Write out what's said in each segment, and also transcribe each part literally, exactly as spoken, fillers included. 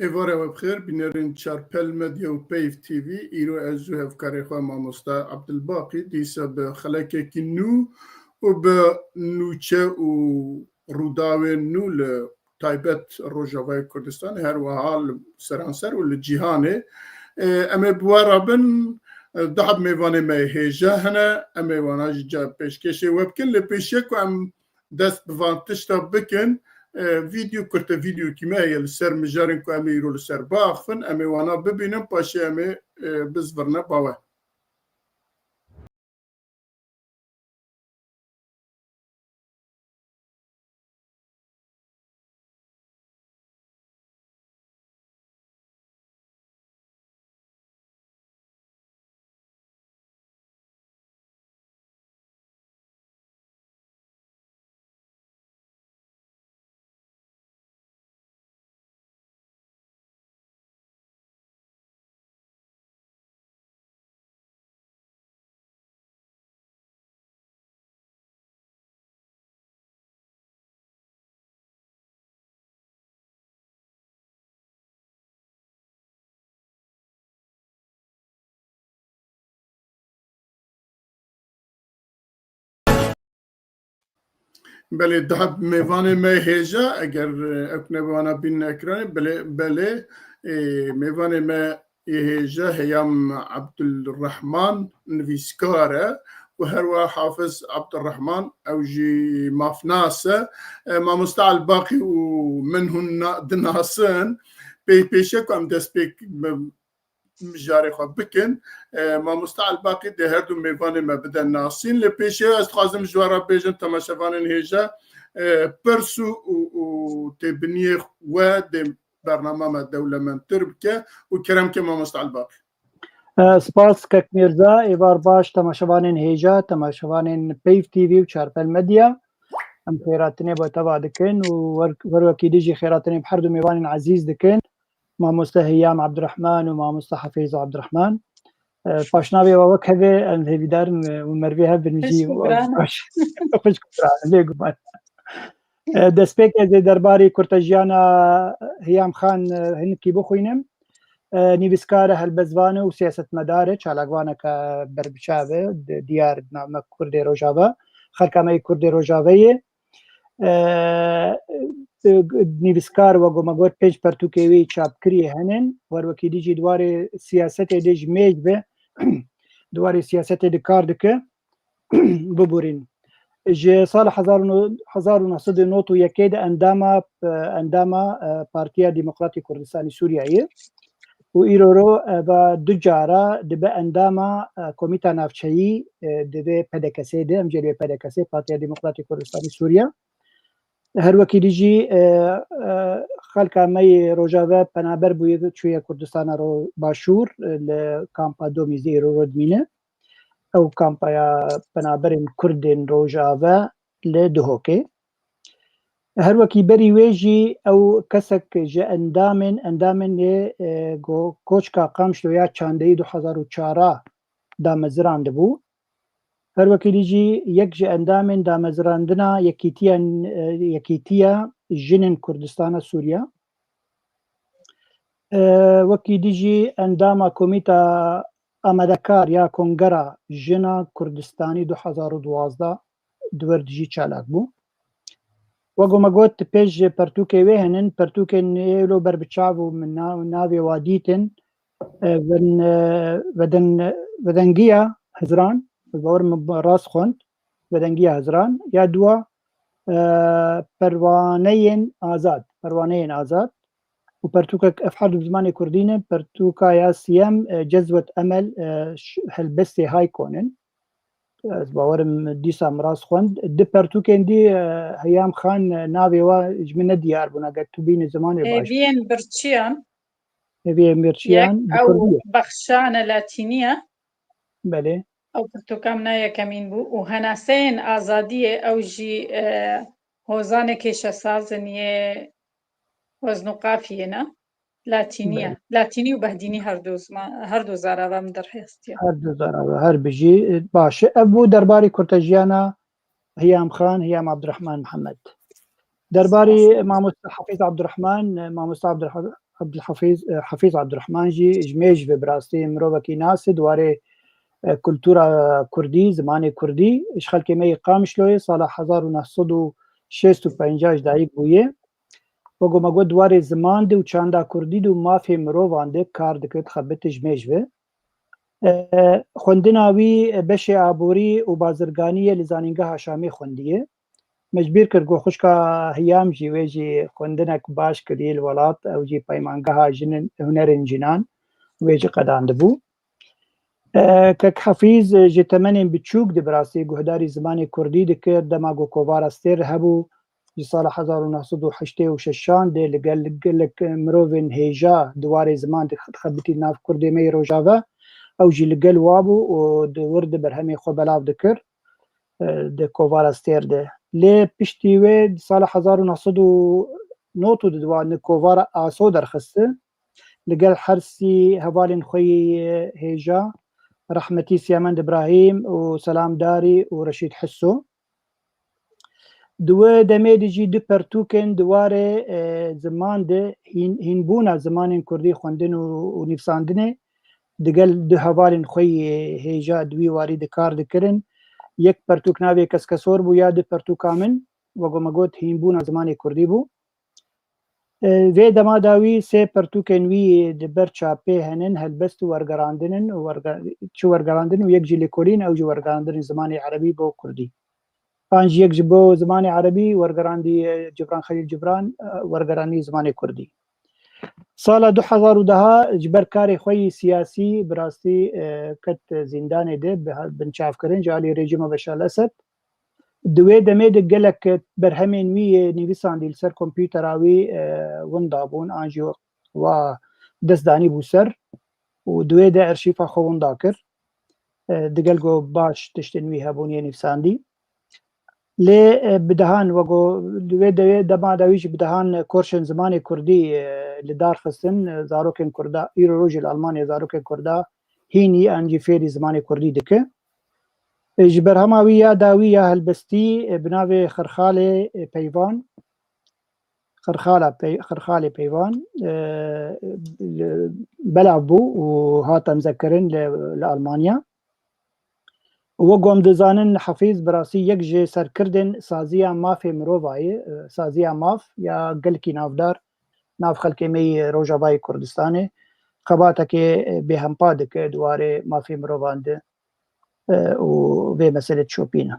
Êvara we bi xêr, bînerên Çarpel Medya û Peyv T V, îro ez û hevkarê xwe mamoste Abdulbaqî dîsa bi xelekekî nû û bi nûçe û rûdawên nû li taybet Rojavayê Kurdistanê, her wiha li seranser û li cîhanê, e, em ê bi we re bin, e, du heb mêvanê me hêja hene, em ê wana jî ca pêşkêşê we bikin. Lê pêşiya ku em dest bi van tişta bikin, e, vîdeo, kurte vîdeokî me heye li ser mijarên ku em ê îro li ser biaxivin, em ê wana bibînin, paşê em ê, e, bizvirne ba we. Belê, daha mêvanê me hêja, eger, e, ew nebwana bînin ekranê, belê, belê, e, mêvanê me ê hêja Heyam Abdulrahman nivîskar e û her wiha Hafiz Abdurrahman, ew jî mafnas e. E, Mamoste Elbaqî û min hûn na-, dinasin. Pê-, pêşiya ku em dest pê k-, mijarê xwe bikin, e, Mamoste Elbaqî dê her du mêvanê me bide nasîn. Lê pêşiya ez dixwazim ji we re bêjim, temaşevanên hêja, e, pirs û, û, û têbiniyê we dê bernama me dewlemendtir bike û kerem ke Mamoste Elbaqî. E, spas kek Mîrza, êvar baş temaşevanên hêja, temaşevanên Peyv T V û Çarpel Medya. Em xêratinê bo teva dikin û wer-, wer wekî dî jî xêratinê bi her du mêvanên ezîz dikin. Mamoste Heyam Abdurrahman û Mamoste Hafîz Abdurrahman. E, paşnavê we wek hevê, em hêvîdar in, e, û mervê hev bin jî. Xwişk û biran in. Xwişk û biran in, bêguman. E, destpêk ez ê derbarê kurtejiyana Heyam Xan, e, hinekî bixwînim. E, nivîskar e, helbestvan e û siyasetmedar e, çalakvaneke berbiçav e, di-, diyar name Kurdê Rojava, xelka me yê Kurdê Rojavê ye. E, e, nivîskar, wek me got, pênc pertûkê wê çapkirî henin. Wer wekî dî jî di warê siyasetê de ji mêj be, di warê siyasetê de kar dike. Biborîn. Ji sala hezar û neh sed û nod û yekê de endama, e, endama, e, Partiya Demokratîk Kurdistanê Sûriyeyê. Û îro ro, e, va du cara dibe endama, e, Komîta Navçeyî, e, di vê P D K S'ê de, em jê li vê P D K S'ê, Partiya Demokratîk Kurdistanê Sûriye. Her wekî dî jî, e, e, xelka me yê Rojave penaber bûye, çûye Kurdistana Ro-, Başûr, e, li kampa Domîzê îro ro dimîne. Ew kampaya penaberên Kurdên Rojave li Duhokê. Her wekî berî wê jî ew kesek ji endamên, endamên ê, e, go-, Koçka Qamişlo ya çandeyî du hezar û çar a damezirandibû. Her wekî dî jî yek ji endamên damezirandina Yekîtiya, e, Yekîtiya Jinên Kurdistana Sûriye. E, wekî dî jî endama Komîta Amadekar ya Kongera Jina Kurdistanî du hezar û duwazdeh di wir de jî çalak bû. Wek me got, pêş ji pertûkê wê henin, pertûkên ê lo ber bi çav û min na-, navê wa dîtin, e, ven-, e, veden-, Vedengiya Hizran, ez bawer min rast xwend, Vedengiya Hizran, ya dua, e, Perwaneyên Azad, Perwaneyên Azad. Û pertûkek, ev her du bi zimanê kurdî ne, pertûka ya siyem, e, Cezwet Emel, e, ş-, helbestê Haykon in. Ez bawerim dîsa min rast xwend. Di pertûkên dî, e, Heyam Xan, e, navê wa ji min ne diyar bûn, eger tu bînî zimanê baş. Hêviyên birçiyan. Hêviyên birçiyan, yek, bi ew kurdî ye. Bexşane latînî ye. Belê. Ew pirtûka min a yekemîn bû û Henaseyên Azadiyê, ew jî, e, hozanê kêşesaz in yê wezn û qafiyê ne? Latînî ye. Belê. Latînî û behdînî her du zima-, her du zarava min derhestiye. Her du zarava, her bijî, e, baş e. Ev bû derbarê kurtejiyana Hiyam Xan, Hiyam Abdurrahman Mihemed. Derbarê Spas. Mamoste Hafiz Abdurrahman, e, Mamoste Abdurrah-, Abdulhafiz, e, Hafiz Abdurrahman jî ji mêj ve bi rastî mirovekî nas e, di warê, e, kultura kurdî, zimanê kurdî, ji xelkê me yê Qamişloyê sala hezar û neh sed û şêst û pênc ji dayik bûye. Wek ku me got, di warê ziman de û çanda kurdî de û mafê mirovan de kar dikir, dixebite ji mêj ve. E, xwendina wî beşê aborî û bazirganî ye, li Zanîngeha Şamê xwendiye. Me ji bîr kir ku xwişka Hiyam jî, wê jî xwendinek baş kiriye li welat, ew jî peymangeha jinin, hunerên jinan wê jî qedandibû. E, Kek Hefîz, e, ji temenên biçûk de bi rastî guhdarî zimanê kurdî dikir. Dema ku Kovara Stêr hebû, ji sala hezar û neh sed û heştê û şeşan de li gel gelek mirovên hêja di warê ziman dixebitî nav Kurdê me yê Rojava, ew jî li gel wa bû û di wir de berhemê xwe belav dikir, e, di Kovara Stêr de. Lê piştî wê di sala hezar û neh sed û nod û du de wan li Kovara Aso derxistin. Li gel her sî hevalên xwe yê hêja, rehmetî Siyamend Îbrahîm û Selam Darî û Reşîd Hisso. Di wê demê de jî du pertûkên di warê, e, ziman de hîn-, hînbûna zimanên kurdî xwendin û, û nivîsandinê digel du hevalên xwe yê hêja di wî warî de kar dikirin. Yek pertûk navê Keskesor bû ya du pertûka min, wek ku me got, hînbûna zimanê kurdî bû. E, vê dema dawî sê pertûkên wî di ber çapê henin, helbest û wergerandin in û werge-, çi wergerandin û yek jî lêkolîn, ew jî wergerandinên zimanê erebî bo kurdî. An jî yek ji bo zimanê erebî wergerandî, e, Cibran Xelîl Cibran, e, wergerandî zimanê kurdî. Sala du hezar û deh ji ber karê xwe yî siyasî bi rastî, e, ket zîndanê de, bi, binçavkirin ji alî rejîma Beşar Esed. Di wê demê de gelek berhemên wî yê nivîsandî li ser kompûtera wî, e, winda bûn, an jî wa dest danî bû ser û di wê de erşîfa xwe winda kir. E, digel ku baş tiştên wî hebûn yê nivîsandî. Lê, e, bi dehan, wek ku di wê de, dema de wî jî bi dehan korşên zimanê kurdî, e, li dar xistin, e, zarokên kurda, îro rojê li Almanya zarokên kurda hînî an jî fêrî zimanê kurdî dike. E, ji berhema wî ya dawî ya helbestî, e, bi navê Xirxalê, e, Peyvan, Xirxala Pey-, Xirxalê Peyvan, e, li, belav bû û hat emzekirin li, li Almanya. Wek ku em dizanin, Hefîz bi rastî yek ji serkirdên saziya mafê mirova ye, e, saziya maf ya gelkî navdar nav xelkê me yê Rojavayê Kurdistanê xebatekê, e, bêhempa dike di warê mafê mirovan de, e, û vê meselê dişopîne.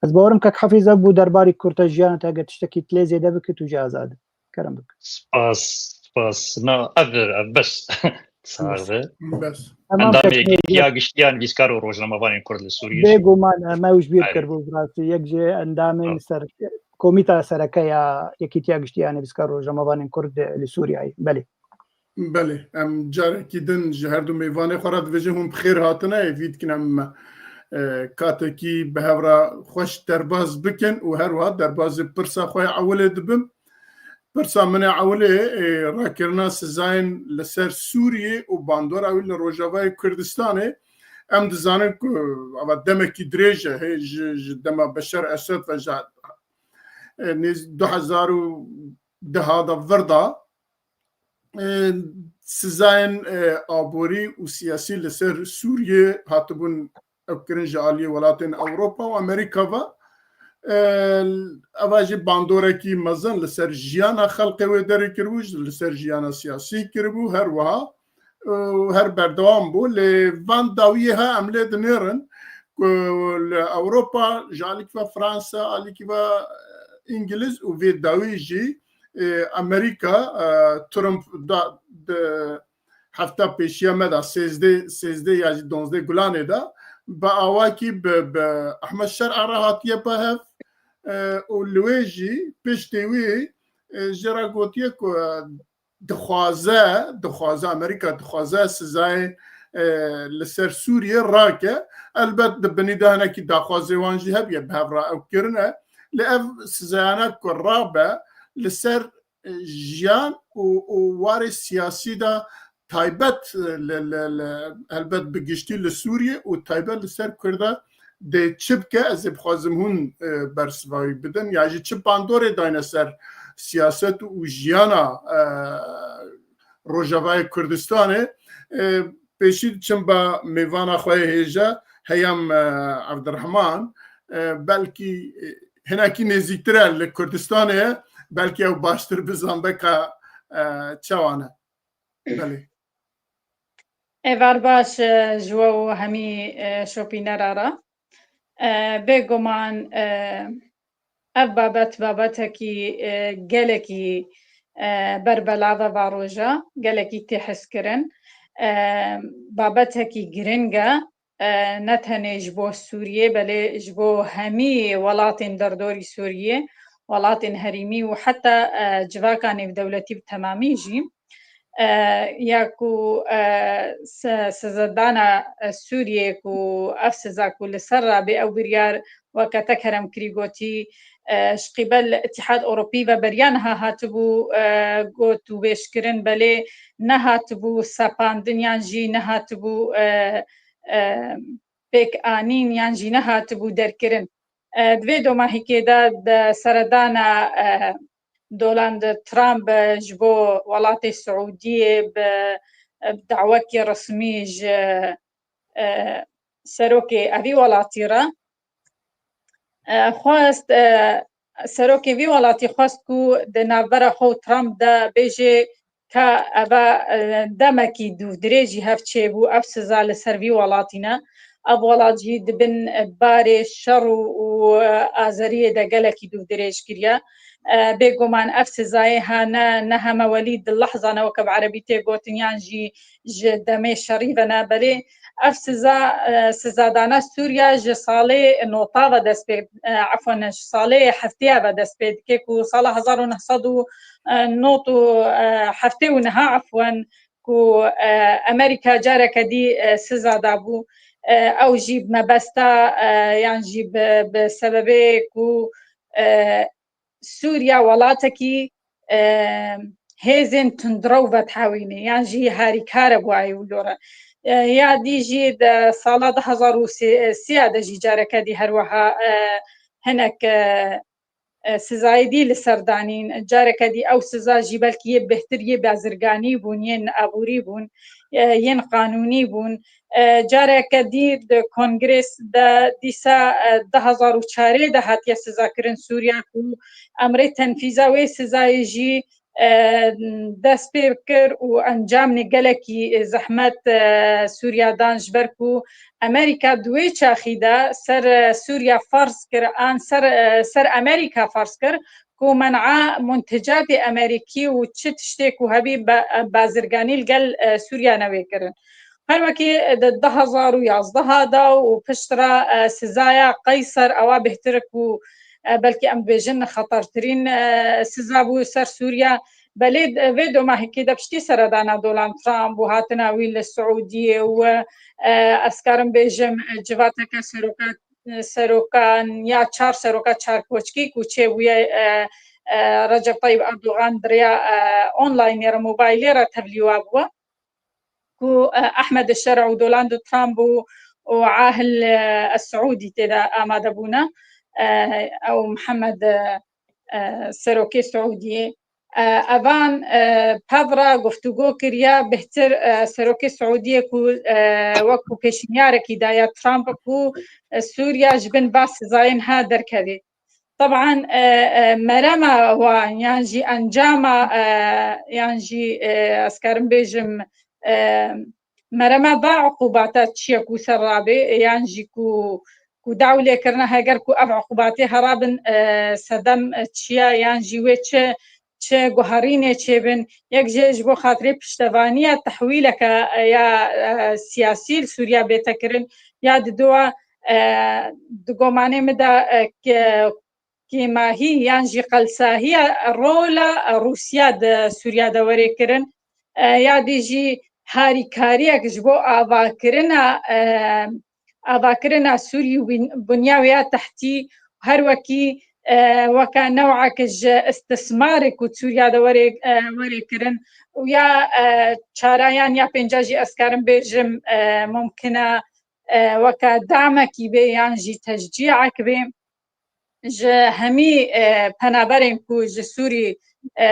Ez bawerim Kek Hefîz ev bû derbarî kurta jiyana te, eger tiştekî tu lê zêde bike tu jî azad e. Kerem bike. Spas, spas. Na, ev, ev bes. Sax be. Bes. Tamam, Endamê Kek Yekîtiya Giştî ya Nivîskar û Rojnamevanên Kurd li Sûriyê jî. Bêguman, em ew ji bîr Erê. Kiribû, bi rastî. Yek ji endamên Tamam. ser, Komîta Sereke ya Yekîtiya Giştî ya Nivîskar û Rojnamevanên Kurd li Sûriyeyê. Belê. Belê, em carekî din ji her du mêvanê xwe re dibêjin hûn bi xêr hatine, êvî dikin em, e, katekî bi hev re xweş derbas bikin û her wiha derbazê pirsa xwe ya ewilê dibim. Pirsa min ya ewilê, e, rakirina sizayên li ser Sûriyê û bandora wî li Rojavayê Kurdistanê. Em dizanin ku ava demekî dirêj e, hê ji, ji dema Beşar Esed ve ji, e, nêz-, du hezar û deh de vir da, e, sizayên, e, aborî û siyasî li ser Sûriyê hatibûn ew kirin ji aliyê welatên Ewropa û Amerîka ve. E, eva jî bandorekî mezin li ser jiyana xelkê wê derê kiribû, li ser jiyana siyasî kiribû, her wiha, e, her berdewam bû. Lê van dawiyê ha em lê dinêrin ku li Ewropa ji alîkî ve Fransa, alîkî ve Îngiliz û vê dawî jî, e, Amerîka, e, Trump da, di hefta pêşiya me de sêzdeh, sêzdeh ya jî donzdeh Gulanê de bi awakî bi, bi Ehmed Şer'a re hatiye pehev, e, û li wê jî piştî wî, e, jê re gotiye ku, e, dixwaze, dixwaze, Amerîka dixwaze sizayê, e, li ser Sûriyê rake. Elbet di binî de hinekî daxwazê wan jî hebiye, bi hev re ew kirine. Lê ev sizayane ku rabe li ser, e, jiyan û, û warê siyasî de taybet, e, li, li, li, helbet bi giştî li Sûriyê û taybet li ser Kurda dê çi bike, ez ê bixwazim hûn, e, bersiva wî bidin, ya jî çi bandorê dayne ser siyaset û jiyana, e, Rojavayê Kurdistanê. E, pêşî diçim ba mêvana xwe yê hêja Heyam, e, Evdirehman, e, belkî, e, hinekî nêzîktir e li Kurdistanê ye, belkî ew baştir bizanbe ka, e, çawa ne. Belê. Êvar baş, e, ji we û hemî, e, şopînera re. E, bêguman, e, ev babet, babetekî, e, gelekî, e, berbelav e va roja, gelekî tê hezkirin. E, babetekî giring e, e, ne tenê ji bo Sûriyê, belê ji bo hemî welatên derdorî Sûriyê, welatên herêmî û heta, e, civaka nêvdewletî bi temamî jî. E, ya ku, e, se-, sizedana, e, Sûriyê ku ev siza ku li ser rabê ew biryar weke te kerem kirî gotî, e, ji qîbel Îtîhad Ewropî ve beriya niha hatibû, e, got û bêjkirin, belê nehatibû sepandin yan jî nehatibû, e, e, pêk anîn yan jî nehatibû derkirin. E, di vê domahîkê de di seredana, e, Donald Trump, e, ji bo welatê Siûdiyê bi, e, bi dawekî resmî ji, e, serokê evî welatî re, e, xwest, e, serokê vî welatî xwest ku di navbera xwe û Trump de bêjê ka eva, e, demekî dûvdirêjî hev çêbû, ev siza li ser vî welatî ne. Ev welat jî di bin, e, barê şer û, û, e, azeriyê de gelekî dûvdirêj kiriye. E, bêguman ev sizayê ha ne, ne hemewelî di lehza ne weke bi erebî tê gotin yan jî ji demê şerî ve ne, belê ev siza, e, sizadana Sûriya ji salê nota ve dest pê, e, efwen, ji salê heftêya ve dest pê dike ku sala hezar û neh sed û nod û heftê û neha, efwen, ku, e, Amerîka careke dî, e, siza dabû. E, ew jî bi mebesta, e, yan jî bi, bi sebebê ku, e, Sûriya welatekî, e, hêzên tundrew vedihewînê yan jî harîkar e bo wê wilo re. E, ya dî jî di sala du hezar û sê de jî careke dî her wiha, e, hinek, e, e, sizayê dî li ser danîn. Careke dî ew siza jî belkî yê bêhtir yê bazirganî bûn, yên aborî bûn, e, yên qanûnî bûn. E, careke dî di Kongres de dîsa, e, du hezar û çarê de hatiye sizakirin Sûriya ku emrê tenfîza wê sizayê jî, e, dest pê kir û encamê gelekî zehmet, e, Sûriya dan, ji ber ku Amerîka di wê çaxî de ser, e, Sûriya ferz kir, an ser, e, ser Amerîka ferz kir ku men'a muntecatê Amerîkî û çi tiştê ku hebî ba-, bazirganî li gel, e, Sûriya newê kirin. Her wekî di du hezar û yazdeh de û piştre, e, sizaya Qeyser ewa bêhtir ku, e, belkî em bêjin xetertirîn, e, siza bû ser Sûriya. Belê, e, vê domahîkê de piştî seredana Donald Trump û hatina wî li Siûdiyê û, e, ez karim bêjim, e, civateke seroka, e, serokan ya çar seroka çar koçkî ku çêbûye, e, e, Recep Tayyip Erdogan di rêya, e, onlaynê re, mobaylê re tevlî wa bûye. Ku, e, Ehmed Şer'î û Donald Trump û, û Ahil, e, Siûdî tê de amade bûne. E, ew Mihemed, e, e, serokê Siûdiyê. E, evan, e, pevra guftûgo kiriye, bêhtir, e, serokê Siûdiyê ku, e, wekû pêşniyarek daye Trump ku, e, Sûriya ji bin va sizayên ha derkevê. Teban, e, e, merema wan yan jî encama, e, yan jî, e, ez karim bêjim, e, merema va uqûbata çi ye ku ser rabê, e, yan jî ku, ku dawlê kirine, heger ku ev uqûbatê herabin, e, sedem, e, çi ye, yan jî wê çi, çi guherînê çêbin, yek jê ji bo xatirê piştevaniya tehwîleke, e, ya, e, siyasî li Sûriya bête kirin, ya didoa, e, di gomanê min de, e, ke-, kêmahî yan jî qelsahiya rola Rûsya di Sûriya de were kirin, e, ya dî jî harîkariyek ji bo avakirina, e, avakirina Sûrî û bin-, binya wê ya tehtî, her wekî, e, weke new'ek ji istismarê ku Sûriya de were, e, were kirin û ya, e, çarayan ya pênca jî ez karim bêjim, e, mumkin e, e, weke damekî bê yan jî teşcî'ek bê ji hemî, e, penaberên ku ji Sûrî, e,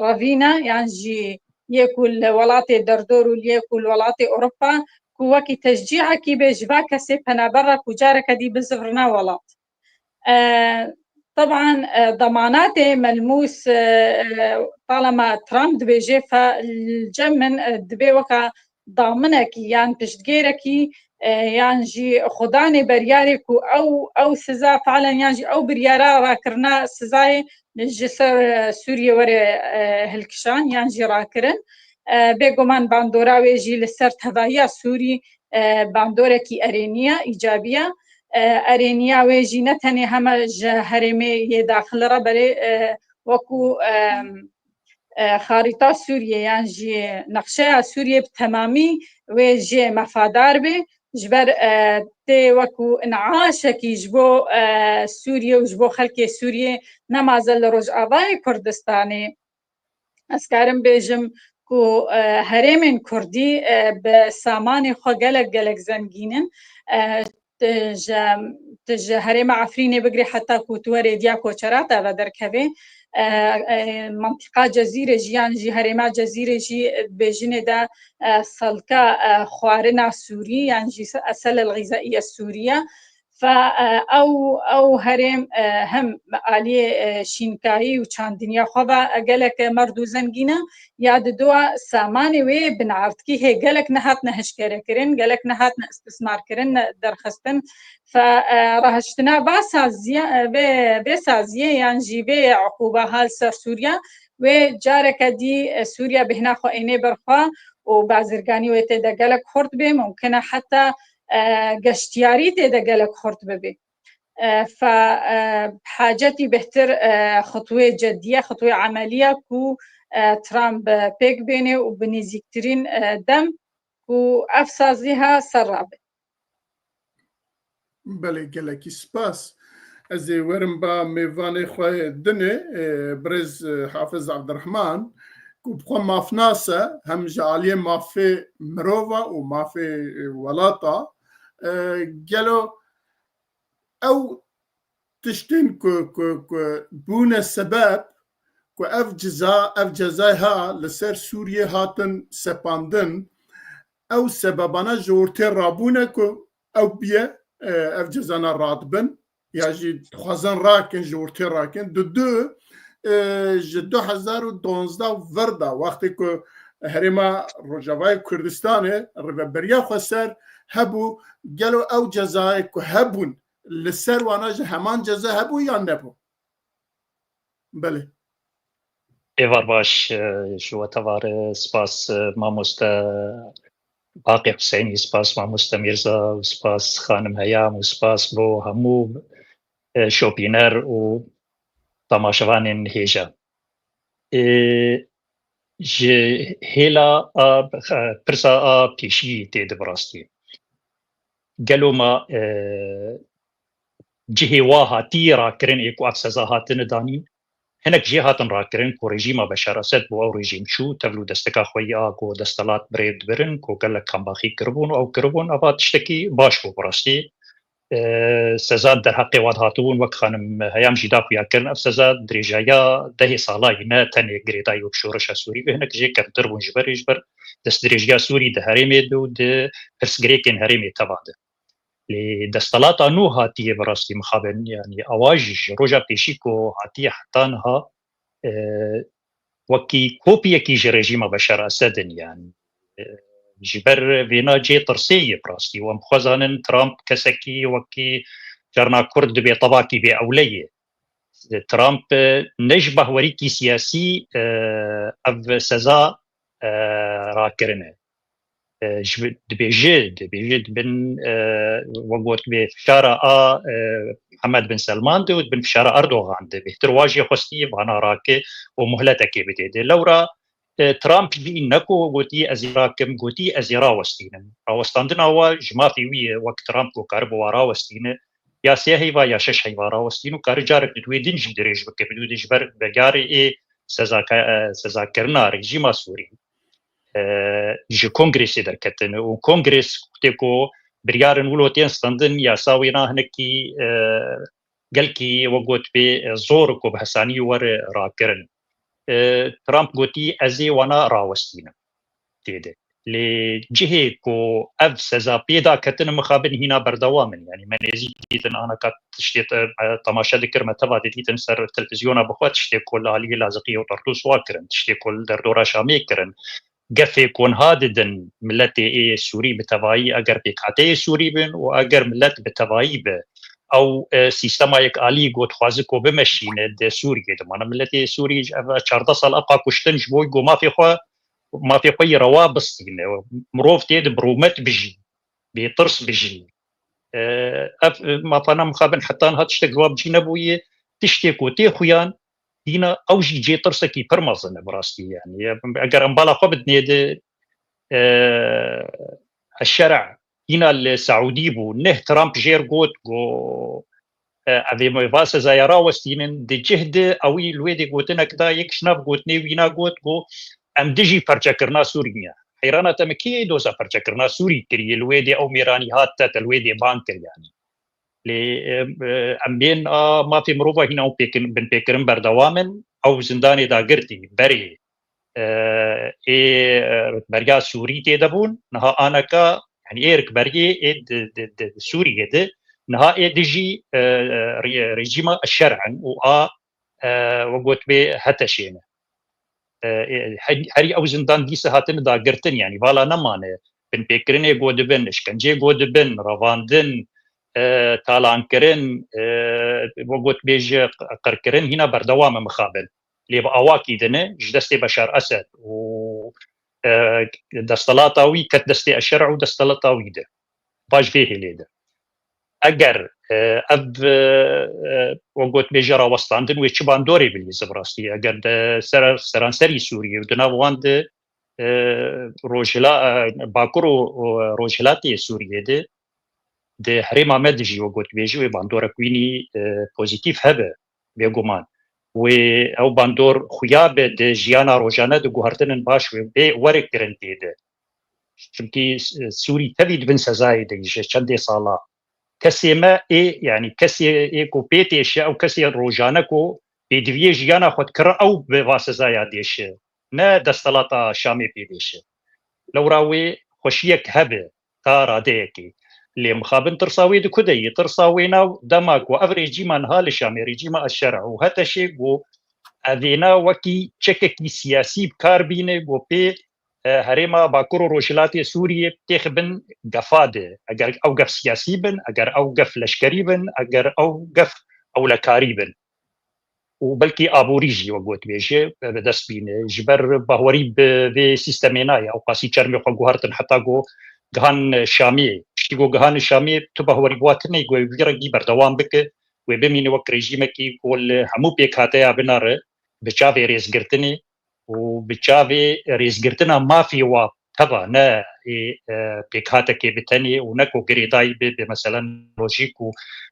revîne yan jî yê ku li welatê derdor û li yê ku li welatê Ewropa, ku wekî teşcîhekî bê ji va kesê penaber re ku careke dî bizivirine welat. E, Teban, e, demanatê melmûs, e, e, talema Trump dibêje, fe li cem min, e, dibê weka daminekî yan piştgêrekî, e, yan jî xwedanê beryarê ku ew, ew siza falen yan jî ew biryara rakirina sizayê ji ser, e, Sûriyê were, e, hilkişan yan jî rakirin. E, bêguman bandora wê jî li ser tevahiya Sûrî, e, bandorekî erênî ye, îcabî ye. E, erêniya wê jî ne tenê heme ji herêmê yê daxil re berê, e, wekû, e, e, xarîta Sûriyê yan jî nexşeya Sûriyê bi temamî wê jê mefadar bê. Ji ber, e, tê wekû in'aşekî ji bo, e, Sûriyê û ji bo xelkê Sûriyê, nemaze li Rojavayê Kurdistanê. Ez karim bêjim ku, e, herêmên Kurdî, e, bi samanê xwe gelek, gelek zengîn in. E, tu ji, tu ji herêma Efrînê bigirî heta ku tu werê diya koçera te ve derkevê. E, e, Mentiqa Cezîrê jî yan jî herêma Cezîrê jî, e, dibêjinê de, e, selka, e, xwarina Sûrî yan jî se-, esel el-xîzaiye Sûriye. Fe, e, ew, ew herêm, e, hem aliyê, e, şînkayî û çandiniya xwe ve, e, gelek merd û zengîn e, ya di dua samanê wê binavdkî hê gelek nehatine hişkerekirin, gelek nehatine istismarkirin, derxistin. Fe, e, rahiştina va saziye, e, vê, vê saziyê yan jî vê uqûba ha li ser Sûriya, wê careke dî, e, Sûriya bêhna xwe ênê ber xwe û bazirganî wê tê de gelek xurt bê, mumkin e heta e, geştiyarî tê de gelek xurt bibê. E, fe, e, hacetî bêhtir, e, xutwê ceddiye, xutwê emeliye ku, e, Trump, e, pêk bênê û bi nêzîktirîn, e, dem ku ev sazî ha ser rabe. Belê, gelekî spas. Ez ê werim ba mêvanê xwe dinê, e, birêz, e, Hafiz Abdurrahman, ku bi xwe mafnas e, hem ji aliyê mafê mirova û mafê, e, welata, e, gelo ew tiştên ku, ku, ku bûne sebeb ku ev ceza, ev cezayê ha li ser Sûriyê hatin sepandin, ew sebebana ji ortê rabûne ku ew biye, e, ev cezana radibin, ya jî dixwazin rakin, ji ortê rakin. Di du, e, ji du hezar û duwazdeh vir de, wextê ku herêma Rojavayê Kurdistanê rêveberiya xweser hebû, gelo ew cezayê ku hebûn li ser wana jî heman ceza hebû yan nebû? Belê. Êvar baş, e, ji we tevare, spas, e, mamoste Baqî Huseynî, spas mamoste Mîrza û spas xanim Heyam û spas bo hemû, e, şopîner û temaşevanên hêja. E, ji hêla a, pirsa a pêşî tê de bi rastî. Gelo ma, e, cihê wa hatî rakirin ê ku ev seza hatine danîn, hinek jê hatin rakirin ku rejîma Beşar Esed bû ew rejîm çû, tevl û desteka xwe yî a ku destelat bi rê dibirin, ku gelek kambaxî kiribûn û ew kiribûn, eva tiştekî baş bû bi rastî. E, seza derheqê wan hatibûn, wek xanim Heyam jî da xuya kirin, ev seza dirêjaya dehê salayî ne tenê girêdayî wek şoreşa Sûrî be, hinek jê kevtir bûn ji berê, ji ber destdirêjiya Sûrî di herêmê de û di pirsgirêkên herêmê teva de. Lê destelata nû hatiye bi rastî mixabin, yanî ewa jî ji roja pêşî ku hatiye heta niha, e, wekî kopiyekî ji rejîma Beşar Esed in, yanî, e, ji ber vêna cê tirsê ye bi rastî. Û em xwe zanin Trump kesekî wekî carna Kurd dibê tevakî bê ewle ye. Trump, e, ne ji behwerîkî siyasî, e, ev seza, e, rakirine. E, ji, dibêje, dibêje dibin, e, we got bê fişara a, e, Mihemed bin Selman de û dibin fişara Erdogan de. Bêhtir wa jê xwestî vana rake û muhletekê bidê de. Lewra, e, Trump jî ne ku gotî ez ê rakim, gotî ez ê rawestînim. Rawestandina wa ji mafê wî ye, wek Trump ku karibe wa rawestîne, ya sê heyva ya şeş heyva rawestîn û kare carek di wê din jî dirêj bike, bidû de ji ber biryarê ê sezaka-, e, sezakirina rejîma Sûrî, e, ji Kongresê derketine û Kongres wextê ku biryarên wilo tên stendin, yasa wê na hinekî, e, gelkî we got bê, e, zor ku bi hesanî were rakirin. e, Trump gotî, ez ê wana rawestînim tê de. Lê cihê ku ev seza pê da ketine mixabin hîna berdewam in. Yanî me nêzîk dîtin ana ka tiştê te-, e, temaşe dikir, me teva didîtin ser televîzyona bi xwe tiştê ku li aliyê Laziqiyê û Tartûs wa kirin, tiştê ku li derdora Şamê kirin. Gefê ku niha didin miletê ê Sûrî bi tevayî, eger pêkhateyê Sûrî bin û eger milet bi tevayî bi, ew, e, sîstema yek alî ku dixwaze ku bimeşîne di Sûriyê de. Mana miletê Sûrî ev çardeh sal eqa kuştin ji bo ku mafê xwe, mafê xwe yî rewa bistîne. Mirov tê de bi rûmet bijî, bê tirs bijî. E, ev, e, mafana mixabin heta niha tiştek cewab cî nebûye. Tiştê ku tê xuyan, hîna ew jî cê tirsekî pir mezin e bi rastî. Yanî, eger em bala xwe bidinê de, e, eşşera hîna li Seûdî bû, neh Trump jêr got, got, e, ev ê me va sezaya rawestînin, di cih de ewî li wê dê gotinek da, yek ji nav gotinê wî na got, got, em dijî perçekirina Sûrî ne. Heyrana te me kê doza perçekirina Sûrî kiriye, li wê dê ew mêranî hat te, te li wê dê bang kir yanî. Lê, e, e, em bên a mafê mirova hîna ew pêkin-, binpêkirin berdewam in, ew zindanê dagirtî, berê, e, ê, e, rikberiya Sûrî tê de bûn, niha aneka, yanî ê rikberiyê ê di, di, di, di Sûriyê de, niha ê dijî, e, e, rê-, rejîma Eşşer in û a, e, we gotibê HTŞ'ê ne. E, e, her-, herî ew zindan dîsa hatine dagirtin, yanî vala nemane. Binpêkirinê go dibin, işkencê go dibin, revandin, e, talankirin, e, we gotibê ji q-, qirkirin hîna berdewam e mixabin. Lê bi awakî dine ji destê Beşar Esed û, e, destelata wî ket destê Eşşer û destelata wî de. Baş vê hêlê de. Eger, e, ev, e, e, we gotibê jê rawestandin wê çi bandorê bilîze bi rastî? Eger de ser-, seranserî Sûriyê û di nav wan de, e, rojhila-, e, Bakur û, û Rojhilatê Sûriyê de, di herêma me de jî we gotibê jî wê bandorek wînî, e, pozîtîf hebe, bêguman. Wê ew bandor xuya be di jiyana rojane de guhertinin baş wê bê were kirin tê de. Çimkî, e, Sûrî tevî di bin sezayê de ji çendê sala. Kesê me ê, yanî kesê ê ku pê têşe, ew kesê rojane ku pêdiviyê jiyana xwe dikire, ew bi va sezaya dêşe. Ne destelata Şamê pê dêşe. Lewra wê xweşiyek hebe, ta radeyekê. Lê mixabin tirsa wê di ku de ye? Tirsa wê nav dema ku ev rejîma niha li Şamê, rejîma Eşşer û HTŞ'ê ku evêna wekî çekekî siyasî bi kar bîne, ku pê e, herêma Bakur û Rojhilatê Sûriyê têxibin gefa de. Eger ew gef siyasî bin, eger ew gef leşkerî bin, eger ew gef ewlekarî bin. Û belkî aborî jî we gotibêje, e, bi dest bîne. Ji ber bahwerî bi vê sîstemê nayê. Ew qasî çermê xwe guhertin heta ku gihan Şamiyê. Piştî ku gihan Şamiyê, tu bahwerî bi wa tune ku wî rengî berdewam bike, wê bimîne wek rejîmekî ku li hemû pêkhateya binare, bi çavê rêzgirtinê, û bi çavê rêzgirtina mafê wa teva ne ê, e, pêkhatekê bi tenê û ne ku girêdayî bi, bi meselen lojîk û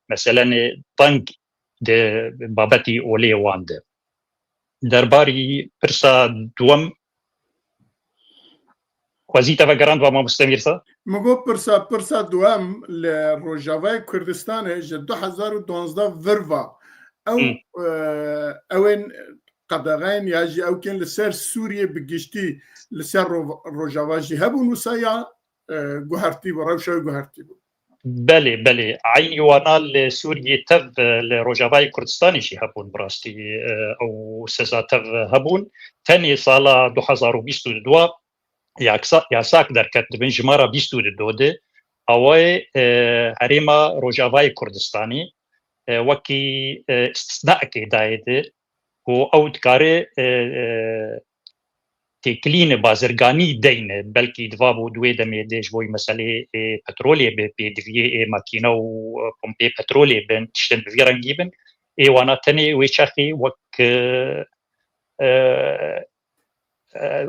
meselen teng di babetî olê wan de. Derbarî pirsa duwem, xwezî te vegerand va mamoste Mîrsa? Min got pirsa, pirsa duwem li Rojavayê Kurdistanê ji du hezar û duwazdeh vir va. Ew, Hmm. e, ew ên qedexeyên ya jî ew kên li ser Sûriyê bi giştî li ser ro-, Rojava jî hebûn wisa ya, e, guhertî bû, rewşa wê guhertî bû. Belê, belê. Eynî wana li Sûriyê tev, e, li Rojavayê Kurdistanê jî hebûn bi rastî, e, ew seza tev hebûn. Tenê sala du hezar û bîst û du yaksa-, yasak derket di bin jimara bîst û du de. Awayê, e, herêma Rojavayê Kurdistanê, e, wekî, e, istisnaekê dayê de ku ew dikare, e, e, têkilîne bazirganî deyne, belkî di va bû di wê demê de ji bo meselê, e, petrolê bi pêdiviyê, e, makîne û, e, pompê petrolê bin, tiştin bi vî rengî bin. Ê wana tenê wê çaxê wek, e, e, e,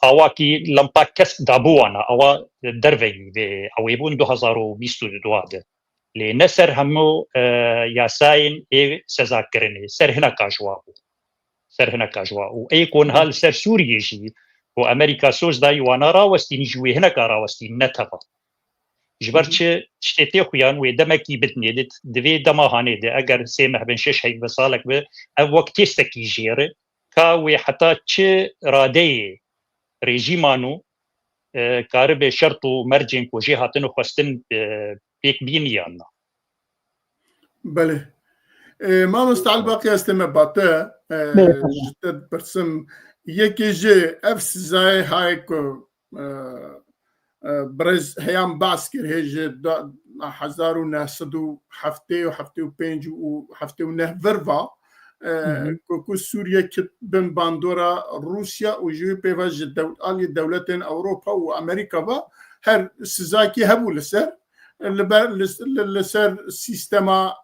awakî lempa kesk dabû wana, awa derveyî vê ew ê bûn du hezar û bîst û du de. Lê ne ser hemû, e, yasayên ê sezakirinê, ser hineka ji wa bû. Ser hineka ji wa. Û ê ku niha li ser Sûriyê jî ku Amerîka soz dayî wana rawestîn, ji wê hineka rawestîn ne teva. Ji ber Hı hı. çi tiştê tê xuyan wê demekî bidinê, di, di vê dema hanê de, eger sê meh bin, şeş heyv bin, salek bi, ev wek têstekî jêr e. ka wê heta çi radeyê rejîma nû, e, karibe şert û mercên ku jê hatin û xwestin, e, pêk bîn yan na? Belê. E, mamoste Elbaqî, ez tême ba te, e, Belê, tamam. Ji te dipirsim, yekê ji ev sizayê hayê ku, e, e, birêz Heyam behs kir, hê ji da-, hezar û neh sed û heftê û heftê û pênc û heftê û neh vir va, e, Hı hı. ku, ku Sûriye kit bin bandora Rûsya û ji wî pê ve ji dew-, aliyê dewletên Ewropa û Amerîka ve her sizakî hebû li ser, li ber, li, li, li ser sîstema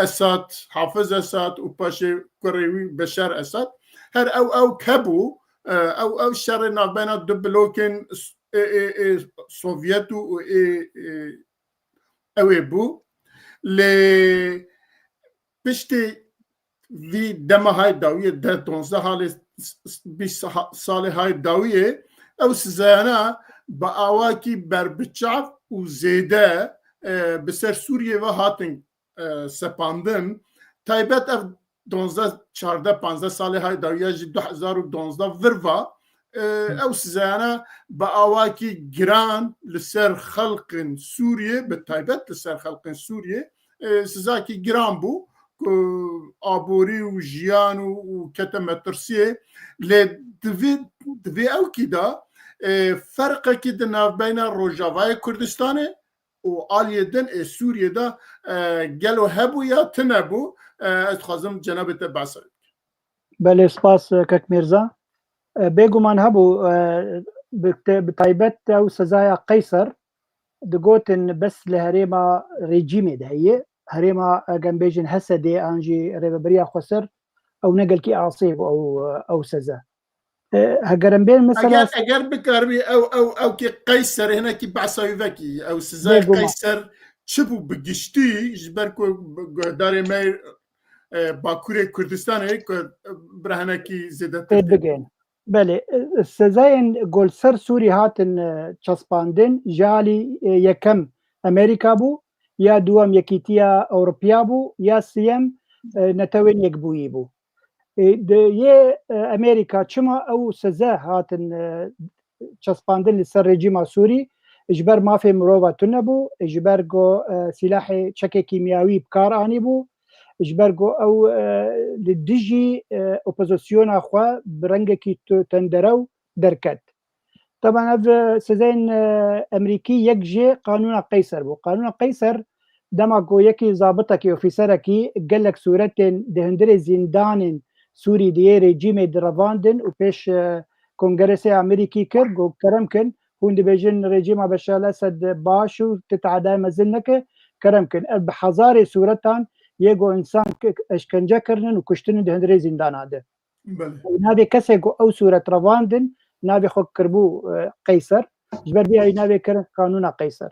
Esad, Hafiz Esad û paşê kurê wî Beşar Esad. Her ew, ew hebû, e, ew, ew şerê navbeyna du blokên s-, ê, ê, ê Sovyet û, û ê, ê, ew ê bû. Lê piştî vî dema hay dawiyê, deh donzdeh halê s-, s-, bîst ha-, salê hay dawiyê, ew sizayana bi awakî berbiçav û zêde, e, bi ser Sûriyê ve hatin, e, sepandin. Taybet ev donzdeh, çardeh, panzdeh salê hay dawiya jî du hezar û donzdeh vir va, e, Hı. ew sizayana bi awakî giran li ser xelqên Sûriyê, bi taybet li ser xelqên Sûriyê, e, sizakî giran bû ku aborî û jiyan û, û kete metirsiyê. Lê di vê, di vê ewkî de, e, ferqekî di navbeyna Rojavayê Kurdistanê û aliyê din ê Sûriyê de, e, gelo hebû ya tune bû? E, ez dixwazim cenabê te behsa wê bikim. Belê, spas, e, kek Mîrza. E, bêguman hebû, e, bi te-, bi taybet ew sezaya Qeyser digotin bes li herêma rejîmê de heye. Herêma, e, gem bêjin Hesedê an jî rêveberiya Xweser, ew ne gelkî asê bû ew, ew seze. E, heger em bên mesela Eger, eger bikaribî ew, ew, ew kê Qeyser, hinekî behsa wî vekî, ew sizayê Bêguman. Qeyser çi bû bi giştî, ji ber ku guhdarê me, e, Bakurê Kurdistanê ku, e, bira hinekî zêdetir Pê tê. Bigên. Belê, e, sezayên ku li ser Sûrî hatin, e, çespandin, ji alî, e, yekem Amerîka bû, ya duwem Yekîtiya Ewropiya bû, ya siyem, e, Netewên Yekbûyî bû. E, di yê, e, Amerîka çima ew seze hatin, e, çespandin li ser rejîma Sûrî? Ji ber mafê mirova tune bû, ji ber ku, e, sîlahê çekê kîmyawî bi kar anîbû, ji ber ku ew, e, li dijî, e, opozisyona xwe bi rengekî tu-, tenderew derket. Teban ev, e, sezeyên, e, Emerîkî yek jê Qanûna Qeyser bû. Qanûna Qeyser dema ku yekî zabitekî, ofîserekî gelek sûretên di hundirê zîndanên Sûrî di yê rejîmê di revandin û pêş, e, Kongeresê Amerîkî kir, got, kerem kin, hûn dibêjin rejîma Beşar el-Esed baş û ti teadayê mezin neke, kerem kin. Ev bi hezarê sûretan yê ku însan k-, eşkence kirinin û kuştinin di hundirê zîndana de. Belê. Navê kesê ku ew sûret revandin, navê xwe kiribû, e, Qeyser. Ji ber vê navê kirin Qanûna Qeyser.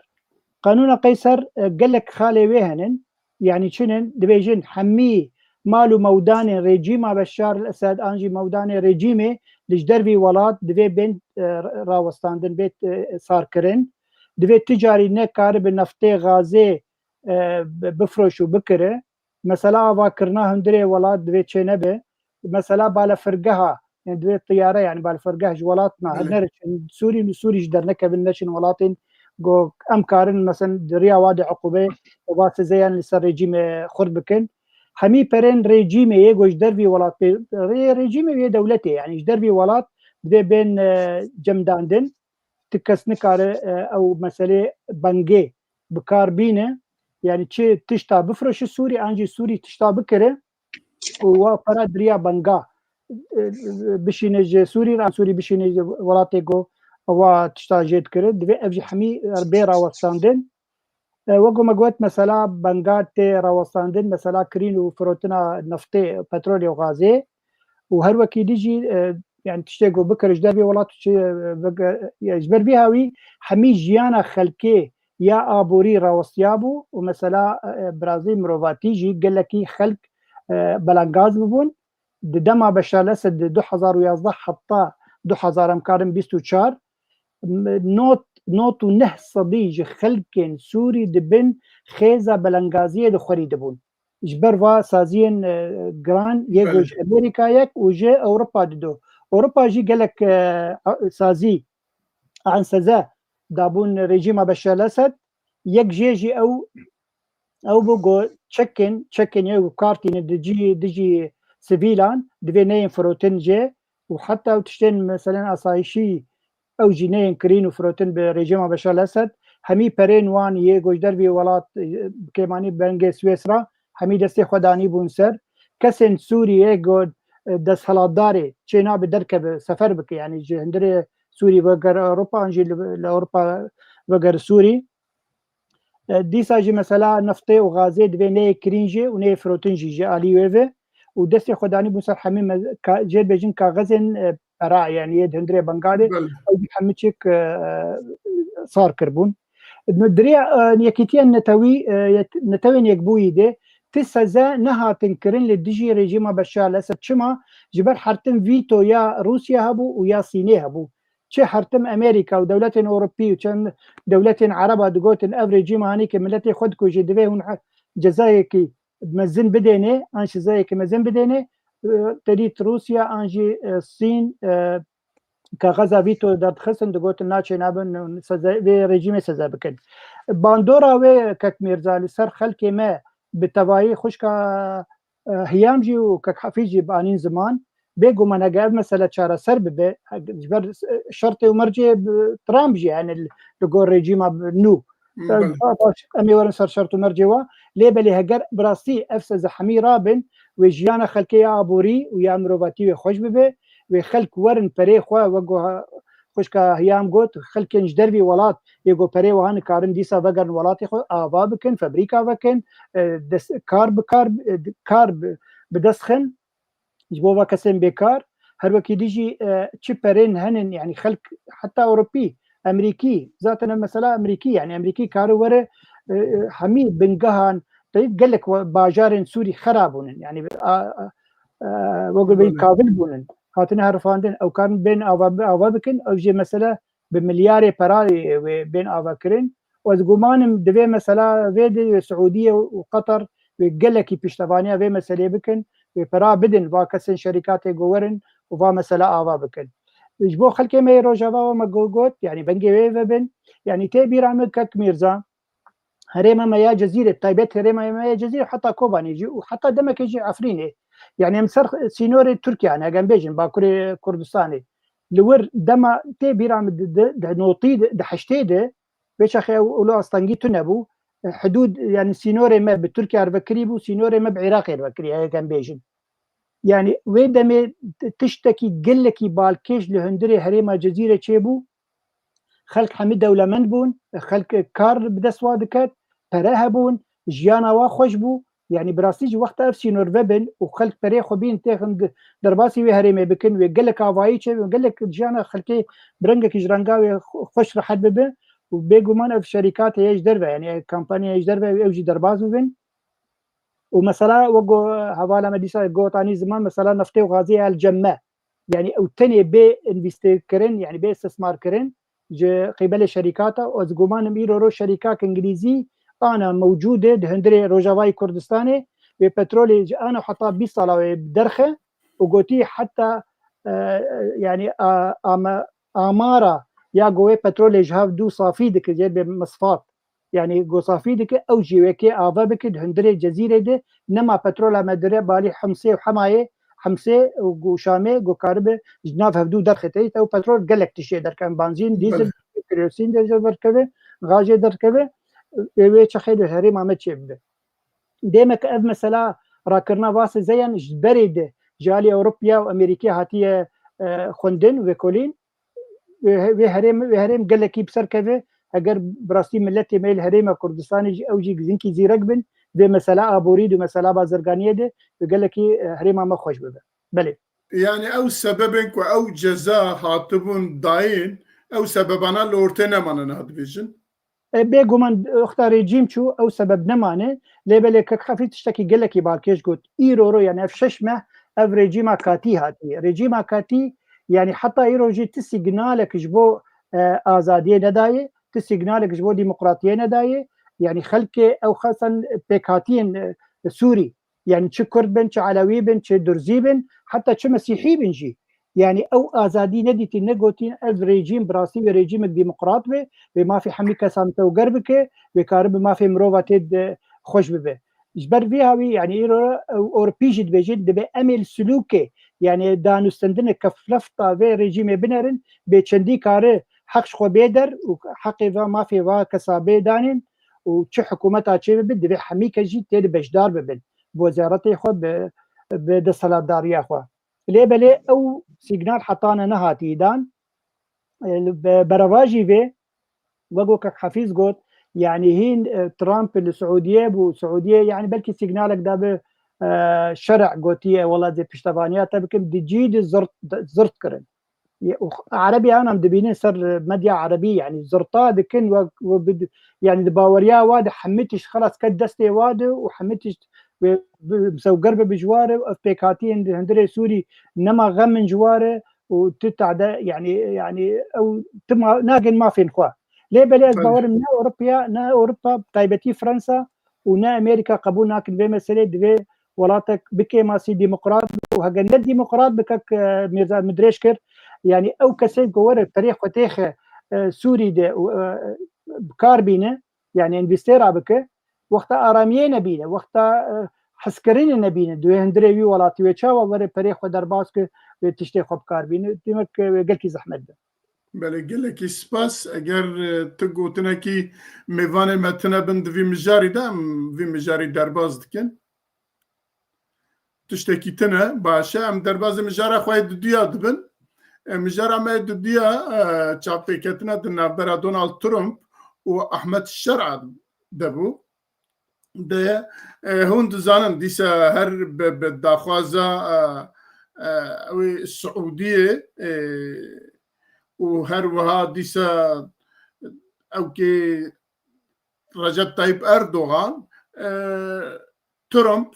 Qanûna Qeyser, e, gelek xalê wê henin. Yanî çi nin? Dibêjin hemî mal û mewdanên rejîma Beşar el-Esed an jî mewdanên rejîmê li ji dervî welat divê bên, e, rawestandin, bê, e, sarkirin. Divê tu carî nekaribe neftê, gazê, e, bi-, bifroş û bikire. Mesela avakirina hundirê welat divê çênebe. Mesela balefirgeha, yani divê tiyare, yani balefirgeh ji welat na, Belê. Nereçin Sûrî, Sûrî ji dernekevin, neçin welatên ku em karin, mesela di riya wa de uqûbê û va sizeyan li ser rejîmê xurt bikin. Hemî perên rejîmê yê ku ji dervî welatê, rê-, rejîmê yê dewletê, yani ji dervî welat divê bên, e, cemdandin. Ti kes nikare, e, ew meselê bengê bi kar bîne. Yani çi tişta bifroşi Sûrî, an jî Sûrî tişta bikire û wa para diriya benga, e, bişîne ji Sûrî, an Sûrî bişîne ji welatê ku wa tişta jê dikire. Divê ev jî hemî bê rawestandin. E, wek ku me got, mesela benga tê rawestandin, mesela kirîn û firotina neftê, petrolê û gazê û her wekî dî jî, e, yani tiştê ku bikir ji dervê welat çi, e, bike, e, ji ber vî hawî hemî jiyana xelkê ya aborî rawestiya bû û mesela, e, birazî mirovatî jî gelekî xelk, e, belengaz bibûn. Di dema Beşar el-Esed di du hezar û yazdeh heta du hezar, em karin bîst û çar, m-, not, not û neh sedî ji xelkên Sûrî di bin xêza belengaziyê de xwerî dibûn. ji ber va saziyên, e, giran yê ku ji Amerîka yek û ji Ewropa dido. Ewropa jî gelek, e, a-, sazî anseze dabûn rejîma Beşar Esed. Yek jê jî ew, ew bû ku çekên, çekên yê ku kar tînin dijî, dijî sivîlan divê neyên firotin jê û heta ew tiştên meselen asayişî ew jî neyên kirîn û firotin bi rejîma Beşar Esed. Hemî perên wan yê ku ji dervî welat, e, kêmanî bengê Swêsra, hemî destê xwe danî bûn ser. Kesên Sûriyê ku, e, desthilatdarê çê nabe derkeve sefer bike, yanî ji hundirê Sûrî veger Ewropa an jî li, li Ewropa veger Sûrî. E, dîsa jî mesela neftê û gazê divê neyê kirîn jî û neyê firotin jî ji alî wê ve û destê xwe danî bûn ser hemî me-, ka-, jê bêjin kaxezên, e, pera, yanî yê di hundirê bengalê, Belê. ew jî hemî çik, e, sar kirbûn. Di rêya, e, yekîtiya netewî, e, yet-, netewên yekbûyî de ti seze nehatin kirin li dijî rejîma Beşar Esed. Çima? Ji ber hertim vîto ya Rûsya hebû û ya Sînê hebû. Çi hertim Amerîka û dewletên Ewropî û çend dewletên Ereba digotin, ev rejîma hanî ke miletê xwe dikuje, divê hûn he-, cezayekî mezin bidêne, an cezayekî mezin bidêne, e, te dît Rûsya an jî, e, Sîn, e, kaxeza vîto derdixistin, digotin naçê nabin, seze, vê rejîmê seze bikin. Bandora wê kek Mîrza li ser xelkê me bi tevayî xwişka, e, Hiyam jî û kek Hefîz jî bi anîn ziman. Bêguman hege ev mesele çareser bibe, hege ji ber, e, şertê û mercê bi Trump jî, yani li, li gor rejîma bi nû. Belê. Ba-, baş, em ê werin ser şert û mercê wa. Lê belê heger bi rastî ev seze hemî rabin, wê jiyana xelkê ya aborî û ya mirovatî wê xweş bibe, wê xelk werin perê xwe, wek ku ha-, xwişka Hiyam got, xelkên ji dervî welat yê ku perê wiha nikarin dîsa vegerin welatê xwe, ava bikin, febrîka vekin, e, dest, kar bi kar, e, kar bi, bi dest xin. Ji bo va kesên bêkar, her wekî dî jî, e, çi perên henin, yanî xelk heta Ewropî, Emerîkî, zaten ev mesela Emerîkî, yanî Emerîkî kare were, e, e, hemî bingehan, te dît gelek we-, bajarên Sûrî xera bûnin, yanî, a, a, e, wek bê Belê. Kabil bûnin, hatine herifandin, ew karin bên ava, ava bikin, ew jê mesele bi milyarê perayê wê bên avakirin. Û ez gumanim divê mesela vê de wê Siûdiye û Qatar wê gelekî piştevaniya vê meseleyê bikin, wê pera bidin va kesên şerîkatê ku werin û va mesela ava bikin. Ji bo xelkê me yê Rojava we me go-, got, yanî bengê wê vebin, yanî tê bîra min kek Mîrza, herêma me ya Cezîrê, bi taybet herêma me ya Cezîrê heta Kobanê jî û heta demekê jî Efrînê. Yanî em ser sînorê Tirkiye ne, em bêjin Bakurê Kurdistanê. Li wir dema tê bîra min di, di, di notî di, di heştê de, vê çaxê ew, ew li astengî tune bû. Hidûd, yanî sînorê me bi Tirkiye re vekirî bû, sînorê me bi Iraqê re vekirî, heye em bêjin. Yanî wê demê t-, tiştekî gelekî balkêş li hundirê herêma Cezîrê çêbû. Xelk hemî dewlemend bûn, xelk kar bi dest wa diket, pere hebûn, jiyana wa xweş bû. Yanî bi rastî jî wexta ev sînor vebin û xelk perê xwe bîn têxin di-, derbasî wê herêmê bikin, wê gelek avayî çêbin, gelek jiyana xelkê bi rengekî ji renga wê xwe-, xweş rehet bibe û bêguman ev şerîkatê ye ji derve, yanî ev kampanya ye ji derve ew jî derbas bibin. Û mesela wek go-, hevala me dîsa gotanî ziman, mesela neftê û gazê El Cemme. Yanî ew tenê bê învîstêkirin, yanî bê istismarkirin ji qîbelê şerîkata. Ez gumanim îro ro şerîkak îngilîzî ana mewcûd e di hundirê Rojavayê Kurdistanê, wê petrolê ji ana heta bîst sala wê derxe û gotî heta, e, yanî a-, ama-, amara ya go wê petrolê ji hev dû safî dike, jê bê misfat. Yanî go safî dike, ew jî wekê ava bike di hundirê Cezîrê de, nema petrola me dire balî Himsê û Hemayê, Himsê û go Şamê go karibe ji nav hevdû derxite. Ew petrol gelek tiştê derkevin, banzîn, dîzil, Belê. Kerosîn de jê derkeve, gaz jê derkeve, ê wê çaxê di herêma me çêbibe. Dêmek ev mesela rakirina va sezeyan ji berê de ji alî Ewropa û Amerîkê hatiye, e, xwendin, vekolîn. Wê he-, wê herêm, wê herêm gelekî bi ser keve. Eger bi rastî miletê me li herêma Kurdistanê jî ew jî gizinkî zîrek bin, vê mesela aborî di mesela bazirganiyê de wê gelekî, e, herêma me xweş bibe. Belê. Yani ew sebebên ku ew ceza hatibûn dayîn, ew sebebana li ortê nemanin ha dibêjin? E, bêguman wexta rejîm çû ew sebeb nemane, lê belê kek Hefîz tiştekî gelekî balkêş got. Îro ro, yani ev şeş meh, ev rejîma katî hatiye. Rejîma katî, yani heta îro jî ti sîgnalek ji bo, e, azadiyê nedayê, ti sîgnalek ji bo demokratiyê nedayê. Yani xelkê ew xesan pêkhatiyên, e, Sûrî, Yani çi Kurd bin, çi Elewî bin, çi Durzî bin, heta çi Mesîhî bin jî. Yani ew azadî nedîtîn, negotîn ev rejîm bi rastî wê rejîmek demokrat be, wê mafê hemî kesan tewger bike, wê kare bi mafê mirova tê de xweş bibe. Ji ber vê hawî, yani îro re ew Ewropî jî dibêjin, dibe em ê li silûkê, yani danûstendinê keflefta vê rejîmê binerin, bê çendî kare heq ji xwe bê der û heqê va mafê va kesa bê danîn û çi hikûmeta çê bibe, divê hemî kes jî tê de beşdar bibin. Bi wezaretê xwe, bi, bi desthilatdariya xwe. Lê belê ew sîgnal hetane nehatî dan. E, li be-, berevajî vê, wek Kak Hefîz got, yani hîn, e, Trump li Siûdiyê bû, Siûdiyê yani belkî sîgnalek dabe, e, şer'a gotiye, wela dê piştevaniya te bikim, di cî de zirt, zirt kirin. Ye, û Erebî an em dibînin ser medya Erebî, yani zirta dikin we, we bid-, yani di baweriya wa de hemî tişt xelas ket destê wa de û hemî tişt wê bi, bi sewger bibe ji wa re, ev pêkhatiyên di hundirê Sûrî nema xem in ji wa re û tu tade, yani, yani ew tu ma-, nagên mafên xwe. Lê belê ez Tabii. bawerim ne Ewropa, ne Ewropa, bi taybetî Fransa û ne Amerîka qebûl nakin vê meselê, divê welatek bi kêmasî demokrat û hege ne demokrat bi kek, e, Mîrza min dirêj kir. Yani ew kesê ku were perê xwe têxe, e, Sûrî de û, e, bi kar bîne, yani envîstêra bike, wexta aramiyê nebîne, wexta, e, hezkirinê nebîne, di wê hundirê wî welatî wê çawa were perê xwe derbas ke wê tiştê xwe bi kar bîne. Demek, e, wê gelkî zehmet be. Belê, gelekî spas. Eger, e, tu gotinekî mêvanê me tune bin di vî mijarî de, em vî mijarî derbas dikin. Tiştekî tune, baş e. Em derbazê mijara xwe yê duduya dibin. E, mijara me yê duduya, e, çavpêketina di navbera Donald Trump û Ahmed Şer'a de bû. De, e, hûn dizanin, dîsa her bi, bi daxwaza, e, e, wê Siûdiyê, e, û her wiha dîsa ewkê Recep Tayyip Erdogan, e, Trump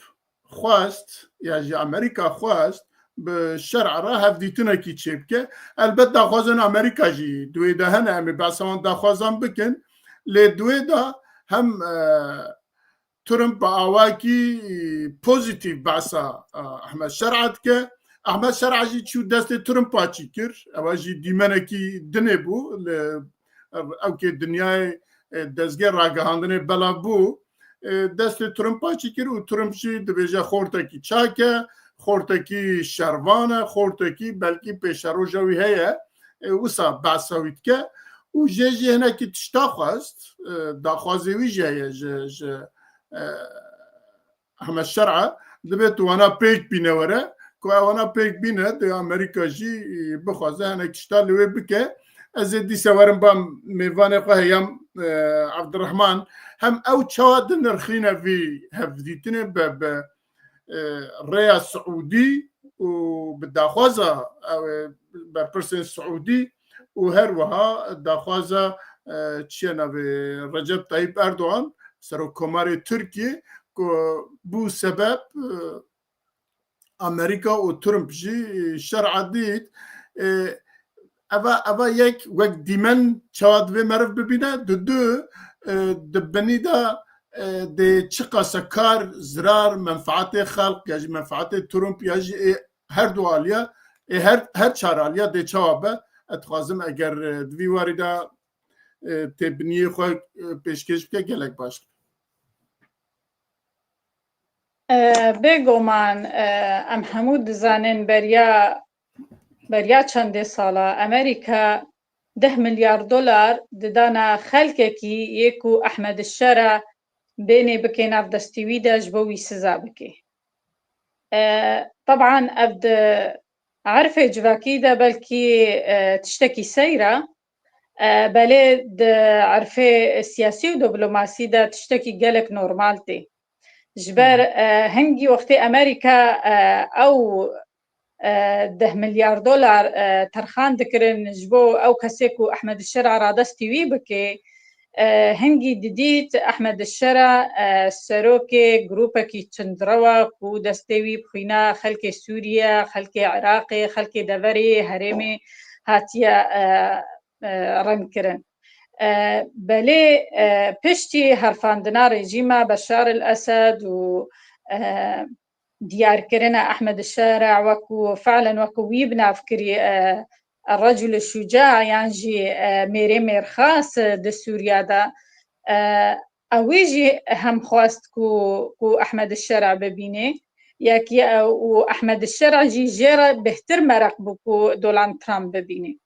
xwest, ya jî Amerîka xwest bi Şer'a re hevdîtinekî çêbike. Elbet daxwazên Amerîka jî di wê de hene, em ê behsa wan daxwazan bikin. Lê di wê de hem, e, Trump bi awakî pozîtîf behsa, e, Ahmed Şer'a dike. Ahmed Şer'a jî çû destê Trumpa çî kir. Ewa jî dîmenekî dinê bû li ewkê dinyayê, e, dezgeh ragihandinê belav bû. E, destê Trumpa çî kir û Trump jî dibêje xortekî çak e, xortekî şervan e, xortekî belkî pêşeroja wî heye. E, wisa behsa wî dike û jê jî hinekî tişta xwest, e, daxwazê wî jî heye ji, ji, e, Ahmed Şer'a, dibe tu wana pêk bîne were, ku ew wana pêk bîne, dê Amerîka jî, e, bixwaze hinek tişta li wê bike. Ez ê dîsa werim ba mêvanê xwe heyam, e, Abdurrahman, hem ew çawa dinirxîne vî hevdîtinê be, be, e, rêya Siûdî û bi daxwaza, ew ê berpirsên Siûdî û her wiha daxwaza, e, çi ye navê Recep Tayyip Erdogan, Serokkomarê Tirkiyê, ku bû sebeb, e, Amerîka û Trump jî, e, Şer'a dît. E, eva, eva yek wek dîmen çawa divê meriv bibîne, di du, e, di binî de, e, dê çiqas e kar, zirar, menfaatê xelq ya jî menfaatê Trump ya jî ê her du aliya, ê her, her çar aliya dê çawa be? Ez dixwazim eger, e, di vî warî de, e, tê biniyê xwe, e, pêşkêş bike, gelek baş be. E, bêguman, e, em hemû dizanin beriya, beriya çendê sala Amerîka deh milyar dolar didana xelkekî yê ku Ehmed Şera bênê bike nav destî wî de ji bo wî siza bike. E, teban ev di erfê civakî de belkî, e, tiştekî seyr e, e, belê di erfê siyasî û diplomasî de tiştekî gelek normal tê. Ji ber, e, hingî wextê Amerîka, e, ew, e, deh milyar dolar, e, terxan dikirin ji bo ew kesê ku Ehmed Şera radestî wî bike, e, hingî didît Ehmed Şera, e, serokê grûpekî tundrew e ku destê wî bi xwîna xelkê Sûriye, xelkê Iraqê, xelkê deverê herêmê hatiye, e, e, rengkirin. E, belê, e, piştî herfandina rejîma Beşar el Esed û, e, diyarkirina Ehmed Şer'a wekû, fe'len wekû wî bi nav kirî, e, Recul Şuca yan jî, e, mêrê mêrxas, e, di Sûriya de. E, ew ê jî hem xwest ku, ku Ehmed Şer'a bibînê. Yek ye, û Ehmed Şer'a jî jê re bêhtir mereq bû ku Donald Trump bibînê.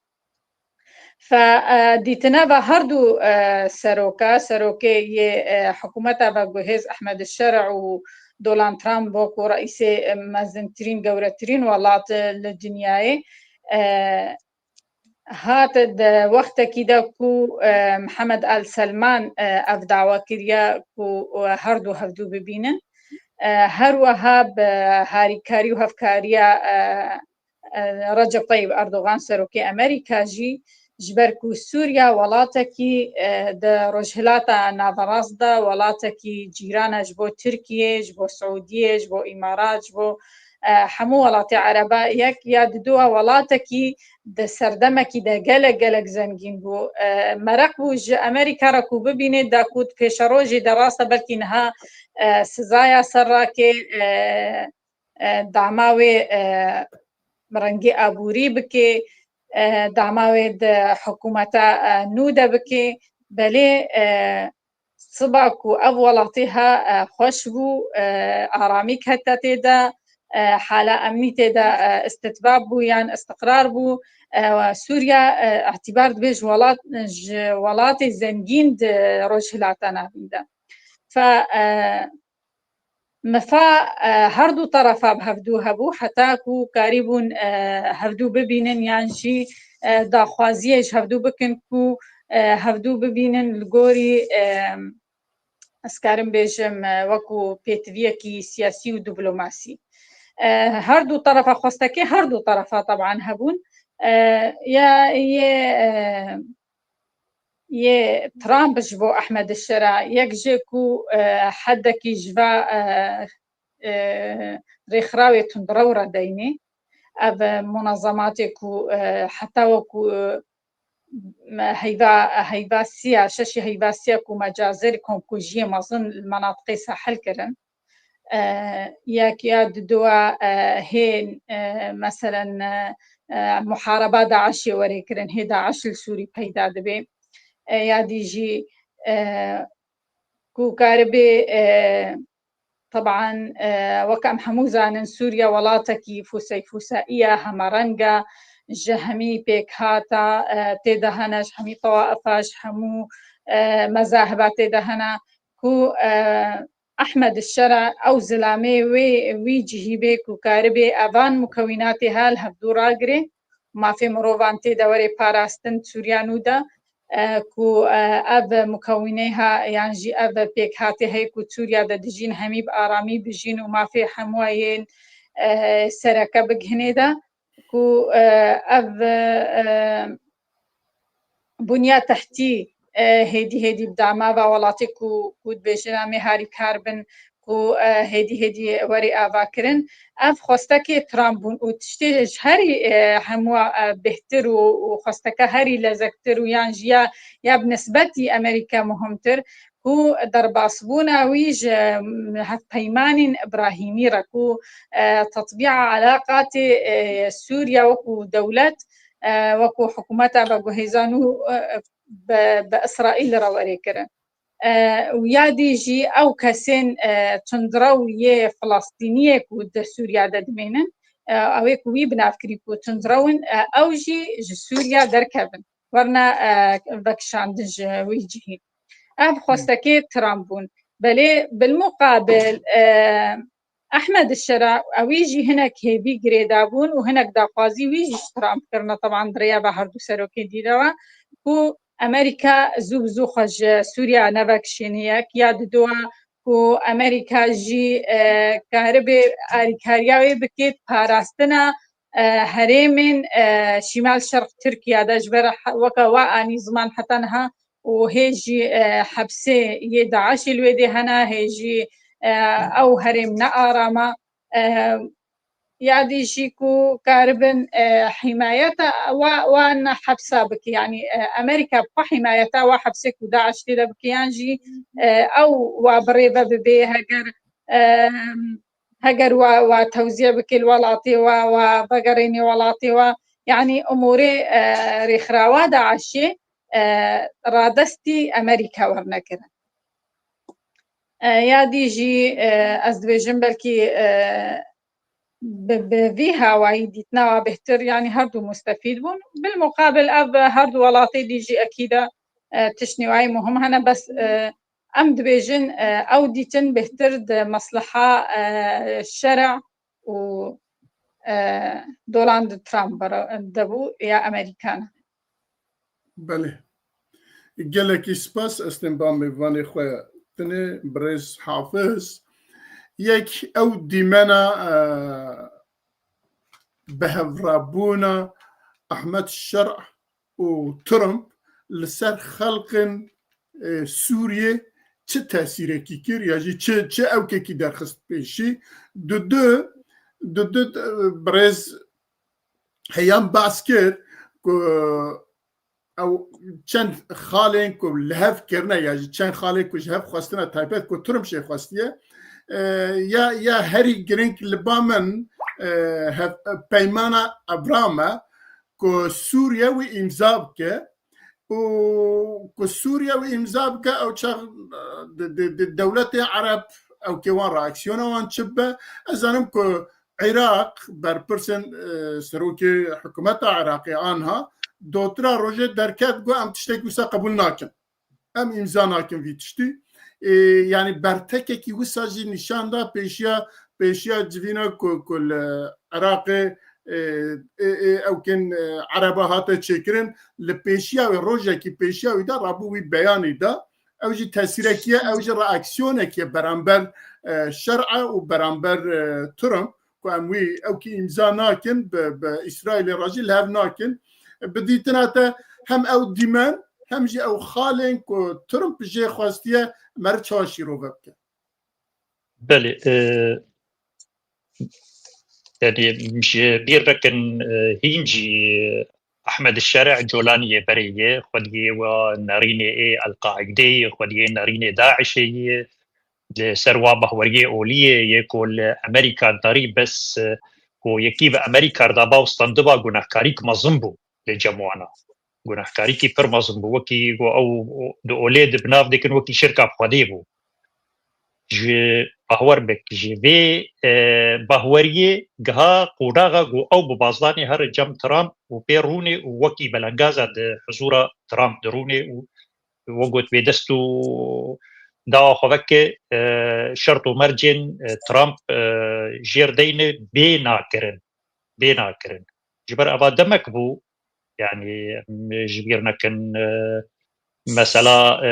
Fe, e, dîtina ve her du, e, seroka, serokê yê, e, hikûmeta veguhêz Ehmed Şer'a û Donald Trump wekû reîsê, e, mezintirîn, gewretirîn welat, e, li dinyayê, e, hat di wextekî de ku, e, Mihemed Al Selman, e, ev dawa kiriye ku, e, her du hevdû bibînin. E, her wiha bi harîkarî û hevkariya, e, e, Recep Tayyip Erdogan, serokê Amerîka jî, ji ber ku Sûriya welatekî, e, di Rojhilata Naverast de, welatekî cîran e ji bo Tirkiye, ji bo Siûdiye, ji bo Îmarat, ji bo, e, hemû welatê Ereba yek ya didu e, welatekî di serdemekî de gelek, gelek zengîn bû. E, mereq bû ji Amerîka re ku bibînê, da ku di pêşerojê de rast e, belkî niha, e, sizaya ser rakê, e, e, dama wê, e, rengê aborî bike, e, dama wê di hikûmeta, e, nû de bike. Belê, e, siba ku ev welatê ha, e, xweş bû, e, aramî kete tê de, e, hala emnî tê de, e, istitbab bû yan istiqrar bû. E, Sûriya, e, îtîbar dibe ji welat, ji welatê zengîn di Rojhilata Navîn de. Fe, e, Mifa, e, her du terefa bi hevdû hebû, heta ku karîbûn, e, hevdû bibînin yan jî, e, daxwaziyê ji hevdû bikin ku, e, hevdû bibînin li gorî, e, ez karim bêjim, e, wekû pêtiviyekî siyasî û diplomasî. E, her du terefa, xwestekê her du terefa teban hebûn. E, ya yê, e, yê Trump ji bo Ehmed Şer'a, yek jê ku, e, hedekî ji va, e, e, rêxirawê tundrew re deynê. Ev, e, munezematê ku, e, heta wekû, e, heyva, heyva siya, şeşî heyva siya ku mecazir komkujiyê mezin li menatiqê sahil kirin. E, yek ya didoa, e, hê, e, meselen, e, e, muhareba DAIŞê were kirin, hê DAIŞ li Sûrî peyda dibe. E, ya dî jî, e, ku karibê, e, teban, e, wek em hemû zanin, Sûriye welatekî fûsey fûsaiye, hemerenge, ji hemî pêkhata, e, tê de hene, ji hemî tewaifa, ji hemû, e, mezahiba tê de hene, ku, e, Ehmed Şer'a ew zilamê wê, wî cihî bê ku karibê evan mukewînatê ha li hevdû ragirê, mafê mirovan tê de were parastin Sûriya nû de, e, ku, e, ev mukewînê ha, yan jî ev pêkhatê heye ku Sûriya de dijîn hemî bi aramî bijîn û mafê hemûya yên, e, sereke bigihînê de, ku, e, ev, e, bunya tehtî, e, hêdî hêdî bi dama va welatê ku, ku dibêjin em ê harîkar bin, ku, e, hêdî hêdî werê avakirin. Ev xwestekê Trump bûn û tiştê ji herî, e, hemû, e, bêhtir û, û xwesteke herî lezektir û yan jî ya, ya bi nisbetî Amerîka muhimtir, ku derbasbûna wî ji, em, hevpeymanên Îbrahîmî re, ku, e, tetbîqa eleqatê, e, Sûriye wekû dewlet, e, wekû hikûmeta veguhêzan û, e, bi, bi Îsraîl re werê kirin. E, û ya dî jî ew kesên, e, tundrew yê Filistîniyê ku di Sûriya de dimênin, e, ew ê ku wî bi nav kirî ku tundrew in, e, ew jî ji Sûriya derkevin. Werna, e, vekişandin ji wî cihî. Ev xwestekê Trump bûn. Belê bilmuqabil, e, Ehmed Şera, ewî jî hinek hêvî girêdabûn û hinek daxwazî wî jî ji Trump kirine, teban di rêya ve her du serokên dî de ve, ku Amerîka zû bi zû xwe ji Sûriya nevekişêne yek, ya didoa ku Amerîka jî, e, karibe alîkariya wê bike parastina, e, herêmên, e, Şîmal Şerq Tirkiye de, ji ber he-, weke we anî ziman heta niha û hê jî, e, hepsê yê DAIŞê li wê dê hene, hê jî, e, ew herêm ne arama. E, ya dî jî ku karibin, e, hîmayeta wa, wan hepsa bike, yanî, e, Amerîka bi xwe hîmayeta wa hepsê ku DAIŞ tê de bike, yan jî, e, ew wa bi rê ve bibe, heger, e, heger wa, wa tewziye bike li welatê wa, wa vegerêne welatê wa, yanî umûrê, e, rêxirawa DAIŞê, e, radestî Amerîka werine kirin. E, ya dî jî, e, ez dibêjim belkî, e, bi, bi vî hawayî dîtina wa bêhtir, yanî her du mustefîd bûn. Bilmuqabil ev her du welatê dî jî ekîd e, e, tiştnî wayî muhim hene, bes, e, em dibêjin, e, ew dîtin bêhtir di mesleha, e, şer'a û, e, Donald Trump bera-, de bû ya Amerîkan. Belê. Gelekî spas, ez tên ba mêvanê xwe tinê birêz Hafiz. Yek ew dîmena, e, bihevrabûna Ahmed Şer'a û Trump li ser xelqên, e, Sûriyê çi tesîrekî kir ya jî çi, çi ewkekî derxist pêşî? Dudu, dudu, e, birêz Heyam behs kir ku ew çend xalên ku li hev kirine ya jî çend xalên ku ji hev xwestine taybet ku Trump jê xwestiye, e, ya, ya herî giring li ba min, e, hev, peymana Abraham e ku Sûriye wî îmza bike û ku Sûriye wî îmza bike ew çax, e, di, di, di dewletê Ereb ew kê wan reaksiyona wan çi bibe. Ez zanim ku Iraq, berpirsên, e, serokê hikûmeta Iraqê anha dotira rojê derket got, em tiştek wisa qebûl nakin. Em îmza nakin vî tiştî. E, yanî bertekekî wisa jî nîşan da pêşiya, pêşiya civîna ku, ku li Iraqê, e, e, e, ew kên, e, Ereba hate çêkirin, li pêşiya wê, rojekî pêşiya wî de rabû wî beyanî da. Ew jî tesîrekî ye, ew jî reaksiyonekî ye beramber, e, Şer'a û beramber, e, Trump, ku em wî ewkî îmza nakin, bi, bi Îsraîlê re jî li hev nakin. Bi dîtina te hem ew dîmen, hem jî ew xalên ku Trump jê xwestiye, meriv çawa şîrove bike? Belê, e, yanî ji bîr vekin, e, hîn jî Ahmed Şer'a Colaniyê berê ye, xwediyê wa nerînê ê El-Qaideyê, xwediyê nerînê DAIŞê ye, li ser wa bahweriyê oliyê ye ku li Amerîka darî bes, e, ku yekî bi Amerîka re daba û standiba gunehkarîk mezin bû lê cem wana. Gunehkarîkî pir mezin bû. Wekî ku ew di olê de bi nav dikin wekî şirka bi Xwedê bû. Ji bahwer bik, ji vê, e, bahweriyê giha qonaxa ku ew bi bazdanê here cem Trump û pê rûnê û wekî belengaza di hizûra Trump dirûnê û we got wê dest û dawa xwe veke, e, şert û mercên, e, Trump, e, jêr deyne bê nakirin. Bê nakirin. Ji ber eva demek bû, yanî em ji bîr nekin, e, mesela, e,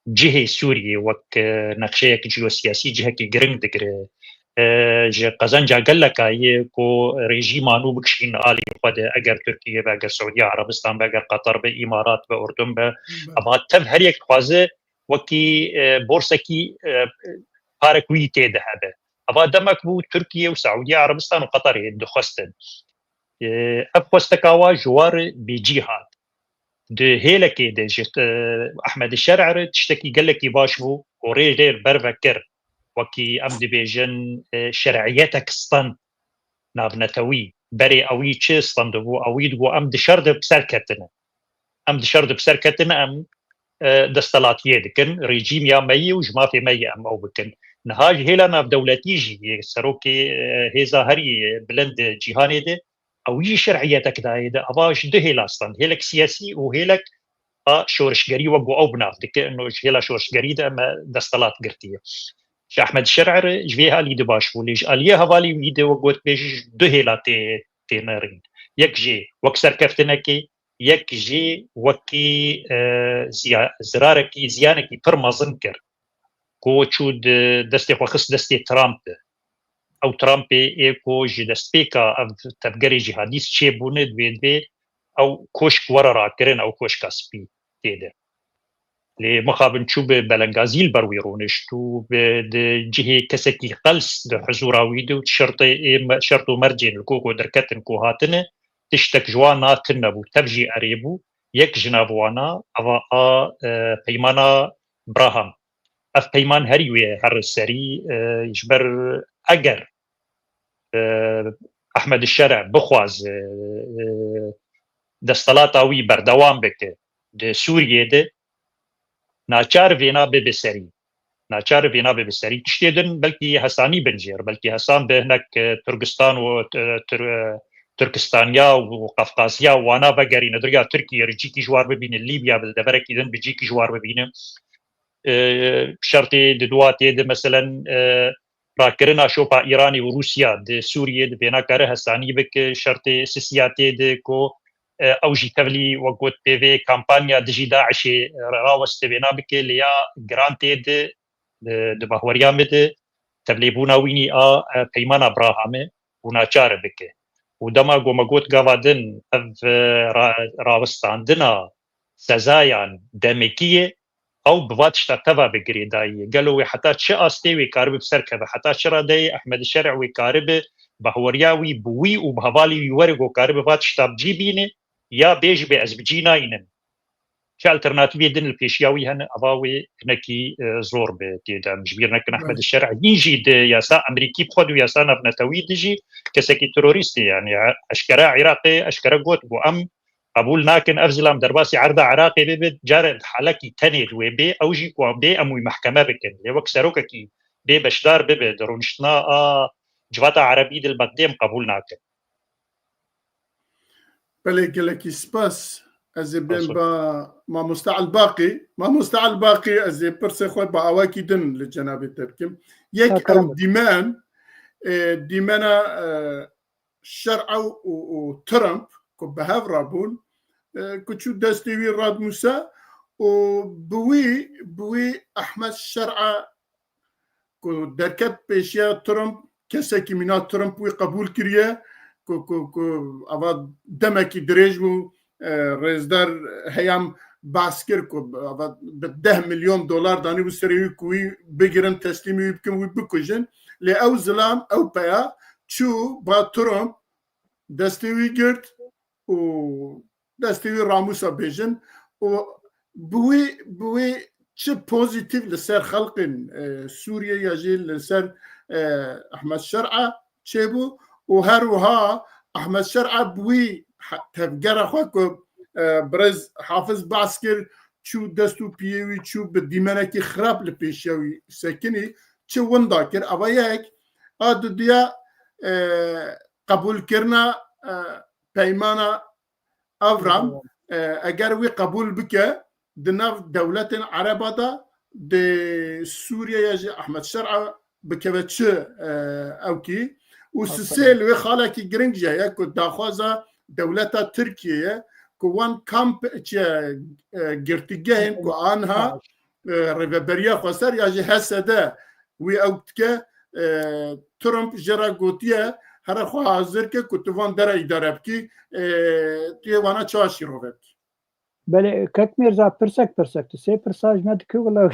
cihê Sûriyê wek, e, nexşeyek jeosiyasî cihekî giring digire. E, ji qezenca geleka ye ku rejîma nû bikişînin alî xwe de, eger Tirkiye be, eger Siûdiya Erebistan be, eger Qatar be, Îmarat be, Urdun be, eva tev her yek dixwaze wekî, e, borsekî, e, parek wî tê de hebe. Eva demek bû Tirkiye û Siûdiya Erebistan û Qatarê dixwestin. E, ev xwesteka wa ji war bêcî hat. Di hêlekê de ji, e, Ahmed Şer'a re tiştekî gelekî baş bû û rê rê berve kir. Wekî em dibêjin, e, şer'iyetek stand navnetewî. Berê ewî çi standibû? Ewî digot em di şer de bi ser ketine. Em di şer de bi ser ketine, em, e, destelatiyê dikin. Rejîm ya me yê û ji mafê me yê em ew bikin. Niha ji hêla navdewletî jî yê serokê, e, hêza herî bilind cîhanê de ew jî şer'iyetek dayê de. Eva ji du hêla stand. Hêlek siyasî û hêlek a şorişgerî wek ku ew bi nav dike. Ino ji hêla şorişgerî de me destelat girtiye. Ji Ahmed Şer'a re ji vê alî de baş bû. Lê ji aliyê hevalî wî de wek got bêjî ji du hêla tê, tê nerîn. Yek jê wek serkeftinekê, yek jî wekî, e, ziya-, zirarekî, ziyanekî pir mezin kir. Ku çû di destê xwe xist destê Trump de. Ew Trumpê ê ku ji destpêka ev tevgerê cîhadîst çêbûne, divê, divê ew koşk were rakirin, ew koşka spî tê de. Lê mixabin çû bi belengazî li ber wî rûnişt û bi, di cihê kesekî qels di hizûra wî de û şertê ê me-, şert û mercên li ku ku derketin ku hatine, tiştek ji wan a tune bû, tev jî erê bû. Yek ji nav wana eva a, e, peymana Braham. Ev peyman herî wê here serî, e, ji ber eger, e, Ehmed Şere bixwaze, e, desthilata wî berdewam bike di Sûriyê de, naçar vêna bibe serî. Naçar vêna bibe serî. Tiştê din belkî hesanî bin jêr, belkî hesan bi hinek, e, Turkistan û, e, Tur-, e, Turkistaniya û Qafqaziya wana vegerîne, diriya Tirkiye, li cîkî ji war bibîne, Lîbya bi deverekî din bi cîkî ji war bibîne. E, şertê di duwa tê de, meselen, e, rakirina şopa Îranê û Rûsya di Sûriyê di vêna kare hesanî bike, şertê sisiya tê de ku, e, ew jî tevlî, wek got, pê vê kampanya dijî DAIŞê raweste vêna bike, lê ya giran tê de, e, di bahweriya me de tevlêbûna wînî a, e, peymana Braham e û naçar e bike. Û dema ku me got gava din ev, e, ra-, rawestandina sezayan demekî ye, ew bi va tişta teva bi girêdayî ye. Gelo wê heta çi astê wê karibe bi ser keve? Heta çi radeyê Ehmed Şerî wê karibe bahweriya wî bi wî û bi hevalê wî were ku karibe va tişta bi cî bîne, ya bê jî bê ez bi cî nayînim? Çi alternatîfê din li pêşiya wî hene? Ava wê hinekî, e, zor bi tê de. Em ji bîr nekin Ehmed Şerî hîn jî di yasa Amerîkî bi xwe di yasa navnetewî dijî kesekî terorîst e. Yani, e, eşkere Iraqê eşkere got ku em qebûl nakin ev zilam derbasî erda Iraqê bibe, care di halekî tenê di wê bê, ew jî ku bê em wî mehkeme bikin. Lê wek serokekî bê beşdar bibe di rûniştina a civata erebî di li Bexdê em qebûl nakin. Belê, gelekî spas. Ez ê bêm ba Mamoste Elbaqî. Mamoste Elbaqî, ez ê pirsê xwe bi awakî din li cenabê te bikim. Yek ew dîmen, e, dîmena, e, Şer'a û, û Trump ku bi hev rabûn, e, ku çû destê wî radmûse û bi wî, bi wî Ehmed Şer'a ku derket pêşiya Trump, kesekî mîna Trump wî qebûl kiriye, ku, ku, ku ava demekî dirêj bû, e, rêzdar Heyam behs kir ku ava bi deh milyon dolar danî bû serê wî ku wî bigirin, teslîmî wî bikin, wî bikujin. Lê ew zilam, ew peya çû ba Trump destê wî girt û destê wî ramûsa bêjin û bi wî, bi wî çi pozîtîf li ser xelqên, e, Sûriyê ya jî li ser, e, Ehmed Şer'a çêbû û her wiha Ehmed Şer'a bi wî he-, tevgera xwe ku, e, birêz Hafiz behs kir, çû dest û piyê wî çû bi dîmenekî xirab li pêşiya wî sekinî, çi winda kir. Ava yek, a dudiya, e, qebûlkirina, e, peymana Avram, e, eger wî qebûl bike, di nav dewletên Ereba de, di Sûriye ya jî Ehmed Şer'a bikeve çi, e, ewkî? Û sisê li wê xalekî giring jî heye ku daxwaza dewleta Tirkiye ye ku wan kamp, çi, e, girtîgehên ku anha, e, rêveberiya xweser ya jî H S D wî ew dike, e, Trump jê re gotiye, here xwe hazir ke ku tu van dera îdare bikî, e, tu yê wana çawa şîrove bikî? Belê, kek Mîrza, pirsek pirsek, tu sê pirsa ji me dikî wila.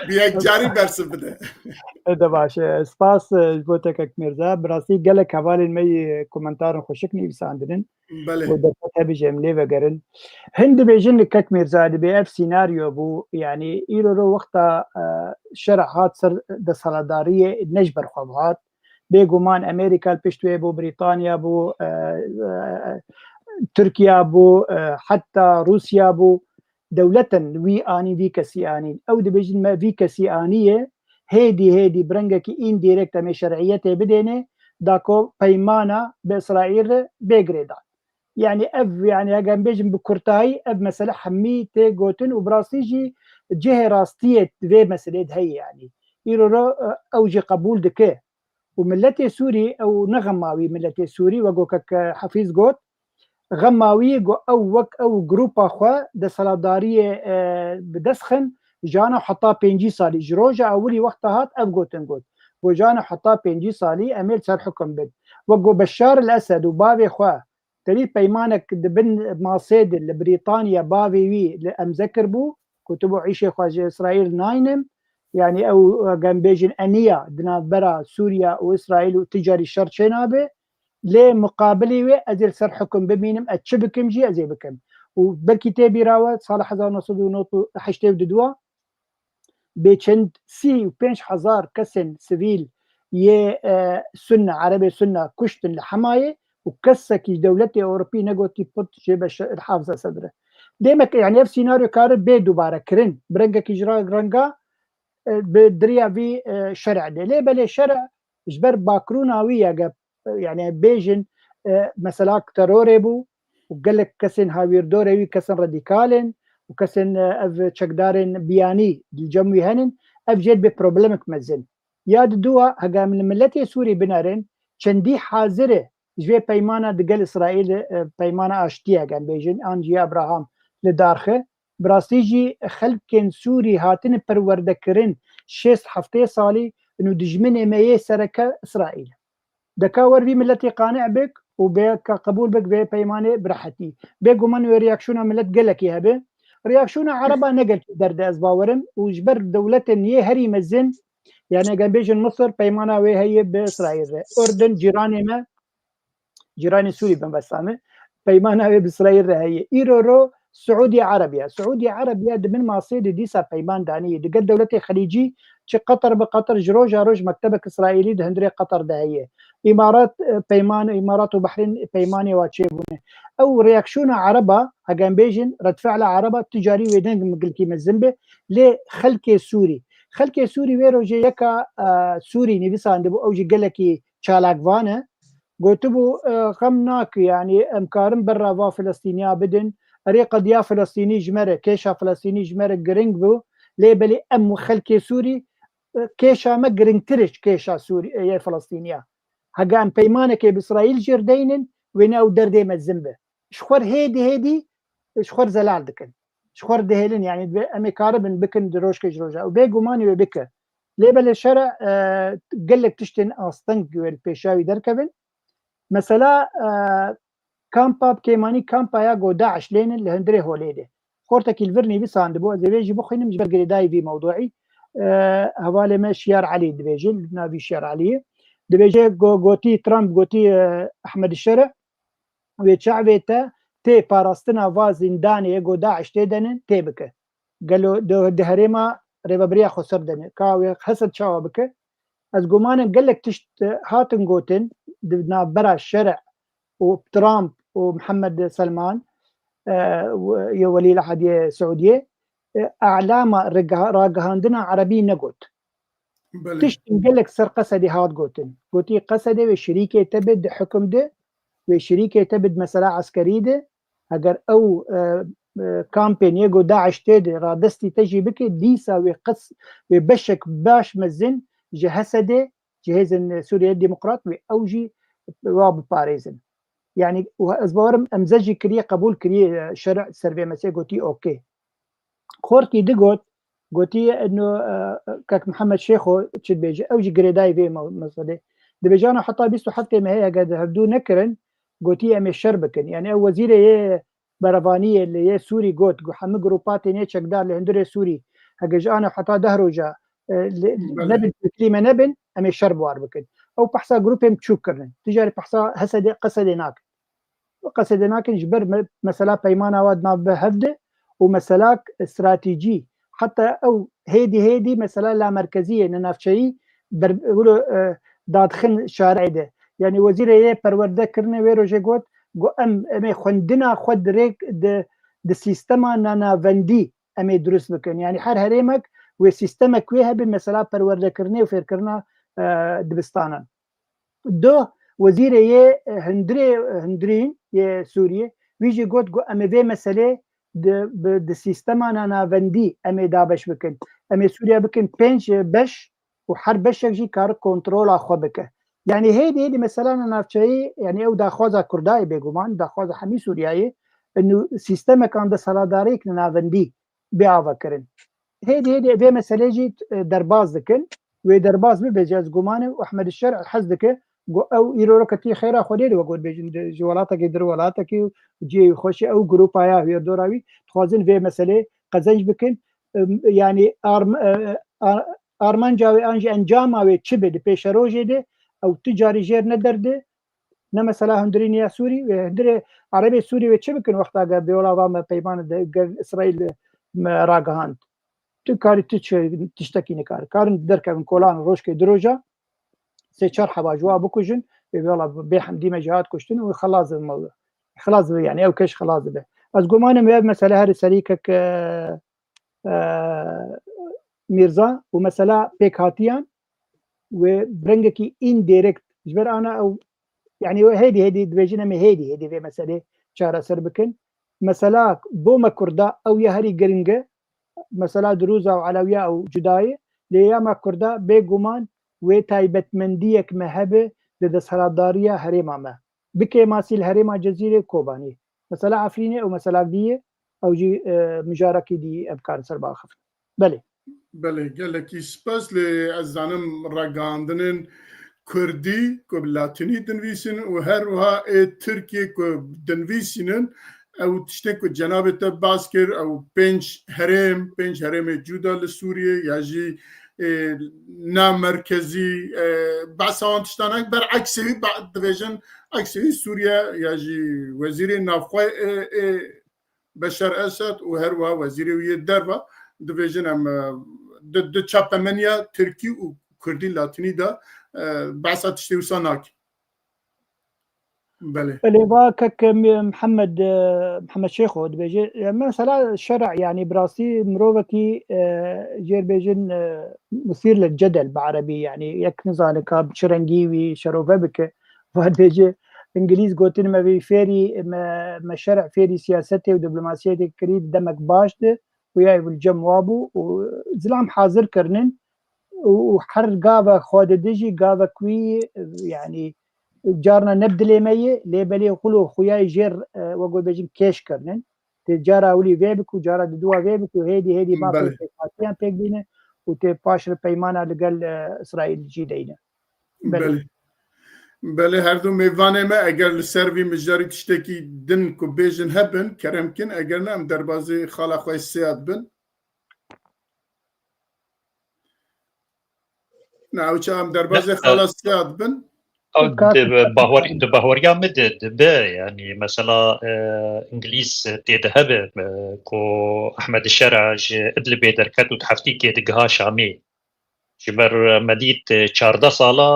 Bi yek carî bersiv bide. E, de baş e. Spas, e, ji bo te kek Mîrza. Bi rastî gelek hevalên me yê komentarên xweşik nivîsandinin. Belê. Û derfet hebî jî em lê vegerin. Hin dibêjin li kek Mîrza dibê ev sînaryo bû, yanî îro ro wexta, e, Şer'a hat ser desthilatdariyê ne ji ber xwe hat. Bêguman Amerîka li pişt wê bû, Brîtanya bû, e, e, Tirkiya bû, e, heta Rûsya bû. Dewletin wî anî, vî kesî anîn. Ew dibêjin me vî kesî aniye, hêdî hêdî bi rengekî îndirekt em ê şer'iyetê bidêne, da ku peymana bi Îsraîl re bê girêdan. Yanî ev, yanî eger em bêjin bi kurtayî, ev mesele hemî tê gotin û bi rastî jî cihê rastiyê vê meselê de heye yanî. Îro re, e, ew jî qebûl dike. Û miletê Sûrî, ew ne xema wî miletê Sûrî, wek ku kek Hefîz got, xema wî ku ew wek ew grûpa xwe desthilatdariyê, e, bi dest xin, jana heta pêncî salî, ji roja ewilî wexta hat ev gotin got. Got jana heta pêncî salî em ê li ser hukum bin. Wek ku Beşar el Esed û bavê xwe Tevî peymanek di bin masê de li Brîtanya bavê wî li emze kiribû, gotibû, îşê xwe ji Îsraîl naynim. Yanî ew, eger em bêjin eniya di navbera Sûriya û Îsraîl û ti carî şer çênabe. Lê muqabilî wê ez ê li ser hukum bimînim, ez çi bikim jî ez ê bikim. Û belkî tê bîra we, sala hezar neh sed û nod û heştê û du de bê çend sî û pênc hezar kesên sivîl yê, e, Sunne, Erebê Sunne kuştin li Hemayê û kesekî ji dewletê Ewropî negotî put jê Beşar el-Hafiz Esed re. Demek, yani ev senaryo kare bê dubare kirin. Bi rengekî ji re-, renga, e, bi diriya vî, e, şer'ê de. Lê belê şer'e ji ber bakrûna wî ya gep, e, yani bêjin, e, mesela terorê bû û gelek kesên hawîrdorê wî kesên radîkal in û kesên, e, ev çekdarên biyanî li cem wî henin, ev jê dibe problemek mezin. Ya di dua, hege em li miletê Sûrî binerin, çendî hazir e ji vê peymana digel Îsraîl, e, peymana aştiyê, hege em bêjin, an jî Abraham li darxe. Bi rastî jî xelkên Sûrî hatine perwerdekirin şêst heftê salî, û dijminê me yê sereke Îsraîl. Deka wer vî miletê qane bik û bê ka qebûl bik vê peymanê bi rehetî. Bêguman wê reaksiyona milet gelekî hebe. Reaksiyona Ereba ne gelkî derde ez bawerim û ji ber dewletên yê herî mezin, yani eger bêjin Misir peymana wê heye bi Îsraîl re. Urdun cîranê me, cîranê Sûrî bin besa me, peymana wê bi Îsraîl re heye. Îro ro Siûdî Erebiya. Siûdî Erebiya di bin masê de dîsa peyman danî. Digel dewletê Xelîcî çi Qeter bi Qeter ji roja roj mektebek Îsraîlî di hundirê Qeter de heye. Îmarat, e, peyman, Îmarat û Behrîn peymanê wa çêbûne. Ew reaksiyona Ereba, hege em bêjin, redfe'la Ereba tu carî wê ne gilkî mezin be, lê xelkê Sûrî. Xelkê Sûrî wê rojê yeka, e, Sûrî nivîsandibû, ew jî gelekî çalakvan e. Gotibû, e, xem nake, yani em karin berra va Filistîniya bidin. Erê qediya Filistînî ji me re, kêşa Filistînî ji me re giring bû. Lê belê em xelkê Sûrî, e, kêşa me giringtir e ji kêşa Sûrî, e, yê Filistîniya. Hege em peymanekê bi Îsraîl jê re deynin, wêne ew derdê mezin be. Ji xwe re hêdî hêdî, ji xwe re zelal dikin. Ji xwe re dihêlin, yani divê em ê karibin bikin di rojkê ji roja. Û bêgumanî wê bike. Lê belê şere, e, gelek tiştên asteng wê li pêşa wî derkevin. Mesela, e, kampa, kêmanî kampa ya go DAIŞ lênin li hundirê holê de. Xortekî li vir nivîsandibû, ez ê vê jî bixwînim ji ber girêdayî vî mewduî. E, hevalê me Şiyar Elî dibêje, li navî Şiyar Eliyê. Dibêje go-, gotî Trump, gotî, e, Ehmed Şere, wê çavê te tê parastina va zîndanê ye go DAIŞ tê denin, tê bike. Gelo di, di herêma rêvebiriya xweser de ne. Ka wê Hesed çawa bike? Ez gumanim gelek tişt, e, hatin gotin di navbera Şere û Trump û Mihemed Selman, e, û yê welî li ehdiyê Siûdiyê, e, alama rega-, ragihandina erebî negot. Belê. Tiştin gelek ser Qesedê hat gotin. Gotî Qesedê wê şirîkê te be di hukum de, wê şirîkê te be di mesela eskerî de, heger ew, e, e, kampên yê go DAIŞ tê de radestî te jî bike, dîsa wê qes-, wê beşek baş mezin ji Hesedê, ji Hêzên Sûriye Demokrat wê ew jî wa biparêzin. Yani, û ez bawerim Emze jî kiriye, qebûl kiriye, e, şer ser vê mesê gotî okê. Xorkî digot, gotî, eno, e, kek Mihemed Şêxo çi dibêje, ew jî girêdayî vê me-, meselê. Dibêje, ano heta bîst û heftê mehê hege di hevdû nekirin, gotî, em ê şer bikin. Yani ew wezîrê yê berevaniyê li yê Sûrî got, got, hemî grûpa tênê çekdar li hundirê Sûrî, hege ji ano heta deh roja, e, li, Belê. nebin, fikrî me nebin, em ê şer bi war bikin. Ew behsa grûpên biçûk kirine. Tu carî behsa Hesedê, Qesedê nakin. Qesedê nakin ji ber me-, mesela peymana wa di nav bi hev de û meselak stratejî. Heta ew hêdî hêdî mesela lamerkeziyê, ne navçeyî ber-, wilo, e, dadixin şarê de. Yani wezîrê yê perwerde kirine wê rojê got, got em, em ê xwendina xwe dirêk di, di sîstema nanavendî em ê dirust bikin. Yani her herêmek wê sîstemek wê hebe mesela perwerdekirinê û fêrkirina, e, dibistanan. Doh, wezîrê yê, e, hundirê, e, hundirîn yê Sûriyê, wî jî got, got, em ê vê meselê di, bi, di sîstema nanavendî em ê dabeş bikin. Em ê Sûriye bikin pênc, e, beş û her beşek jî kare kontrola xwe bike. Yani hêdî hêdî mesela navçeyî, yani ew daxwaza Kurda ye bêguman, daxwaza hemî Sûriyeyê, inu sîstemekan desthilatdariyek nanavendî bê ava kirin. Hêdî hêdî vê meselê jî, e, derbaz dikin. Wê derbaz bibe, ez gumanim Ehmed Şer hez dike, got ew îro ro ketî xêra Xwedê de, we got bêjin, di, ji welatekî dir welatekî û cihê wî xweş e, ew grûpa ya hêrdora wî dixwazin vê meselê qezenc bikin. Em, yani arm-, e, a-, armanca wê an jî encama wê çi be di pêşerojê de, ew tu carî jêr ne derde, ne mesela hundirîn ya Sûrî, wê hundirê Erebê Sûrî wê çi bikin wexta gel bê wela va me peymanê de gel Îsraîl me ragihand. Tu karî tu çi, tiştekî nikar. Karin derkevin kolan rojkê du roja, sê çar heba ji wa bikujin, wê vê wela bê hemdî me jî hat kuştin û xelas bi me, xelas bi, yani ew keş xelas dibe. Ez gumanim wê ev mesele herî serî kek, e, e, Mîrza û mesela pêkhatiyan wê bi rengekî indirekt ji ber ana ew, yani wê hêdî hêdî dibêjin em ê hêdî hêdî vê meselê çareser bikin. Mesela bo me Kurda ew ya herî giring e, mesela Dirûza û Elewiya ew cuda ye, lê ya me Kurda bêguman wê taybetmendiyek me hebe di desthilatdariya herêma me. Bi kêmasî li herêma Cezîrê Kobanî. Mesela Efrînê ew mesela vî ye, ew jî, e, mijarekî dî em karin ser biaxivin. Belê. Belê, gelekî spas, lê ez zanim ragihandinên Kurdî ku bi latînî dinivîsin û her wiha ê Tirkiyê ku dinivîsînin, ew tiştê ku cenabê te bas kir, ew pênc herêm, pênc herêmê cuda li Sûriyê ya jî, ê, na merkezî, e, behsa wan tiştan ek, ber eksê wî ba-, dibêjin eksê wî Sûriye ya jî wezîrê navxwe, ê, ê, Beşar Esad û her wiha wezîrê wî yê derve dibêjin em, e, di, di çapemeniya tirkî û kurdî latînî de, e, behsa tiştê wisa nakin. Belê. Belê, va kek Mi-, Mihemed, e, Mihemed Şêxo dibêje, e, mesela şer'a, yani bi rastî mirovekî, e, jêr bêjin, e, musîr lil cedel bi erebî, yani yek nizane ka bi çi rengî wî şerove bike, va dibêje, Îngilîz gotin me vî fêrî, me, me şer'a fêrî siyasetê û diplomasiyetê kirî di demek baş de, û ya êvil cem wa bû û zilam hazir kirinin û, û her gave xwe didi jî gavek wî, yani carna ne bi dilê me ye, lê belê xulo xuya jêr, e, wek we bêjin kêş kirinin. Tê cara ewilî vê bik û cara diduwa vê bik û hêdî hêdî mafê Belê. pêkhatiyan pêk bîne û tê paş re peymana li gel, e, Îsraîl jî deyne. Belê. Belê. Belê, her du mêvanê me, eger li ser vî mijarî tiştekî din ku bêjin hebin, kerem kin, eger ne em derbazê xala xwe Seyad bin. Na, ew çax em derbazê Ne, xala Seyad bin. Ew Kak- di bahwer-, di bahweriya min de dibe, yani mesela, e, Îngilîz tê de hebe, e, ku Ehmed Şera ji Idlibê derket û di heftîkê digiha Şamê. Ji ber, e, me dît, e, çardeh sala,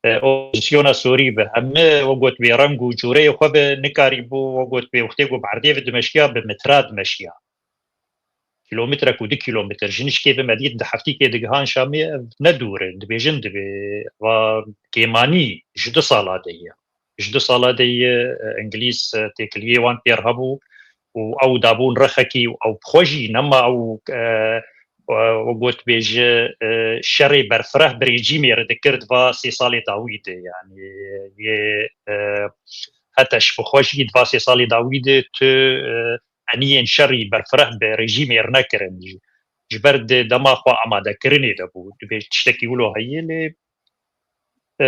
e, e, opozîsyona Sûrî bi hemî, we got, bê reng û cûreyê xwe bi nikarîbû, we got, bê wextê ku bi erdê ve dimeşiya, bi metra dimeşiya. Kilometrek û du kilometr. Ji nişkê ve me dît di heftîkê digihan Şamê, ev ne dûr e, dibêjin dibê, va kêmanî ji du sala de ye. Ji du sala de ye, e, Îngilîz, e, têkiliyê wan têr hebû û ew dabûn rexekî û ew bi xwe jî nema ew, e, e, we got bêje, e, şerê berfireh bi rejîmê re dikir di va sê salê dawî de, yani yê, e, Heteş bi xwe jî di va sê salê dawî de tu, e, eniyên şerî berfireh bi rejîmê re nekirin. Ji, ji ber di dema xwe amadekirinê de bû. Dibê tiştekî wilo heye lê, e,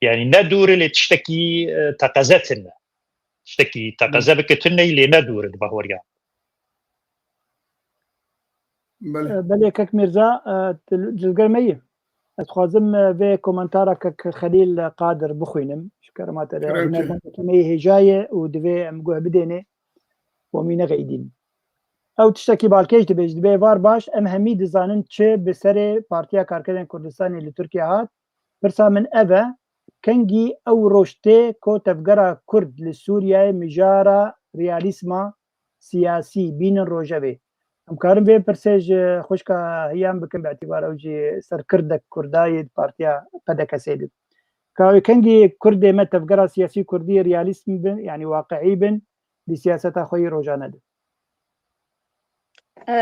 yani ne dûr e lê tiştekî, e, teqeze tune. Tiştekî teqeze bike tune lê ne dûr e di bahweriya. Belê. E, belê kek Mîrza, e, tu li cizgir me yî. Ez dixwazim, e, vê komentara kek Xelîl Qadir bixwînim. Ji kerema te re. Kerem ki. Hunermendekî me yê hêja ye û divê em guh bidêne. Û em wî nexeyidîn. Ew tiştekî balkêş dibêje, dibê var baş, em hemî dizanin çi bi serê Partiya Karkerên Kurdistanê li Tirkiye hat. Pirsa min ev e, kengî ew roj tê ku tevgera Kurd li Sûriyeyê mijara realîsma siyasî bînin rojevê? Em karin vê pirsê ji xwişka Hiyan bikin, bi îtîbar ew jî serkirdek Kurda yê di Partiya P D K'ê de. Ka wê kengî Kurdê me tevgera siyasî Kurdî realîst bin, yanî waqiî bin, di siyaseta xwe yê rojane de. E,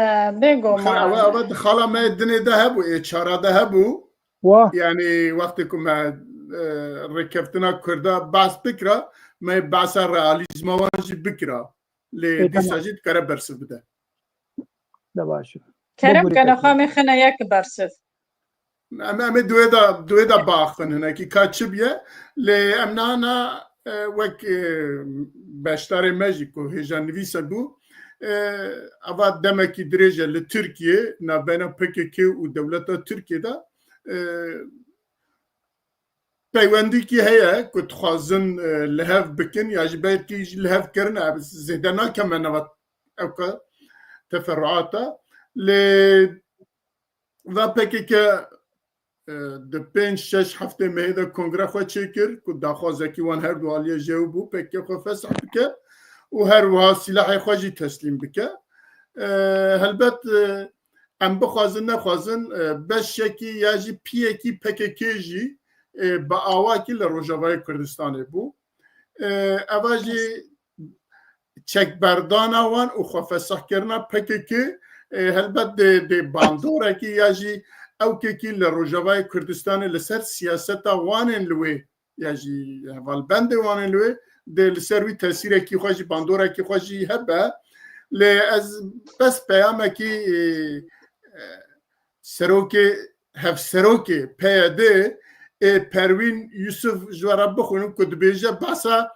bêguman. Ew, ew di xala me dinê de hebû, ê çara de hebû. Wa. Yanî wextê ku me, e, rêkeftina Kurda behs bikira, me behsa realîzma wan jî bikira. Lê Ê, dîsa tamam. jî dikare bersiv bide. De baş. Kerem Bo gurî kene kekî. Xamê xine yek bersiv. Em, em ê duê de, duê de baxin hinekî ka çi biye. Lê em nana, e, wek, e, beşdarê me jî ku hêja nivîse bû, e, ava demekî dirêj e li Tirkiye, navbeyna P K K û dewleta Tirkiye de, e, peywendîkî heye ku dixwazin, e, li hev bikin ya jî belkî jî li hev kirine, ez zêde nakem me nava ew ka. teferruata. Lê va P K K, e, di pênc şeş heftê mehê de kongre xwe çêkir ku daxwazekî wan her du aliyê ji hev bû, P K K xwe fesih bike û her wiha sîlahê xwe jî teslîm bike. E, helbet, e, em bixwazin nexwazin, e, beşekî ya jî piyekî P K K jî, e, bi awakî li Rojavayê Kurdistanê bû. E, eva jî çekberdana wan û xwefesihkirina P K K, e, helbet dê, dê bandorekî ya jî ewkekî li Rojavayê Kurdistanê li ser siyaseta wan ên li wê ya jî hevalbendê wan ên li wê dê li ser wî tesîrekî xwe jî, bandorekî xwe jî hebe. Lê ez bes peyamekî, e, e, serokê, hevserokê P Y D ê Perwîn Yusuf ji we re bixwînim ku dibêje behsa,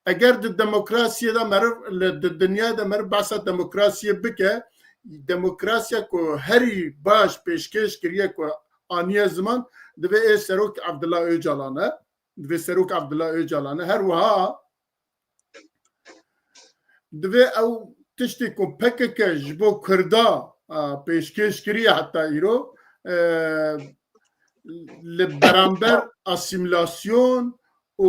eger di demokrasiyê de meriv, li, di dinyayê de meriv behsa demokrasiyê bike, demokrasiya ku herî baş pêşkêş kiriye ku aniye ziman, divê ê serok Abdullah Ocalan e. Divê serok Abdullah Ocalan e. Her wiha divê ew tiştê ku P K K ji bo Kurda, a, pêşkêş kiriye heta îro, e, li beramber asîmîlasyon û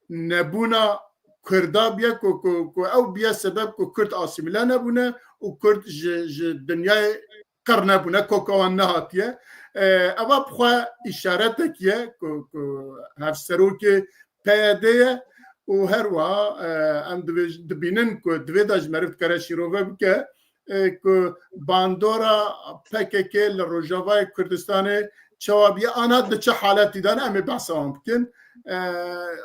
nebûna Kurda biye ku, ku, ku ew biye sebeb ku Kurd asîmîle nebûne û Kurd ji, ji dinyayê qir nebûne, koka wan nehatiye. E, eva bi xwe îşaretek ye ku, ku hevserokê P Y D ye û her wiha, e, em divê-, dibînin ku divê de ji meriv dikare şîrove bike, e, ku bandora P K K li Rojavayê Kurdistanê çawa biye, ana di çi haletî de ne, em ê behsa wan bikin. E,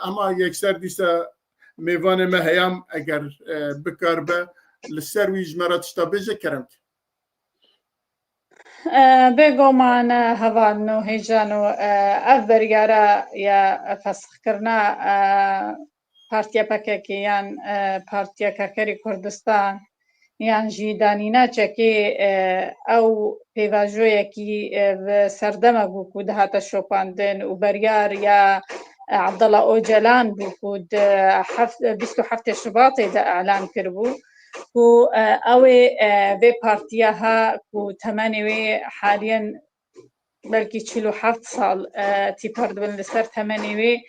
hema yekser dîsa mêvanê me Heyam eger, e, bikaribe li ser wî ji me re tişta bêje, kerem ke. E, bêguman, e, hevalno hêjano, e, ev biryara ya fesixkirina, e, Partiya P K K yan, e, Partiya Karkerê Kurdistan yan jî danîna çekê, e, ew pêvajoyekî, e, bi serdeme bû ku dihate şopandin û beryar ya, e, Abdullah Ocalan bû ku di heft-, bîst û heftê Şubatê de elan kiribû. Ku, e, ew ê, e, vê partiya ha ku temenê wê haliyen belkî çil û heft sal, e, tîpar dibin li ser temenê wê,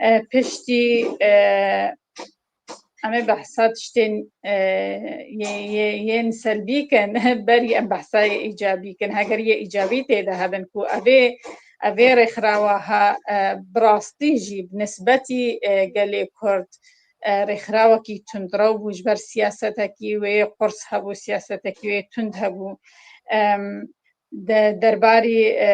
e, piştî, e, em ê behsa tiştên, e, yê, yê, yên selbî kin, berî em behsa yê îcabî kin. Heger yê îcabî tê de hebin ku evê, evê rêxirawa ha, e, bi rastî jî bi nisbetî, e, gelê Kurd, e, rêxirawekî tundrew bû, ji ber siyasetekî wê qurs hebû, siyasetekî wê tund hebû. Em, de, derbarî, e,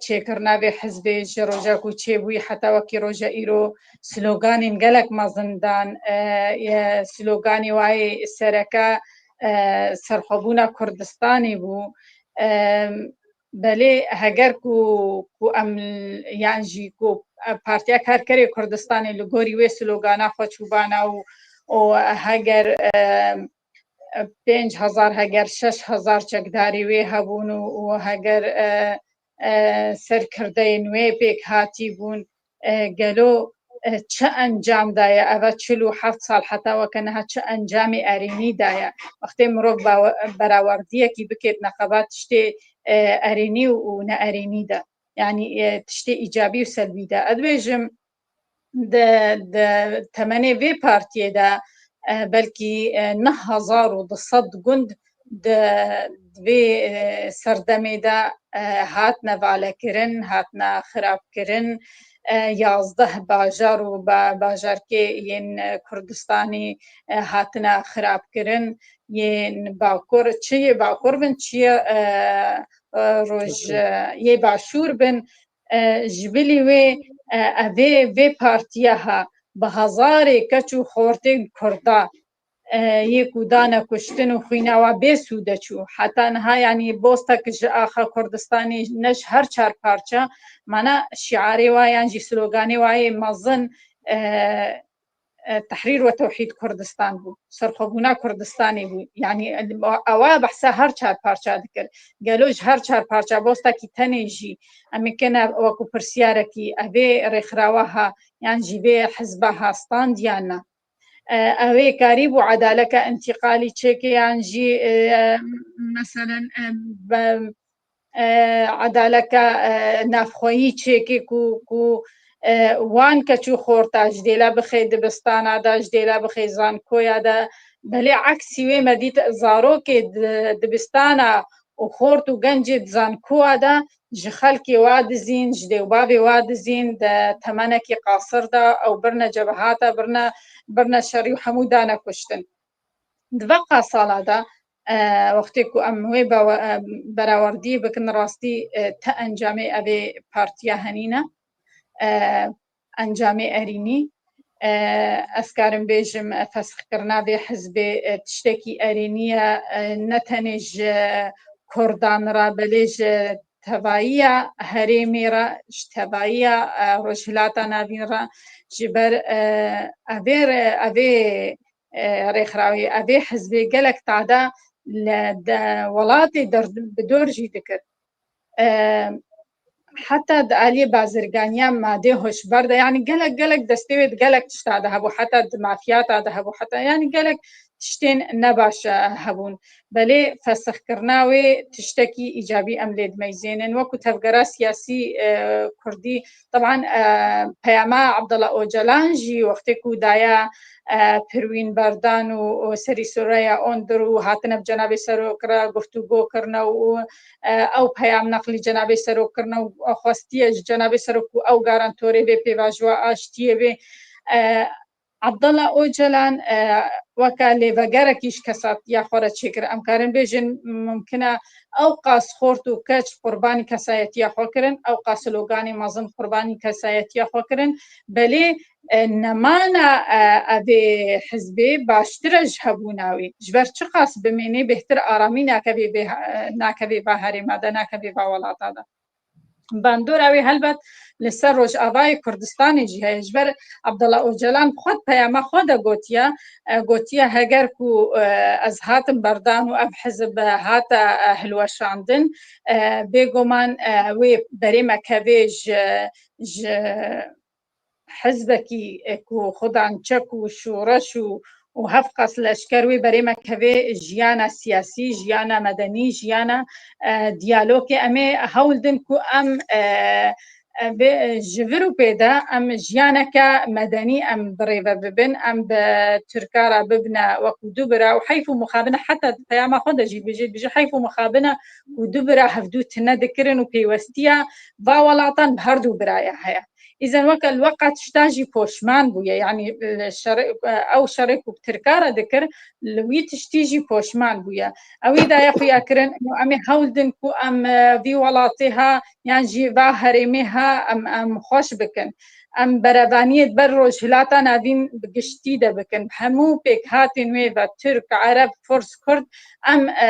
çêkirina vê hizbê ji roja ku çêbûyî heta wekî roja îro sloganên gelek mezin dan, e, ye, sloganê wayê sereke, e, serxwebûna Kurdistanê bû. Em, Belê heger ku, ku em yan jî ku Partiya Karkerê Kurdistanê li gorî wê slogana xwe çûbana û, û heger, e, pênc hezar, heger şeş hezar çekdarî wê hebûn û, û heger, e, e, serkirdeyên wê pêk hatî bûn, e, gelo, e, çi encam daye? Eva çil û heft sal heta weke niha çi encamê erênî daye? Wextê mirov bawe-, berawerdiyekî bike di neqeba tiştê, e, erênî û, û ne erênî de, yanî, e, tiştê îcabî û selbî de. Ez dibêjim, di, di temenê vê partiyê de, e, belkî, e, neh hezar û du sed gund di, di vê, e, serdemê de, e, hatine valekirin, hatine xirabkirin. E, yazdeh bajar û ba-, bajarkê yên, e, Kurdistanê, e, hatine xirabkirin. Yên Bakur, çi yê Bakur bin, çi yê, e, e, roj, e, yê Başûr bin. E, ji bilî wê, e, evê vê partiya ha bi hezarê keç û xortên Kurda, e, yê ku dane kuştin û xwîna wa bê sûde çû. Heta niha, yanî, bostek ji axa Kurdistanê ne ji her çar parça, mana şiarê wa yan jî sloganê wa yê mezin, e, e, Tehrîr we Tewhîd Kurdistan bû, serxwebûna Kurdistanê bû. Yanî, ewa behsa her çar parça dikir. Gelo ji her çar parça bostekî tenê jî, em ê kene wekû pirsiyarekî, evê rêxirawa ha, yan jî vê hizba ha stand yan na? e, ew ê karîbû edaleke întîqalî çêke yan jî, e, meselen, e, be, e, edaleke, e, navxweyî çêke ku, ku, e, wan keç û xorta ji dêla bixê dibistana de, ji dêla bixê zankoya de. Belê eksî wê me dît zarokê di, dibistana û xort û gencê di zankoa de ji xelkê wa dizîn, ji dê û bavê wa dizîn, di temenekî qasir de ew birine cebehata, birine, birine şerî û hemû dane kuştin. Di veqa sala de, e, wextê ku em wê bawe-, e, berawerdiyê bikin, rastî, e, ti encamê evê partiya henî ne. E, encamê erînî. E, ez karim bêjim, e, fesxkirina vê hizbê, e, tiştekî erênî ye, e, ne tenê ji Kurdan re, belê ji tevayiya herêmê re, ji tevayiya, e, Rojhilata Navîn re, ji ber, e, evê re-, evê, e, rêxirawê, evê hizbê gelek tada li de-, welatê der-, bi dor jî dikir. E, heta di aliyê bazirganiya madê hişber de, yanî gelek, gelek destê wê di gelek tişta de hebû, heta di mafiyata de hebû, heta, yanî gelek tiştên nebaş, e, hebûn. Belê fesixkirina wê tiştekî îcabî em lê dimeyzênin. Wekû tevgera siyasî, e, kurdî, teban, e, peyama Abdullah Ocalan jî wextê ku daya, e, Pirwîn Berdan û, û Serî Soraya Ondur û hatine bi cenabê serok re guftûgo kirine û, e, ew peyam neqlî cenabê serok kirine û xwestiye ji cenabê serok ku ew garantorê vê pêvajoya aştiyê bê. E, Abdullah Ocalan, e, weke lêvegerekî ji kesatiya xwe re çêkir. Em karin bêjin, mumkin e ew qas xort û keç qurbanî kesayetiya xwe kirin, ew qas sloganê mezin qurbanî kesayetiya xwe kirin. Belê, e, nemana, e, evê hizbê baştir e ji hebûna wê. Ji ber çiqas bimênê bêhtir aramî nakevê vê, e, nakevê va herêma de, nakevê va welata de. Bandora wê helbet li ser Rojavayê Kurdistanê jî heye. Ji ber Abdullah Ocalan xwe di peyama xwe de gotiye, e, gotiye heger ku, e, ez hatim berdan û ev hizb hate, e, hilweşandin, e, bêguman, e, wê berê me kevê ji, ji hizbekî, e, ku xudan çek û şoreş û, û hevqas leşker wê berê me kevê jiyana siyasî, jiyana medenî, jiyana, e, diyalogê. Em ê hewl din ku em, e, e, vê, e, ji vir û pê de em jiyaneke medenî em bi rê ve bibin, em bi Tirka re bibine wekû du bira û heyf û mixabine, heta di peyama xwe de jî dibêje, dibêje heyf û mixabine ku du bira hevdû tune dikirin û pêwestiya va welatan bi her du biraya heye. Îzen weke li weqa tişta jî poşman bûye, yanî, e, şerê, e, ew şerê ku bi Tirka re dikir, li wî tiştî jî poşman bûye. Ew ê daye xuya kirin, û em ê hewl din ku em, e, vî welatê ha, yan jî va herêmê ha, em, em xweş bikin. Em berevaniyê di ber Rojhilata Navîn bi giştî de bikin. Bi hemû pêkhatên wê ve, Tirk, Ereb, Furs, Kurd, em, e,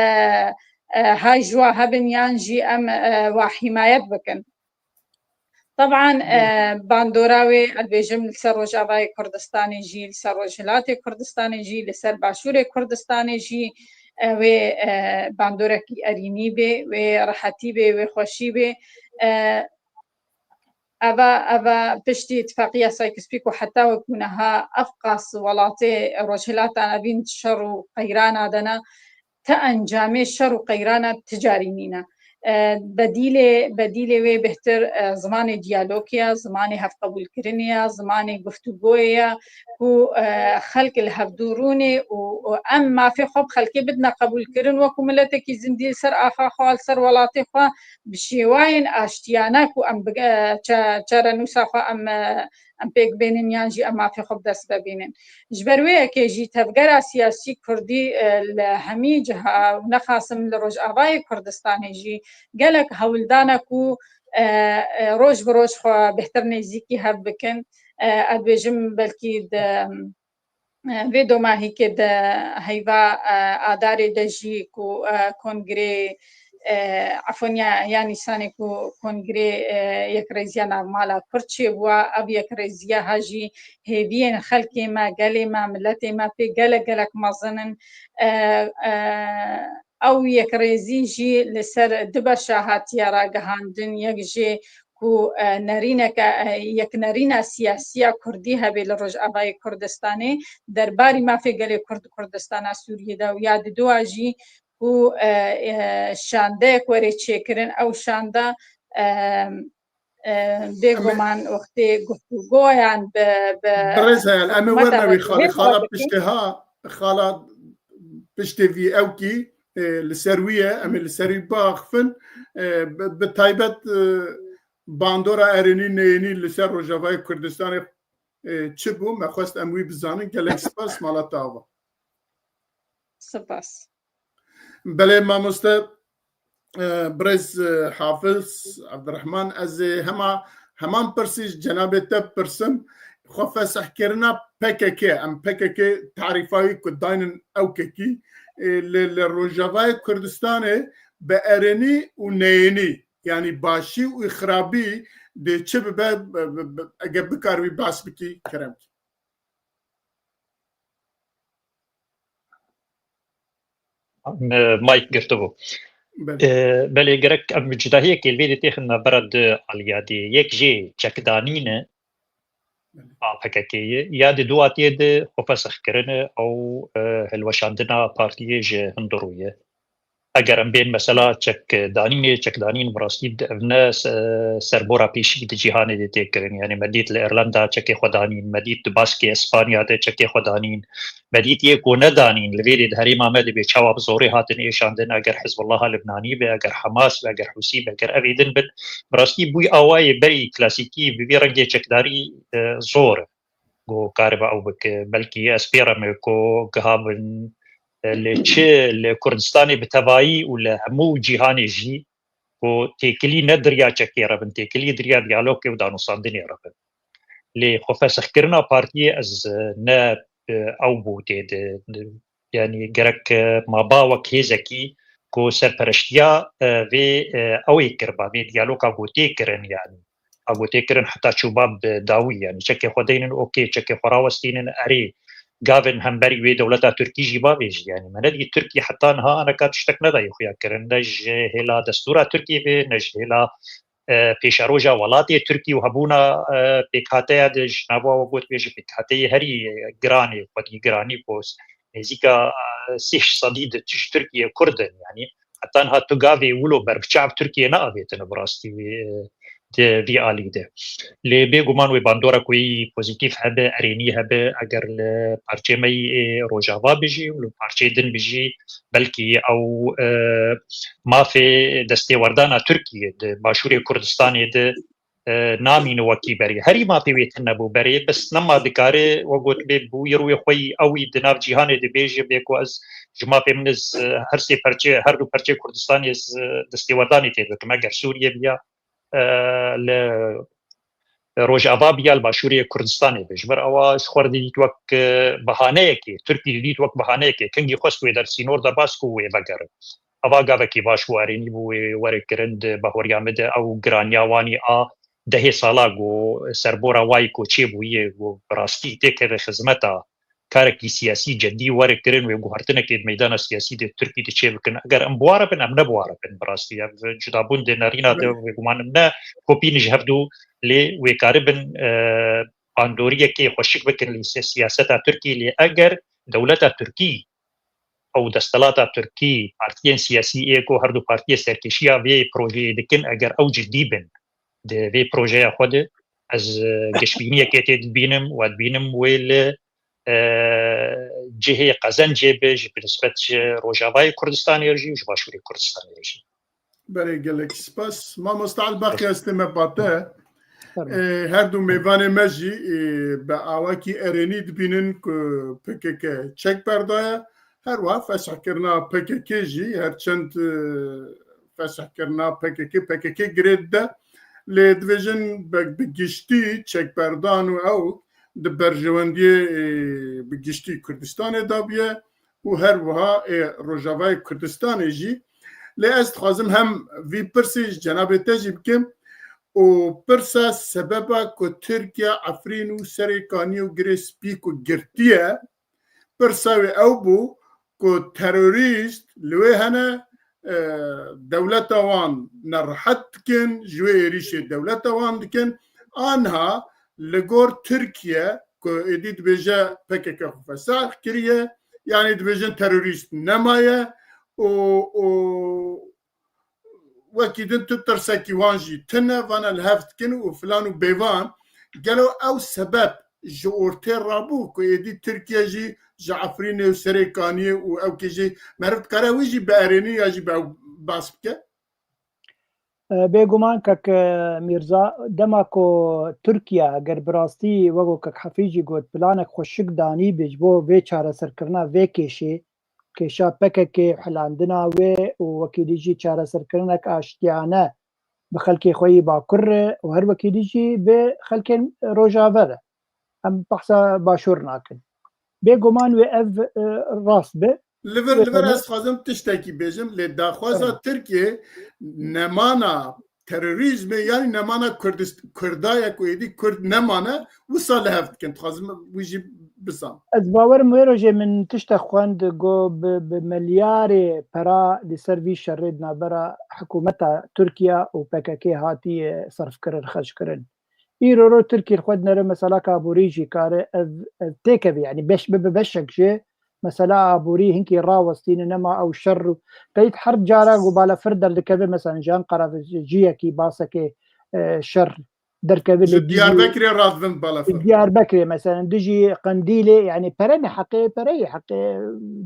e, hay ji wa hebin yan jî em, e, wa hîmayet bikin. Teban, e, bandora wê, ez dibêjim, li ser Rojavayê Kurdistanê jî, li ser Rojhilatê Kurdistanê jî, li ser Başûrê Kurdistanê jî, e, wê, e, bandorekî erînî bê, wê rehetî bê, wê xweşî bê. E, eva, eva piştî îtifaqiya Sykes-Picot heta wekû niha ev qas welatê Rojhilata Navîn şer û qeyrana de ne, ti encamê şer û qeyrana ti carî nîne. E, bedîlê, bedîlê wê bêhtir, e, zimanê diyalogê ye, zimanê hevqebûlkirinê ye, zimanê guftûgoyê ye ku, e, xelk li hevdû rûnê û, û em mafê xwe bi xelkê bidine qebûlkirin, wekû miletekî zindî li ser axa xwe, li ser welatê xwe bi şêwayên aştiyane ku em bi, e, çe-, çarenûsa xwe em, e, em pêk bênin yan jî em mafê xwe bi dest ve bînin. Ji ber wê yekê jî tevgera siyasî kurdî, e, li hemî ciha û nexasim li Rojavayê Kurdistanê jî gelek hewl dane ku, e, e, roj bi roj xwe bêhtir nêzîkî hev bikin. E, ez dibêjim belkî di, e, vê domahîkê de heyva, e, adarê de jî ku, e, kongrê, e, efon ya, ya Nîsanê ku kongrê, e, Yekrêziya Navmala Kurd çêbûwa, ev yekrêziya ha jî hêviyên xelkê me, gelê me, miletê me pê gelek, gelek mezin in. E, e, ew yekrêzî jî li ser du beşa hatiye ragihandin, yek jê ku ku, e, nerîneke, e, yek nerîna siyasiya Kurdî hebe li Rojavayê Kurdistanê, derbarî mafê gelê Kurd, Kurdistana Sûriyê de û ya didoa jî ku, e, e, şandeyek were çêkirin, ew şanda, e, e, bêguman wextê guftûgoyan bi, bi Birêz Heyal, em ê hikûmeta werne wî xalê, xala piştê ha, xala piştê vî ewkî, e, li ser wî ye, em ê li ser wî biaxifin. E, bi, bi taybet, e, bandora erênî neyênî li ser Rojavayê Kurdistanê, e, çi bû? Me xwest em wî bizanin. Gelek spas, mala te ava. Spas. Belê mamoste, e, birêz, e, Hafiz Abdurrahman, ez ê hema, heman pirsî ji cenabê te bipirsim. Xwe fesihkirina P K K, em P K K tarîfa wî ku daynin ewkekî, e, li, li Rojavayê Kurdistanê bi erênî û neyênî, yanî başî û xirabî dê çi bibe, bi, bi, bi, eger bikaribî behs bikî, kerem kî. Mayk girtibû. Belê. E, belê gerek em cudahiyekê li vê de têxin navbera du aliya dê. Yek jê çekdanîn e, Belê. A P K K'ê ye. Ya di duatiyê de xwefesixkirin e, ew, e, hilweşandina partiyê ji hundirû ye. Eger em bên mesela çekdanînê, çekdanîn bi rastî ev ne se-, serbora pêşî di cîhanê de tê kirin. Yanî me dît li Îrlanda çekê xwe danîn, me dît di baskê Îspanya de çekê xwe danîn, me dît yê ku nedanîn, li vê dê di herêma me dibê çawa bi zorê hatin êşandin, eger Hizbullaha Libnanî be, eger Hamas be, eger Hûsî be, eger evê din bin. Bi rastî bûy awayê berî klasîkî bi vî rengê çekdarî, e, zor e. Ku karibe ew bike. Belkî ez pê re me ku giha bin, e, li çi, li Kurdistanê bi tevayî û li hemû cîhanê jî ku têkilî ne di riya çekê re bin, têkilî di riya diyalogê û danûstandinê re bin. Lê xwefesixkirina partiyê ez, e, ne, e, ew bû tê de, de, yanî gerek, e, maba wek hêzekî ku serpereştiya, e, vê, e, ew ê kiriba, vê diyaloga ku tê kirin, yanî a ku tê kirin heta çûba bi dawî, yanî çekê xwe deynin, okê, çekê xwe rawestînin, erê, gavin hemberî wê dewleta Tirkî jî bavêjî. Yanî me nedî Tirkî heta niha aneka tiştek nedayê xuya kirin, ne ji hêla destûra Tirkî be, ne ji hêla, e, pêşeroja welatê Tirkî û hebûna, e, pêkhateya de ji nava we got bêje pêkhateyê herî giranê, xwedî giranî ku nêzîka, e, sîh sedî di ji Tirkiyê Kurd in. Yanî heta niha tu gavê wilo berbiçav Tirkiyê neavêtine bi rastî, e, di vî alî de. Lê bêguman wê bandora ku yî pozîtîf hebe, erênî hebe, eger li parçê me yî ê Rojava bijî û li parçeyê din bijî, belkî ew, e, mafê destêwerdana Tirkiyê di Başûrê Kurdistanê de, e, namîne wekî berê. Herî mafê wê tune bû berê, bes nema dikare, we got bê bi wî rûyê xwe yî, ew yî di nav cîhanê dibêje, bê ku ez ji mafê min iz, e, her sê perçe, her du perçê Kurdistanê ez, e, destêwerdanê tê bikim. Eger Sûriye biya, e, li Rojava biya, li Başûrê Kurdistanê be. Ji ber ewa ji xwe re dît wek, e, bahaneyekê, Tirkî dît wek bahaneyekê. Kengî xwest wê der sînor derbas ku wê vegerin. Eva gavekî baş bû, erênî bû wê were kirin di bahweriya min de ew giraniya wanî a dehê sala ku serbora wayî ku çêbûyî ku bi rastî têkeve xizmeta karekî siyasî cedî were kirin, wê guhertinekê di meydana siyasî de Tirkî de çêbikin. Eger em bi wa re bin, em ne bi wa re bin bi rastî. Ev cudabûn di nerîna de wê guman em ne kopîn ji hevdû, lê wê karibin, e, bandoriyekê xweşik bikin li se-, siyaseta Tirkî, lê eger dewleta Tirkî ew desthilata Tirkî, partiyên siyasî ê ku her du partiyê serkêşiya vê projeyê dikin, eger ew cidî bin di vê projeya xwe de, ez, e, gişbîniyekê tê dibînim û ez dibînim wê li, e, cihê qezencê be, ji bi nisbet ji Rojavayê Kurdistanê re jî û ji Başûrê Kurdistanê re jî. Belê, gelek spas. Mamosta Elbaqî, ez tême ba te. Fermo. E, her du mêvanê me jî, e, bi awakî erênî dibînin ku P K K çek berdaye. Her wiha fesihkirina P K K jî, her çend, e, fesihkirina P K K, P K K girê dide. Lê dibêjin bi, bi giştî çekberdan û ew di berjewendiyê, e, bi giştî Kurdistanê de bûye û her wiha ê Rojavayê Kurdistanê jî. Lê ez dixwazim hem vî pirsî ji cenabê te jî bikim û pirsa sebeba ku Tirkiye Efrîn û Serê Kanî û Girê Spî ku girtiye, pirsa wê ew bû ku terorîst li wê hene, e, dewleta wan nerehet dikin, ji wê êrîşê dewleta wan dikin. Anha li gor Tirkiye ku êdî dibêje P K K xwe fesah kiriye, yanî dibêjin terorîst nemaye û, û wekî din tu tirsekî wan jî tune, vana li hev dikin û filan û bêvan. Gelo ew sebeb ji ortê rabû ku êdî Tirkiye jî ji Efrînê û Serêkaniyê û ew kê jî meriv dikare wî jî bi erênî ya jî bi ew bas bike? E, bêguman kek, e, Mîrza, dema ku Tirkiye eger bi rastî wek ku kek Hefî jî got, planek xweşik danî bi ji bo vê çareserkirina vê kêşê, kêşa P K K, hilandina wê û wekî dî jî çareserkirinek aştiyane bi xelkê xwe yî Bakur re û her wekî dî jî bi xelkên Rojave re. Em behsa Başûr nakin. Bêguman wê ev, e, rast be. Li vir, li vir ez dixwazim tiştekî bêjim, lê daxwaza Tirkiyê nemana terorîzmê, yanî nemana Kurdist-, Kurda ye ku êdî Kurd nemane, wisa li hev dikin. Dixwazim wî jî bizan. Ez bawerim wê rojê min tiştek xwend, got bi, bi milyarê pera li ser vî şerê di navbera hikûmeta Tirkiye û P K K hatiye serfkirin, xerckirin. Îro ro Tirkî xwe dinere mesela aborî jî kare ev, ev têkeve, yanî beş, bibe beşek jê mesela aborî hinkî rawestîne, nema ew şer û qeyt her cara ku balafir derdikeve, mesela ji Enqera ve jiyekî basekê, e, şer derkeve. Ji Diyarbekirê radibin balafir. Diyarbekirê mesela, dijî Qendîlê, yanî pere ne heqê, pereyê heqê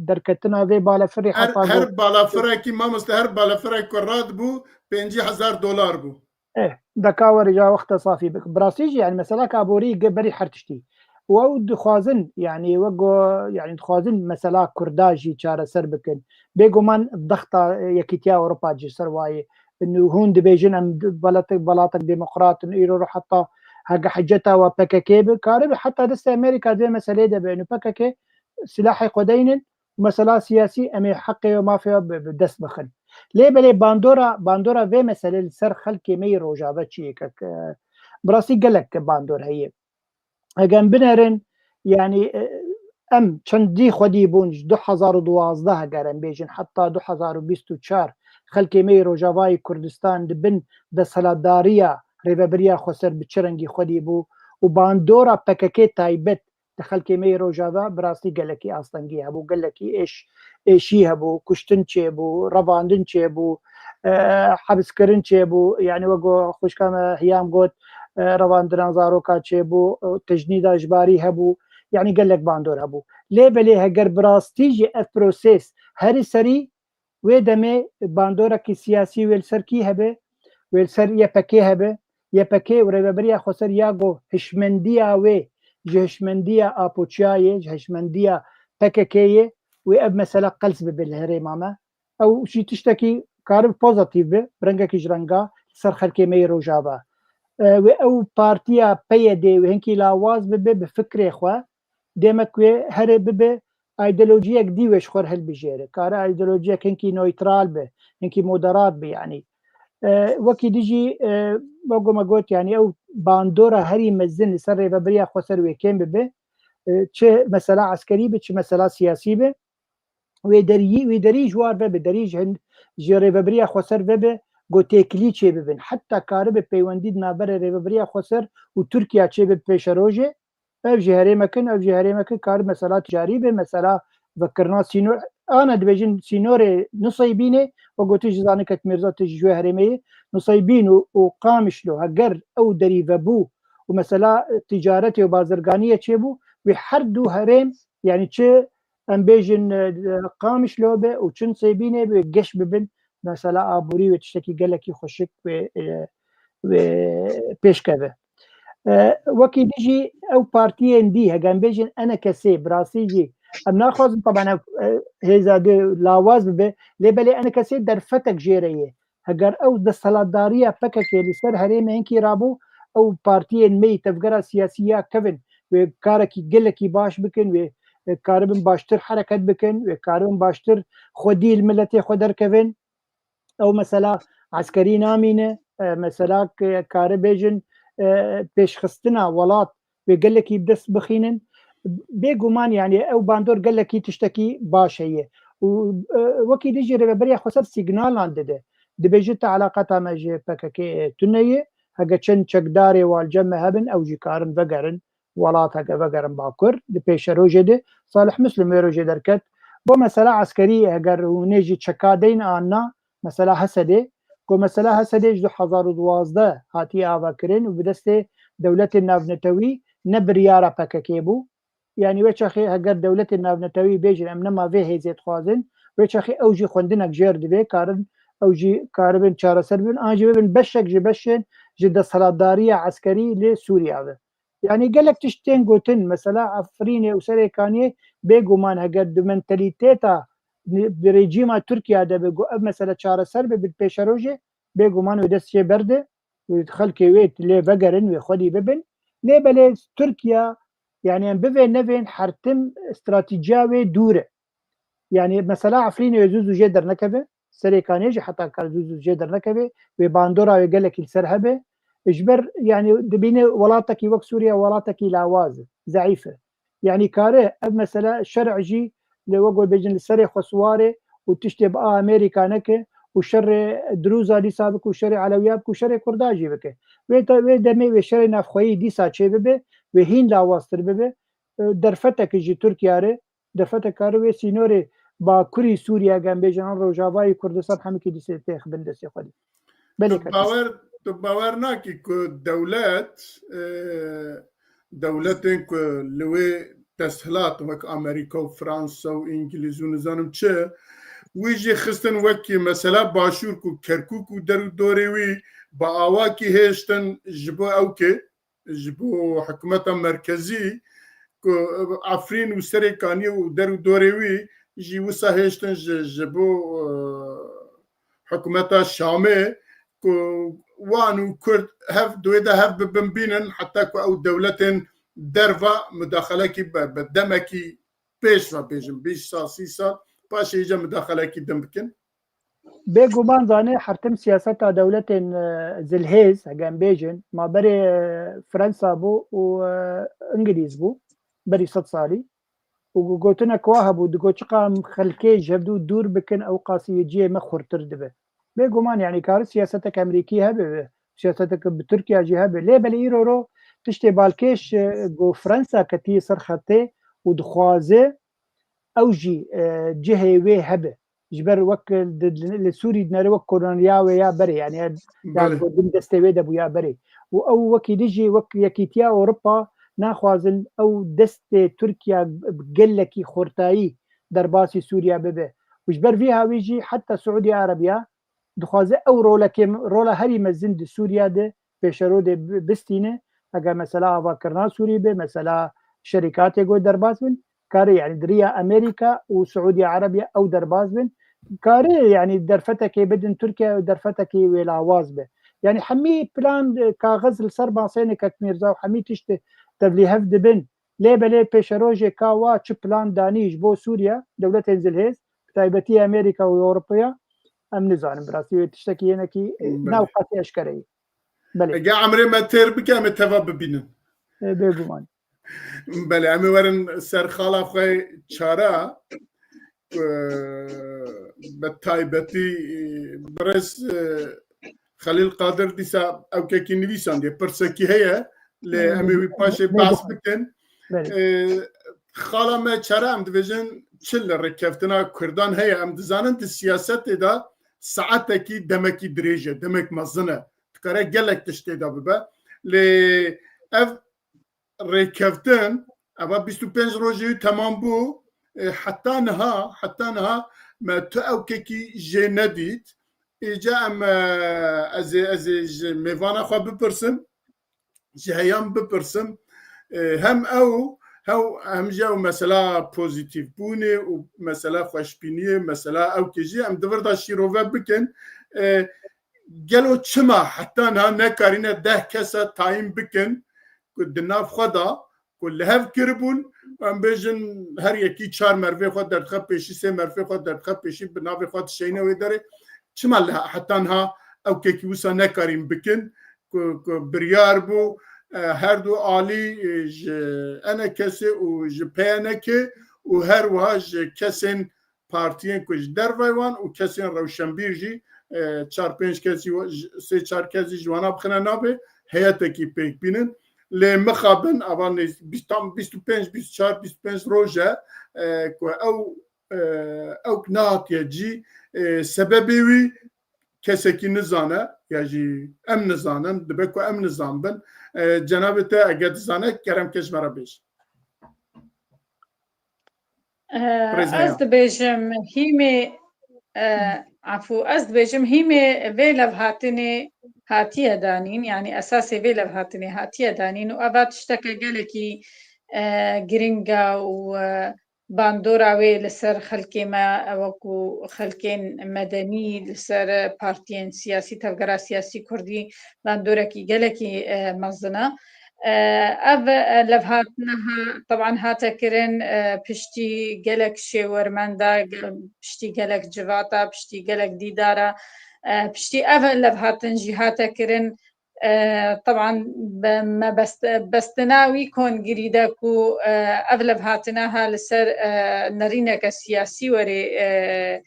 derketina vê balafirê. Her, heta her balafirekî, mamoste, her balafirek ku radibû pêncî hezar dolar bû. Eh, deka were ja wexta safî bik. Bi rastî jî, yani, mesela ka aborî ge-, berî her tiştî. Û ew dixwazin, yani, wek go, yani, dixwazin mesela Kurda jî çareser bikin. Bêguman dexta, e, Yekîtiya Ewropa jî ser wayê. Û hûn dibêjin em d-, welatek, welatek demokrat in, îro ro heta hege hiceta we P K K bi, karibe heta destê Amerîka di vê meseleyê de be. Û P K K silahê xwe deynin, mesela siyasî, em ê heqê we, mafê we bi, bi dest bixin. Lê belê bandora, bandora vê meselê li ser xelkê me yê Rojava çi ye kek, e, bi rastî gelek bandor heye. Eger em binerin, yanî, e, em çendî xwedî bûn, ji du hezar û duwazdeh eger em bêjin, heta du hezar û bîst û çar xelkê me yê Rojavayê Kurdistan di bin desthilatdariya Rêvebiriya Xweser bi çi rengî xwedî bû û bandora P K K taybet di xelkê me yê Rojava bi rastî gelekî astengî hebû, gelekî êş, êşî hebû, kuştin çêbû, revandin çêbû, e, hebiskirin çêbû. Yani wek ku xwişka me Hiyam got, e, revandinan zaroka çêbû, e, tecnîda ji barî hebû. Yani gelek bandor hebû. Lê belê heger bi rastî jî ev proses herî serî Wê demê bandorekî siyasî wê li ser kî hebe? Wê li ser Y P G hebe. Y P G û Rêveberiya Xweser ya ku hişmendiya wê ji hişmendiya Apoçiyayê, ji hişmendiya P K K'yê, wê ev mesela qels bibe li herêma me. Ew jî tiştekî karibe pozitîf be, bi rengekî ji renga li ser xelkê me yê Rojava. E, wê ew partiya P Y D wê hinkî lawaz bibe bi fikrê xwe, demek wê herê bibe ideolojiyek dî wê ji xwe re hilbijêre. Kare ideolojiyek hinkî neytral be, hinkî moderat be yanî. E, wekî dî jî, e, wek me got, yanî ew bandora herî mezin li ser Rêveberiya Xweser wê kêm bibe. E, çi mesela eskerî be, çi mesela siyasî be. Wê deriyî, wê derî ji war vebe, derî ji hin-, ji Rêveberiya Xweser vebe, ku têkilî çêbibin. Heta karibe peywendî di navbera Rêveberiya Xweser û Tirkiye çêbe pêşerojê. Ev jî herêmek in, ev jî herêmek in, kar mesela ticarî be, mesela vekirina sînor. Ana dibêjin sînorê Nusaybînê, we gotin ji zanî kek Mîrza tu ji wê herêmê yî, Nusaybîn û, û Qamişlo, heger ew derî vebû û mesela ticaretê û bazirganiyê çêbû, wê her du herêm, yanî çi em bêjin, e, Qamişlo be û çi Nusaybînê be, geş bibin, mesela aborî wê tiştekî gelekî xweşik wê, e, wê pêş keve. E, wekî dî jî ew partiyên dî, hege em bêjin E N K S, bi rastî jî em naxwazin, taban ev, e, hêza dê lawaz bibe, lê belê E N K S derfetek jê re ye. Heger ew desthilatdariya P K K li ser herêmê hinkî rabû, ew partiyên me yî tevgera siyasî ya kevin, wê karekî gelekî baş bikin, wê, e, karibin baştir hereket bikin, wê karibin baştir xwedî li miletê xwe derkevin. Ew mesela eskerî namîne, e, mesela ke-, kare bêjin, e, pêşxistina welat wê gelekî bi dest bixînin. Bêguman, yanî ew bandor gelekî tiştekî baş heye. û, e, wekî dî jî rêveberiya xweser sîgnalan dide. Dibêje te eleqeta me ji P K K tune ye, heke çend çekdarê wan cem me hebin, ew jî karin vegerin, welat heke vegerin Bakur. Di pêşerojê de Salih Muslim wê rojê derket. Bo mesela eskerî, heger hûnê jî çeka deyn anna, mesela Hesedê, ku mesela Hesedê ji du hezar û duwazdeh hatiye avakirin û bi destê dewletên navnetewî ne biryara P K K bû. Yanî wê çaxê heger dewletên navnetewî bêjin, em nema vê hêzê dixwazin, wê çaxê ew jî xwendinek jêr divê, karin, ew jî karibin çareser bibin, an jî bibin beşek ji beşên ji desthilatdariya eskerî li Sûriya ve. Yanî gelek tişt tên gotin, mesela Efrînê û Serêkaniyê, bêguman heger di mentalîteta, di rejîma Tirkiya de be, got ev mesele çareser be, bi pêşerojê, bêguman wê dest jê berde, wê xelkê wê lê vegerin, wê xwedî bibin. Lê belê Tirkiya, yanî em bivê nevên, her tim stratejiya wê dûr e. Yanî mesela Efrînê wê zû zû jê dernekeve, Serêkaniyê jî heta kar zû zû jê dernekeve, wê bandora wê gelekî li ser hebe. Ji ber, yanî dibîne welatekî wek Sûriye welatekî lawaz e, zeîf e. Yanî kare ev mesele şer'e jî li, wek we bêjin, li serê xwe siwar e û tiştê bi a Amerîka neke û şerê Drûza dîsa bike û şerê Elewîya bike û şerê Kurda jî bike. Wê te, wê demê wê şerê navxweyî dîsa çê bibe, wê hîn lawaztir bibe. E, derfetek ji Tirkiye re, derfetek kare wê sînorê Bakurî Sûriye, gem bêjin, an Rojavayê Kurdistan, hemikî dîsê têx bin destê xwe dî. Belê Tu kek bawer, tu bawer nakî ku dewlet, e, dewletên ku li wê desthilat wek Amerîka û Fransa û Îngilîz û nizanim çi, wî jî xistin wekî mesela Başûr ku Kerkûk û der û dorê wî bi awakî hêştin ji bo ew ke ji bo hikûmeta merkezî ku Efrîn û Serêkaniyê û der û dorê wî jî wisa hêştin ji, ji bo, e, hikûmeta Şamê ku wan û Kurd hev, di wê de hev bibin bînin, heta ku ew dewletên derva mudaxalekî be, be demekî pêş ve bêjin, bîst sal, sî sal, paşê îca mudaxalekî din bikin. Bêguman zanê her tim siyaseta dewletên, e, zilhêz, hege em bêjin, ma berê, e, Fransa bû û, e, Îngilîz bû, berî sed salî. Û gotinek wa hebû, digot çiqa em xelkê ji hevdû dûr bikin, ew qasî cihê me xurtir dibe. Bêguman, yanî kare siyasetek Amerîkî hebe, siyasetek bi Tirkiye jî hebe. Lê belê îro ro tiştê balkêş, e, ku Fransa ketiye ser xetê û dixwaze ew jî, e, cihê wê hebe. Ji ber wek di, li Sûrî dinere wek koloniya wê ya berê, yanî ya, ya Belê. Ku bin destê wê de bû ya berê. Û ew wekî dî jî wek Yekîtiya Ewropa naxwazin ew destê Tirkiye bi gelekî xurtayî derbasî Sûriye bibe. Û ji ber vî hawî jî heta Siûdiya Erebiya dixwaze ew rolekê, rola herî mezin di Sûriye de pêşerode bi-, bistîne. Heke mesela avakirina Sûrî be, mesela şerîkatê ku derbas bin, kare, yanî di riya Amerîka û Siûdiya Erebiya ew derbas bin, kare, yanî derfetekê bidin Tirkiye, derfetekê wê lawaz be. Yanî hemî plan, e, kaxiz li ser maseyê ne kek Mîrza û hemî tişt tevlîhev dibin. Lê belê pêşerojê ka wa çi plan danî ji bo Sûriye, dewletên zilhêz, bi taybetî Amerîka û Ewropaya, em nizanin bi rastî wê tiştekî yenekî, e, Belê. Nav qasî eşkere ye. Belê. Ege emrê me têr bike, em ê teva bibînin. E, bêguman. Belê, em ê werin ser xala xwe Çara, e, bi taybetî, e, birêz, e, Xelîl Qadir dîsa ewkekî nivîsandiye, pirsekî heye, lê Belê, em ê wî belê, paşê belê. Behs bikin. Belê. E, xala me Çara, em dibêjin çi li rêkeftina Kurdan heye, em dizanin di siyasetê de saetekî demekî dirêj e, demek mezin e. Dikare gelek tişt tê de bibe. Lê ev rêkeftin, eva bîst û pênc rojê wî temam bû. E, heta niha, heta niha me tu ewkekî jê nedît. Îca em, e, ez ê, ez ê ji mêvana xwe bipirsim, ji heyan bipirsim. E, hem ew, hew, hem jî ew mesela pozîtîfbûnê û mesela xweşbîniyê, mesela ewkê jî em di vir de şîrove bikin. E, gelo çima heta niha nekarîne deh kesa tayîn bikin ku di nav xwe de ku li hev kiribûn, em bêjin her yekî çar mervê xwe derdixe pêşî, sê mervê xwe derdixe pêşî, bi navê xwe dişeyne wê derê. Çima li heta niha ewkekî wisa nekarîn bikin ku, ku biryar bû, e, her du alî, e, ji E N K S ê û ji P N K û her wiha ji kesên partiyên ku ji dervey wan û kesên rewşenbîr jî, e, çar pênc kesî wa-, ji, sê çar kesî ji wana bixine navê, heyetekî pêk bînin. Lê mixabin, ava nêz-, bîst, tam bîst û pênc, bîst û çar, bîst û pênc roj e, e, ku ew, e, ew nehatiye cî, e, sebebê wî kesekî nizane, ya jî em nizanin, dibe ku em nizanbin. E, cenabê te eger dizane, kerem ke ji me re bêje. Eh, Rêz ez heya. Dibêjim hîmê, eh, efû, ez dibêjim hîmê vê levhatinê hatiye danîn, yanî esasê vê levhatinê hatiye danîn û eva tişteke gelekî, eh, giring e û, eh, bandora wê li ser xelkê me, wekû xelkên medenî, li ser partiyên siyasî, tevgera siyasî kurdî bandorekî gelekî, eh, mezin e. Eh, ev, eh, levhatine ha-, teban hate kirin, eh, piştî gelek şêwermenda, ge-, piştî gelek civata, piştî gelek dîdara, eh, piştî ev levhatin jî hate kirin. Eh, teban be-, me best-, bestina wî kongirî de ku, eh, ev levhatine ha li ser, eh, nerîneke siyasî were, eh,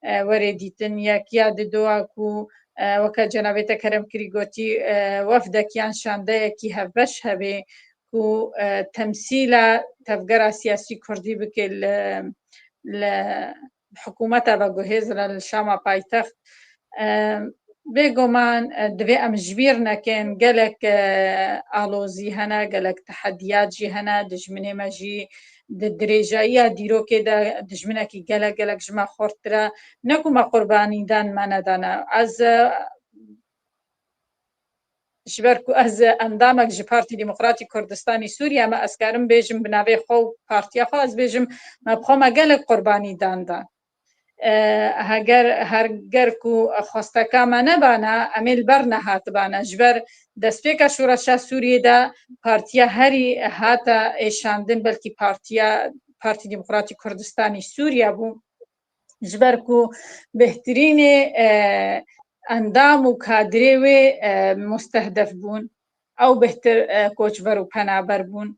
eh, were dîtin. Yek ya didoa ku, eh, weke cenabê te kerem kirî gotî, eh, wefdek yan şandeyekî hevbeş hebe ku, eh, temsîla tevgera siyasî kurdî bike li, li hikûmeta veguhêz re li Şama paytext. Eh, bêguman, eh, divê em ji bîr nekin, gelek, eh, alozî hene, gelek tehediyat jî hene, dijminê me jî di dirêjayiya dîrokê de dijminekî gelek, gelek ji me xurttir e. Ne ku me qurbanî dan me nedane. Ez, eh, ji ber ku ez endamek ji Partî Demokratî Kurdistanî Sûriye me, ez karim bêjim bi navê xwe û partiya xwe, ez bêjim me bi xwe me gelek qurbanî dan da. Eh, heger, her ger ku xwesteka me nebana, em ê li ber nehatibana. Ji ber destpêka şoreşa Sûriyê de partiya herî hate êşandin, belkî partiya, Partî Demokratîk Kurdistanî Sûriye bû. Ji ber ku bêhtirînê, eh, endam û kadrê wê, eh, mustehdef bûn. Ew bêhtir, eh, koçber û penaber bûn.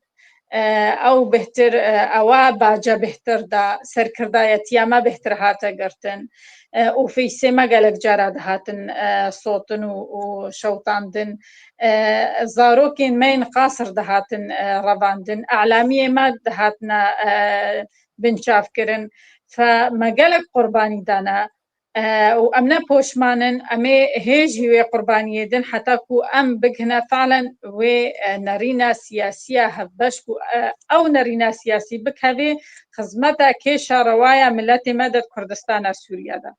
Eh, ew bêhtir, eh, ewa bace bêhtir da, serkirdayetiya me bêhtir hate girtin. Eh, ofîsê me gelek cara dihatin, eh, sotin û, û şewtandin. Eh, zarokên me yên qasir dihatin, eh, revandin. Elamiyê me dihatine, eh, binçavkirin. Fe me gelek qurbanî dane. Eh, û em ne poşman in, em ê hê jî wê qurbaniyê din heta ku em bigihine falen wê, eh, nerîna siyasiya hevbeş ku, eh, ew nerîna siyasî bikeve xizmeta kêşa rewaya miletê me de di Kurdistana Sûriye de.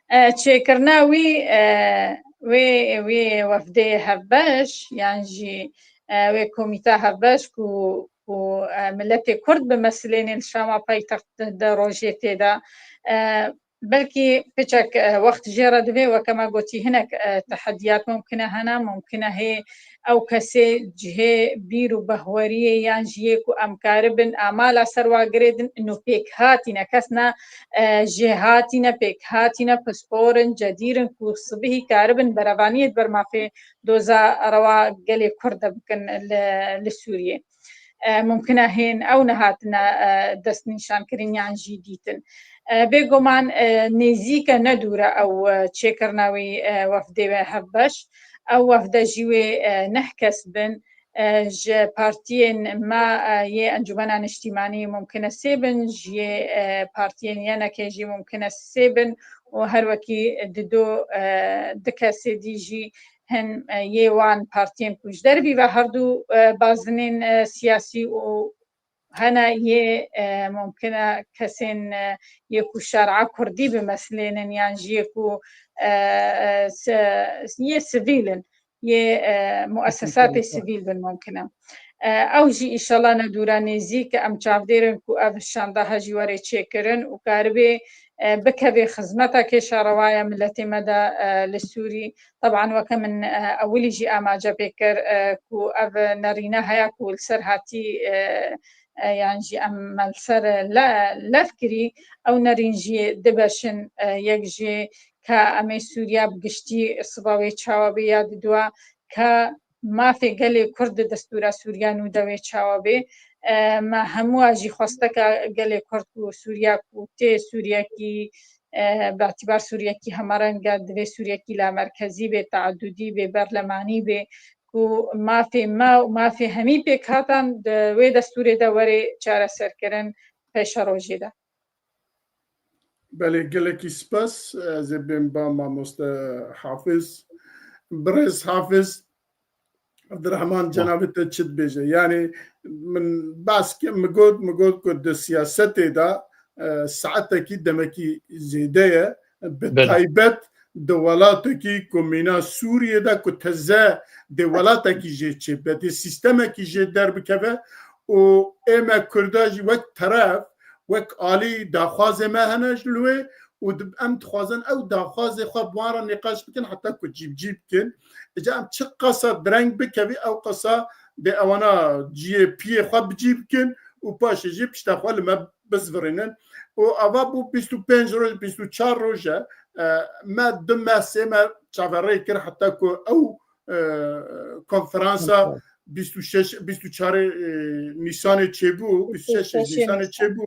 Eh, çêkirina wî, eh, wê, wê wefdê hevbeş yan jî, eh, wê komîta hevbeş ku, ku, eh, miletê Kurd bi mesilênê li Şama paytext de rojê tê de, eh, belkî piçek, eh, wext jê re divê, weke me gotî, hinek, eh, tehediyat mumkin e hene, mumkin e hê ew kesê cihê bîr û behweriyê yan jî yê ku em karibin amala ser wa girêdin, ino pêk hatîne, kes ne, eh, jê hatîne, pêk hatîne, pispor in, cedîr in ku sibihî karibin berevaniyê di ber mafê doza rewa gelê Kurd de bikin li, li Sûriyê. E, mumkin e hên ew nehatine, e, destnîşankirin yan jî dîtin. E, bêguman, e, nêzîk e, ne dûr e ew, e, çêkirina wî, e, wefdê wê hevbeş. Ew wefde jî wê, e, neh kes bin. E, ji partiyên me, e, yê Encûmena Niştîmanî mumkin e sê bin, ji yê, e, partiyên Y N K'ê jî mumkin e sê bin û her wekî dido, e, du kesê dî jî hin, e, yê wan partiyên ku ji dervî ve herdu, e, bazinên, e, siyasî û hene yê, e, mumkin e kesên, e, yê ku şer'a kurdî bimesilênin yan jî yê ku, e, e, se-, yê sivîl in, yê, e, muesesatê sivîl bin mumkin e. E, ew jî înşallah ne dûra nêzîk em çavdêr in ku ev şandaha jî were çêkirin û karibê, e, bikevê xizmeta kêşa rewaya miletê me de, e, li Sûrî. Teban weke min, e, ewilî jî amace pê kir, e, ku ev nerîne heye ku li ser hatî, e, e, yan jî em me li ser le-, lev kirî, ew nerîn jî dibeşin, e, yek jî ka em ê Sûriya bi giştî siba wê çawa bê ya didua, ka mafê gelê Kurd di destûra Sûriya nû de wê çawa bê, E, me hemû a jî xwesteka gelê Kurd û Sûriya ku tê Sûriyekî, e, bi îtîbar Sûriyekî hemereng e, divê Sûriyekî lamerkezî bê, teadudî bê, berlemanî bê, ku mafê me û mafê hemî pêkhatan di wê destûrê de were çareserkirin pêşerojê de. Belê, gelekî spas. Ez ê bêm ba mamoste Hafiz. Birêz Hafiz, Abdurrahman cenabê te çi dibêje? Yani min bas ke, min got, min got ku di siyasetê de, e, saetekî demekî zêde ye. Bi Belê. taybet di welatekî ku mîna Sûriyê de ku teze dê welatekî jê çêbe, dê sîstemekî jê derbikeve û ê me Kurda jî wek teref, wek alî daxwazê me hene ji li wê û di-, em dixwazin ew daxwazê xwe bi wan re nîqaş bikin heta ku cî bi cî bikin. Îca em çi qasa direng bikevî ew qasa dê ewana ciyê piyê xwe bi cî bikin û paşê jî pişta xwe li me bizvirînin. Û ava bû bîst û pênc roj, bîst û çar roj e. E, me du meh, sê meh çaverê kir heta ku ew, e, konferansa bîst û şeş, bîst û çarê, e, Nîsanê çêbû, bîst û şeş Nîsanê çêbû.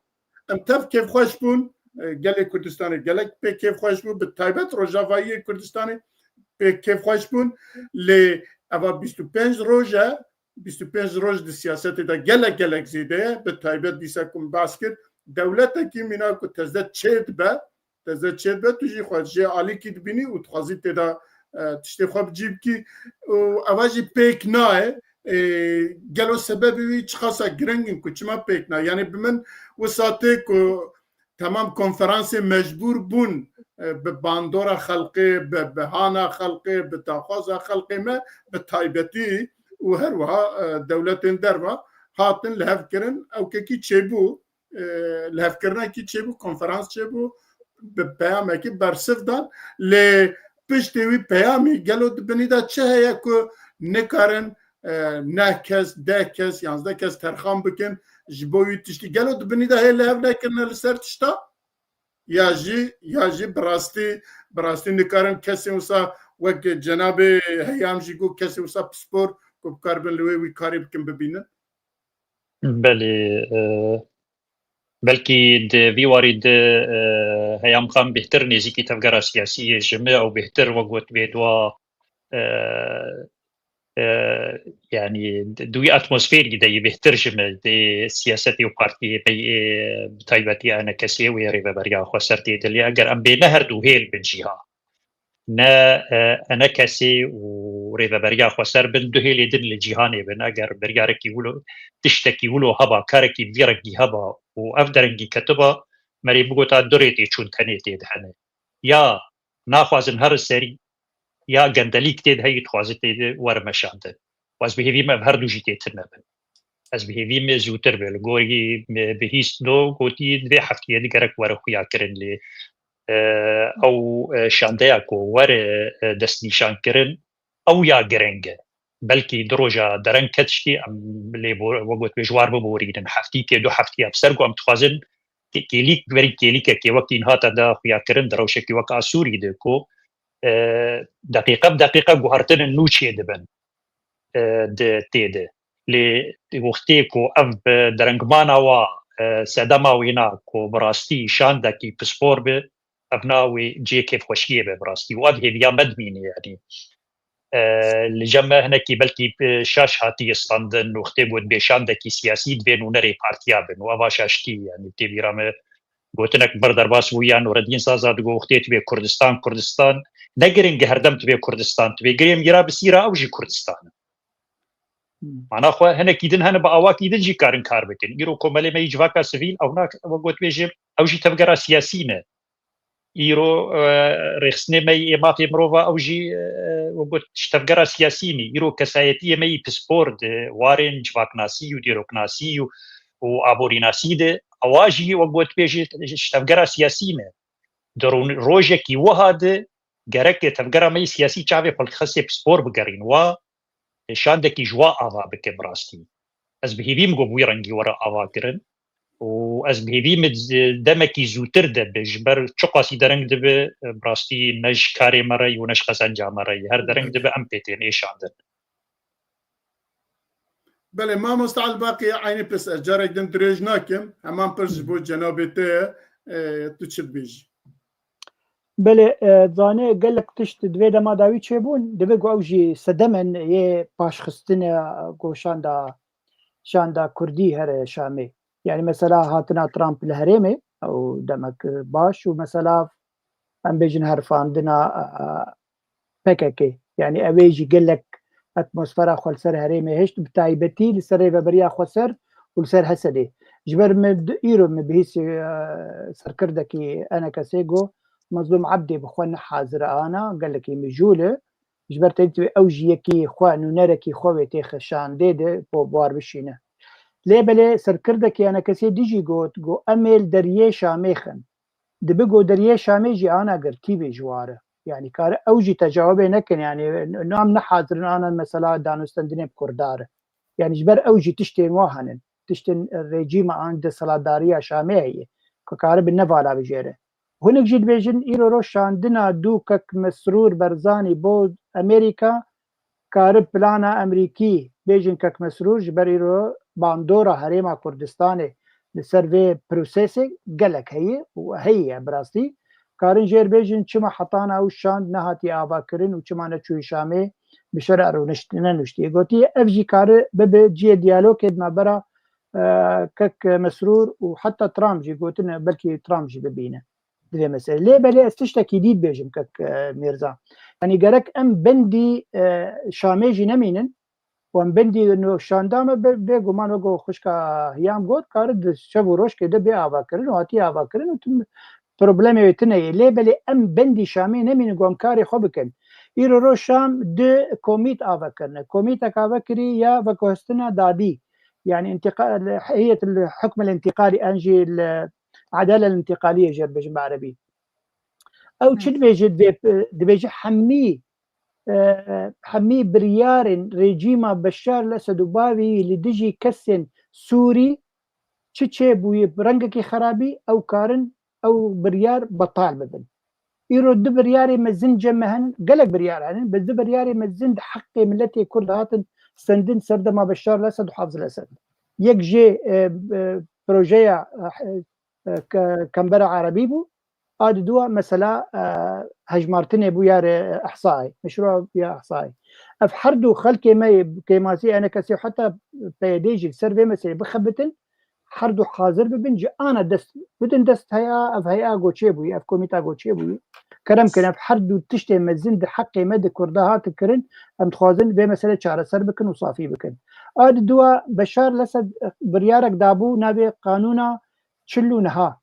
Em tev kêfxweş bûn, e, gelê Kurdistanê gelek pê kêfxweş bû, bi taybet Rojavayiyê Kurdistanê pê kêfxweş bûn. Lê eva bîst û pênc roj e, bîst û pênc roj di siyasetê de gelek gelek zêde ye, bi taybet dîsa ku min behs kir, dewletekî mîna ku tezde çê dibe, tezde çê dibe, tu jî xwe jê alîkî dibînî û dixwazî tê de, e, tiştê xwe bi cî bikî û eva jî pêk nayê. E, gelo sebebê wî çiqasa giring in ku çima pêk nayê? Yani bi min wisa tê ku temam konferansê mecbûr bûn, e, bi bandora xelqê, bi, bi hana xelqê, bi daxwaza xelqê me, bi taybetî û her wiha, e, dewletên derva hatin lihevkirin, ewkekî çêbû, e, lihevkirinekî çêbû, konferans çêbû, bi peyamekî bersiv dan. Lê piştê wî peyamî gelo di binî de çi heye ku nikarin, e, neh kes, deh kes, yanzdeh kes terxan bikin ji bo wî tiştî? Gelo di binî de hê lihev nekirine li ser tişta? Ya jî, ya jî bi rastî, bi rastî nikarin kesên wisa wek cenabê Heyam jî got, kesên wisa pispor ku bikaribin li wê wî karê bikin, bibînin? Belê, e, belkî di vî warî de, e, Heyam Xan bêhtir nêzîkî tevgera siyasî yê ji me ew bêhtir we got bê dua, e, e, yanî di wî atmosferî de yê bêhtir ji me dê siyasetê û partiyê me yê bi taybetî enekesê wê rêveberiya xweser tê dilê. Eger em bê ne her du hêl bin jî ha. Ne, e, enekesê û rêveberiya xweser bin, du hêlê din li cîhanê bin. Eger biryarekî wilo, tiştekî wilo heba, karekî bi vî rengî heba û ev derengî ketiba, merê bigota du rê tê çûn tenê tê de hene. Ya naxwazin herin serî, ya gendelîk tê de heyî dixwaze tê de were meşandin. Û ez bi hêvî me ev her du jî tê tune bin. Ez bi hêvî me zûtir be. Li gorî me bihîst do gotî, vê heftiyê de gerek were xuya kirin lê, e, ew, e, şandeya ku were, e, destnîşan kirin, ew ya giring e. Belkî du roja dereng ket jî em lê bo-, we got bê ji war biborînin. Heftîkê, du heftî ya bi ser ku em dixwazin kê-, kêlîk, berî kêlîkekê wekî niha te de xuya kirin di rewşekî wek a Sûrî de ku, e, deqîqe bi deqîqe guhertinên nû çêdibin, e, di tê de. Lê wextê ku ev bi derengmana wa, e, sedema wêna ku bi rastî şandekî pispor bi, ev na wê cihê kêfxweşiyê be bi rastî. Û ev hêviya me dimîne yanî. E, li cem me hinekî belkî, e, şaş hatiye standin, wextê got bê şandekî siyasî dibên û nerê partiya bin. Û eva şaşkî yanî tê bîra me gotinek mir derbas bû ya Nureddin Zaza digo wextê tu bê Kurdistan, Kurdistan, ne giring e herdem tu bê Kurdistan, tu bê girê mîra bi sîra ew jî Kurdistan e. Mana xwe hinekî din hene bi awakî din jî karin kar bikin. Îro komelê me yî civaka sivîl ew nak we got bêjim ew jî tevgera siyasî ne. Îro, e, rêxistinê me yê mafê mirova ew jî, e, we got ji tevgera siyasî ne. Îro kesayetiyê me yî pispor di warên civaknasî û dîroknasî û, û aborînasî de ewa jî we got bêjî ji tevgera siyasî ne. Di ro-, rojekî wiha de gerek tevgera me yî siyasî çavê xwe li xestê pispor bigerîn. Wa şandekî ji wa ava bike bi rastî. Ez bi hêvî min got bi wî rengî were ava kirin û ez bi hêvî min demekî zûtir de bi, ji ber çiqasî dereng dibe, bi rastî ne ji karê me re yî û ne ji qezenca me re yî. Her dereng dibe em pê tên êşandin. Belê, mamosta Elbaqî, eynî pirs ez carek din dirêj nakim. Heman pirs ji bo cenabê te ye, e, tu çi dibêjî? Belê, e, zanê gelek tişt di vê dema dawî çêbûn, dibe ku ew jî sedemen yê paşxistinê ku şanda, şanda Kurdî here Şamê. Yani mesela hatina Trump li herêmê, ew demek baş û mesela em bêjin herfandina, e, P K K. Yani ew ê jî gelek atmosfera xwe li ser herêmê hişt, bi taybetî li ser rêveberiya Xweser û li ser Hesedê. Ji ber min di-, îro min bihîsî, e, serkirdekî E N K S'ê got, Mezlûm Ebdî bi xwe ne hazir e ana, gelekî mijûl e. Ji ber têdî ew jî yekî xwe, nûnerekî xwe wê têxe şandê de bo bar bişîne. Lê belê serkirdekî E N K S'ê dijî got, got, em ê li deriyê Şamê xin. Dibe ku deriyê Şamê jî ana girtî bê ji ware. Yani kare ew jî tecawibê nekin, yani nam ne hazirin ana mesela danûstendinê bi Kurda re. Yani ji ber ew jî tiştên wa henin. Tiştên rejîma an desthilatdariya Şamê heye. Ku kare bi ne vala bijêre. Hinek jî dibêjin îro roj şandina dû kek Mesrûr Barzanî bo Amerîka, kare plana Amerîkî bêjin kek Mesrûr ji ber îro bandora Herêma Kurdistanê li ser vê prosesê gelek heye û heye ye bi rastî. Karin jêr bêjin çima hetana ew şand nehatiye avakirin û çima neçûyî Şamê bi şerê rûnişt-, nenuştiye. Gotiye ev jî kare bibe cihê diyalogê di navbera, e, kek Mesrûr û heta Trump jî gotine, belkî Trump jî bibîne di vê meselê. Lê belê ez tiştekî dî dibêjim kek, e, Mîrza. Yanî gerek em bendî, e, Şamê jî nemînin û em bendî no şanda me be-, bêguman wek xwişka Hiyam got, kare di şev û rojkê de bê avakirin û hatiye avakirin û tim problemê wê tune ye. Lê belê em bendî Şamê nemînin ku em karê xwe bikin. Îro roj Şam du komît ava kirine. Komîtek ava kirî ya veguhestina dadî. Yani intiqa-, heyet hukm el-intiqalî an jî li Edale el-Întiqaliyê jê dibêjin bi erebî. Ew çi dibêje? Dibê-, dibêje hemî, e, hemî biryarên rejîma Beşar el-Esed û bavê wî li dijî kesên Sûrî çi çêbûyî bi rengekî xerabî ew karin ew biryar betal bibin. Îro du biryarê mezin cem me henin, gelek biryar henin, bi du biryarê mezin di heqê miletê Kurd hatin stendin serdema Beşar el-Esed û Hafiz el-Esed. Yek jê, e, e, projeya, e, e, ke-, Kembera Erebî bû, a di dua mesela, e, hejmartinê bû ya rê Ehsayê, meşrûa ya Ehsayê. Ev her du xelkê me yê kêmasî E N K S'ê heta P Y D'ê jî li ser vê meselê bixebitin, her du hazir bibin, ji ana dest bidin dest heya, ev heya goçê bûyî, ev komîta goçê bûyî. Kerem kin, ev her du tiştê mezin di heqê me di Kurda hatin kirin, em dixwazin vê mesele çareser bikin û safî bikin. A di dua Beşar el-Esed biryarek dabû navê qanûna çil û neha.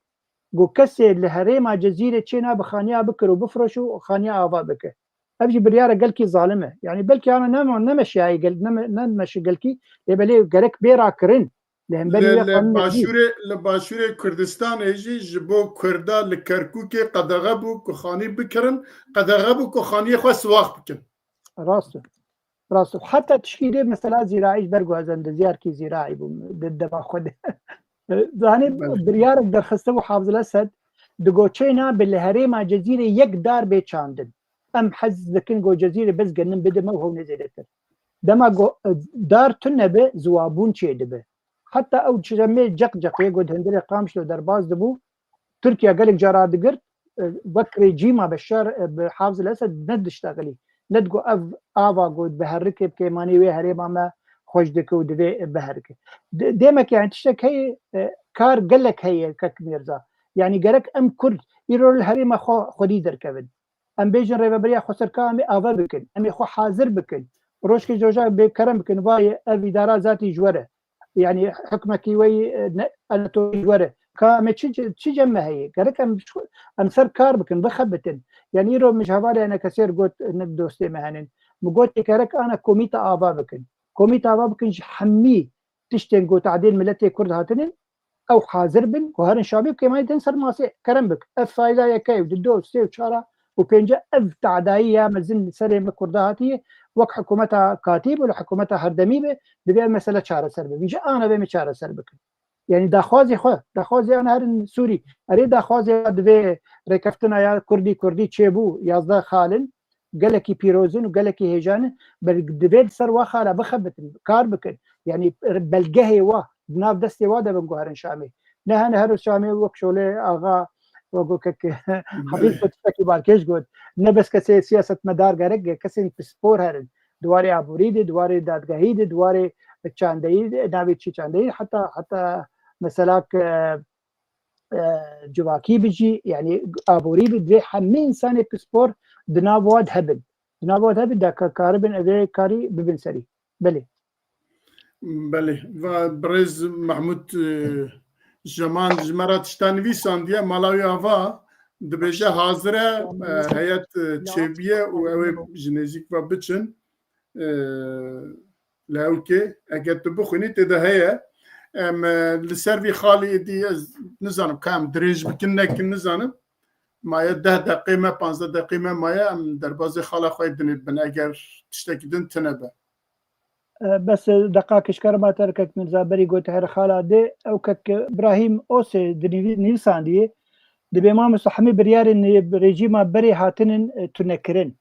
Got kesê li herêma Cezîrê çê nabe xaniya bikir û bifroş û xaniya ava bike. Ev jî biryarek gelkî zalim e. Yani belkî ana nema-, nemeşiyayî gel-, neme-, nemeşi gelkî, lê belê gerek bê rakirin. Li hemberî Li, wê li qanûnekî. Başûrê, li Başûrê Kurdistanê jî ji bo Kurda li Kerkûkê qedexe bû ku xanî bikirin, qedexe bû ku xaniyê xwe siwax bikin. Rast e. Rast e. Heta tişkî dê mesela zîraî ji ber ku ez endeziyarkî zîraî bûm di dema xwe de. Zanî Belê. Biryarek derxiste bû Hafiz el-Esed, di goçê nabe li herêma Cezîrê yek dar bê çandin. Em hez dikin ku Cezîrê bes genim bide me û hewnê zêdetir. Dema ku, e, dar tune be, ziwabûn çêdibe. Heta ew çemê ceq ceq yê ku di hundirê Qamişlo derbas dibû, Tirkiye gelek cara digirt, e, wek rejîma Beşar, e, bi Hafiz el-Esed nediştexilî. Nedigo ev ava ku bi herikê bi kêmanî wê herêma me xweş dike û divê biherike. De-, demek yani tiştek heye, e, kar gelek heye kek Mîrza. Yani gerek em Kurd îro li herêma xwe xwedî derkevin. Em bêjin rêveberiya Xweser ka em ê ava bikin, em ê xwe hazir bikin. Rojkê ji roja bê kerem bikin, vayê ev îdara zatî ji we re. Yani hukmekî weyî, e, ne, Anatolî ji we re. Ka em ê çi, çi cem me heye? Gerek em, em ser kar bikin, bixebitin. Yani îro min ji hevalê E N K S'ê re got, ne dostê me henin. Min got gerek ana komîta ava bikin. Komîta ava bikin ji hemî tiştên ku tadên miletê Kurd hatinin, ew hazir bin ku herin Şamê û kêmanî din ser masê kerem bik. Ev fayda yeke û di do, sê û çara û pênce ev tadayî ya mezin li serê me Kurda hatiye, wek hikûmeta katî be, li hikûmeta herdemî be, divê ev mesele çareser bibe. Ji ana vê me çareser bikin. Yani daxwazê xwe, daxwazê ana herin Sûrî. Erê daxwazê ya divê rêkeftina ya Kurdî Kurdî çêbû, yazdeh xalin, gelekî pîroz in û gelekî hêjan in, belê divê li ser wa xala bixebitin, kar bikin. Yanî belgehê wa di nav destê wa de bin guherin Şamê. Ne hene her Şamê wek Şolê Axa, wek kek Habîb got, tiştekî balkêş got. Ne bes kesê siyasetmedar gerek e, kesên pispor herin. Di warê aborî de, di warê dadgehî de, di warê çandeyî de, navê çi çandeyî, heta, heta mesela ke, e, civakî bi jî, yanî aborî bi, divê hemî însanê pispor di nav wa de hebin. Di nav wa de hebin, de ka-, karibin evê karî bibin serî. Belê. Belê. Va birêz Mehmûd, e, Jeman ji me re tişta nivîsandiye, mala wî ava, dibêje hazir e, e, heyet, e, çêbûye û ew ê ji nêzîk ve biçin. E, li ewkê, eger tu bixwînî, tê de heye. Em, e, li ser vî xalî êdî, ez nizanim ka em dirêj bikin, nekin, nizanim. Maye deh deqê me, panzdeh deqê me maye, em derbazê xala xwe yê dinê bin, eger tiştekî din tune be. E, bes, e, deqa kişkar ma te kek Mirza berî got here xala dê, ew kek Ibrahîm Osê di nivî-, nivîsandiyê, dibê mamosta hemî biryarên rejîma berê hatinin, e, tunekirin.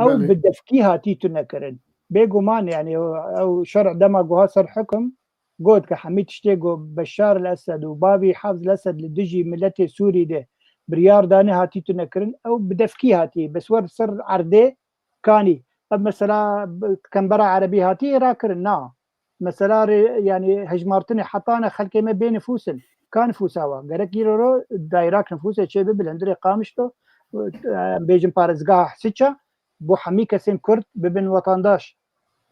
Ew Belê. bi defkî hatî tunekirin. Bêguman, yanî, ew, ew şer dema guha ser hukum, got ke hemî tiştê ku Beşar el Esed û bavî Hafz el Esed li dijî miletê Sûrî de biryar danî hatî tunekirin, ew bi defkî hatî, bes wer ser erdê kanî. Ev mesela bi kembera erebî hatî rakirin, na. Mesela rê, yanî hejmartinê hetane xelkê me bê nifûs in. Ka nifûsa wa? Gerek îro ro dayrak nifûsê çê bibe li hundirê Qamişlo, em bêjin parêzgeha Siça, bo hemî kesên Kurd bibin wetandaş.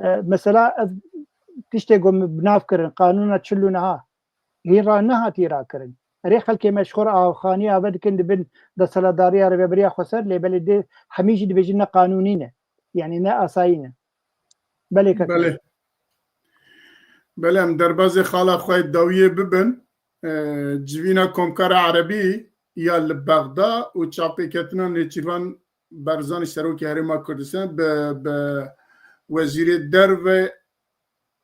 E, mesela ev tiştê ku min bi nav kirin, qanûna çil û neha, hîn ra nehatî rakirin. Erê xelkê me ji xwe re axaniya ve dikin, dibin desthilatdariya rêvebiriya xweser, lê belê dê hemî jî dibêjin ne qanûnî ne. Yanî ne asayî ne. Belê kek. Belê. Belê, em derbazê xala xwe dawiyê bibin. E, civîna Komkara Erebî ya li Bexda û çavpêketina Nêçîrvan Barzanî, Serokê Herêma Kurdistan, bi, bi Wezîrê Derve,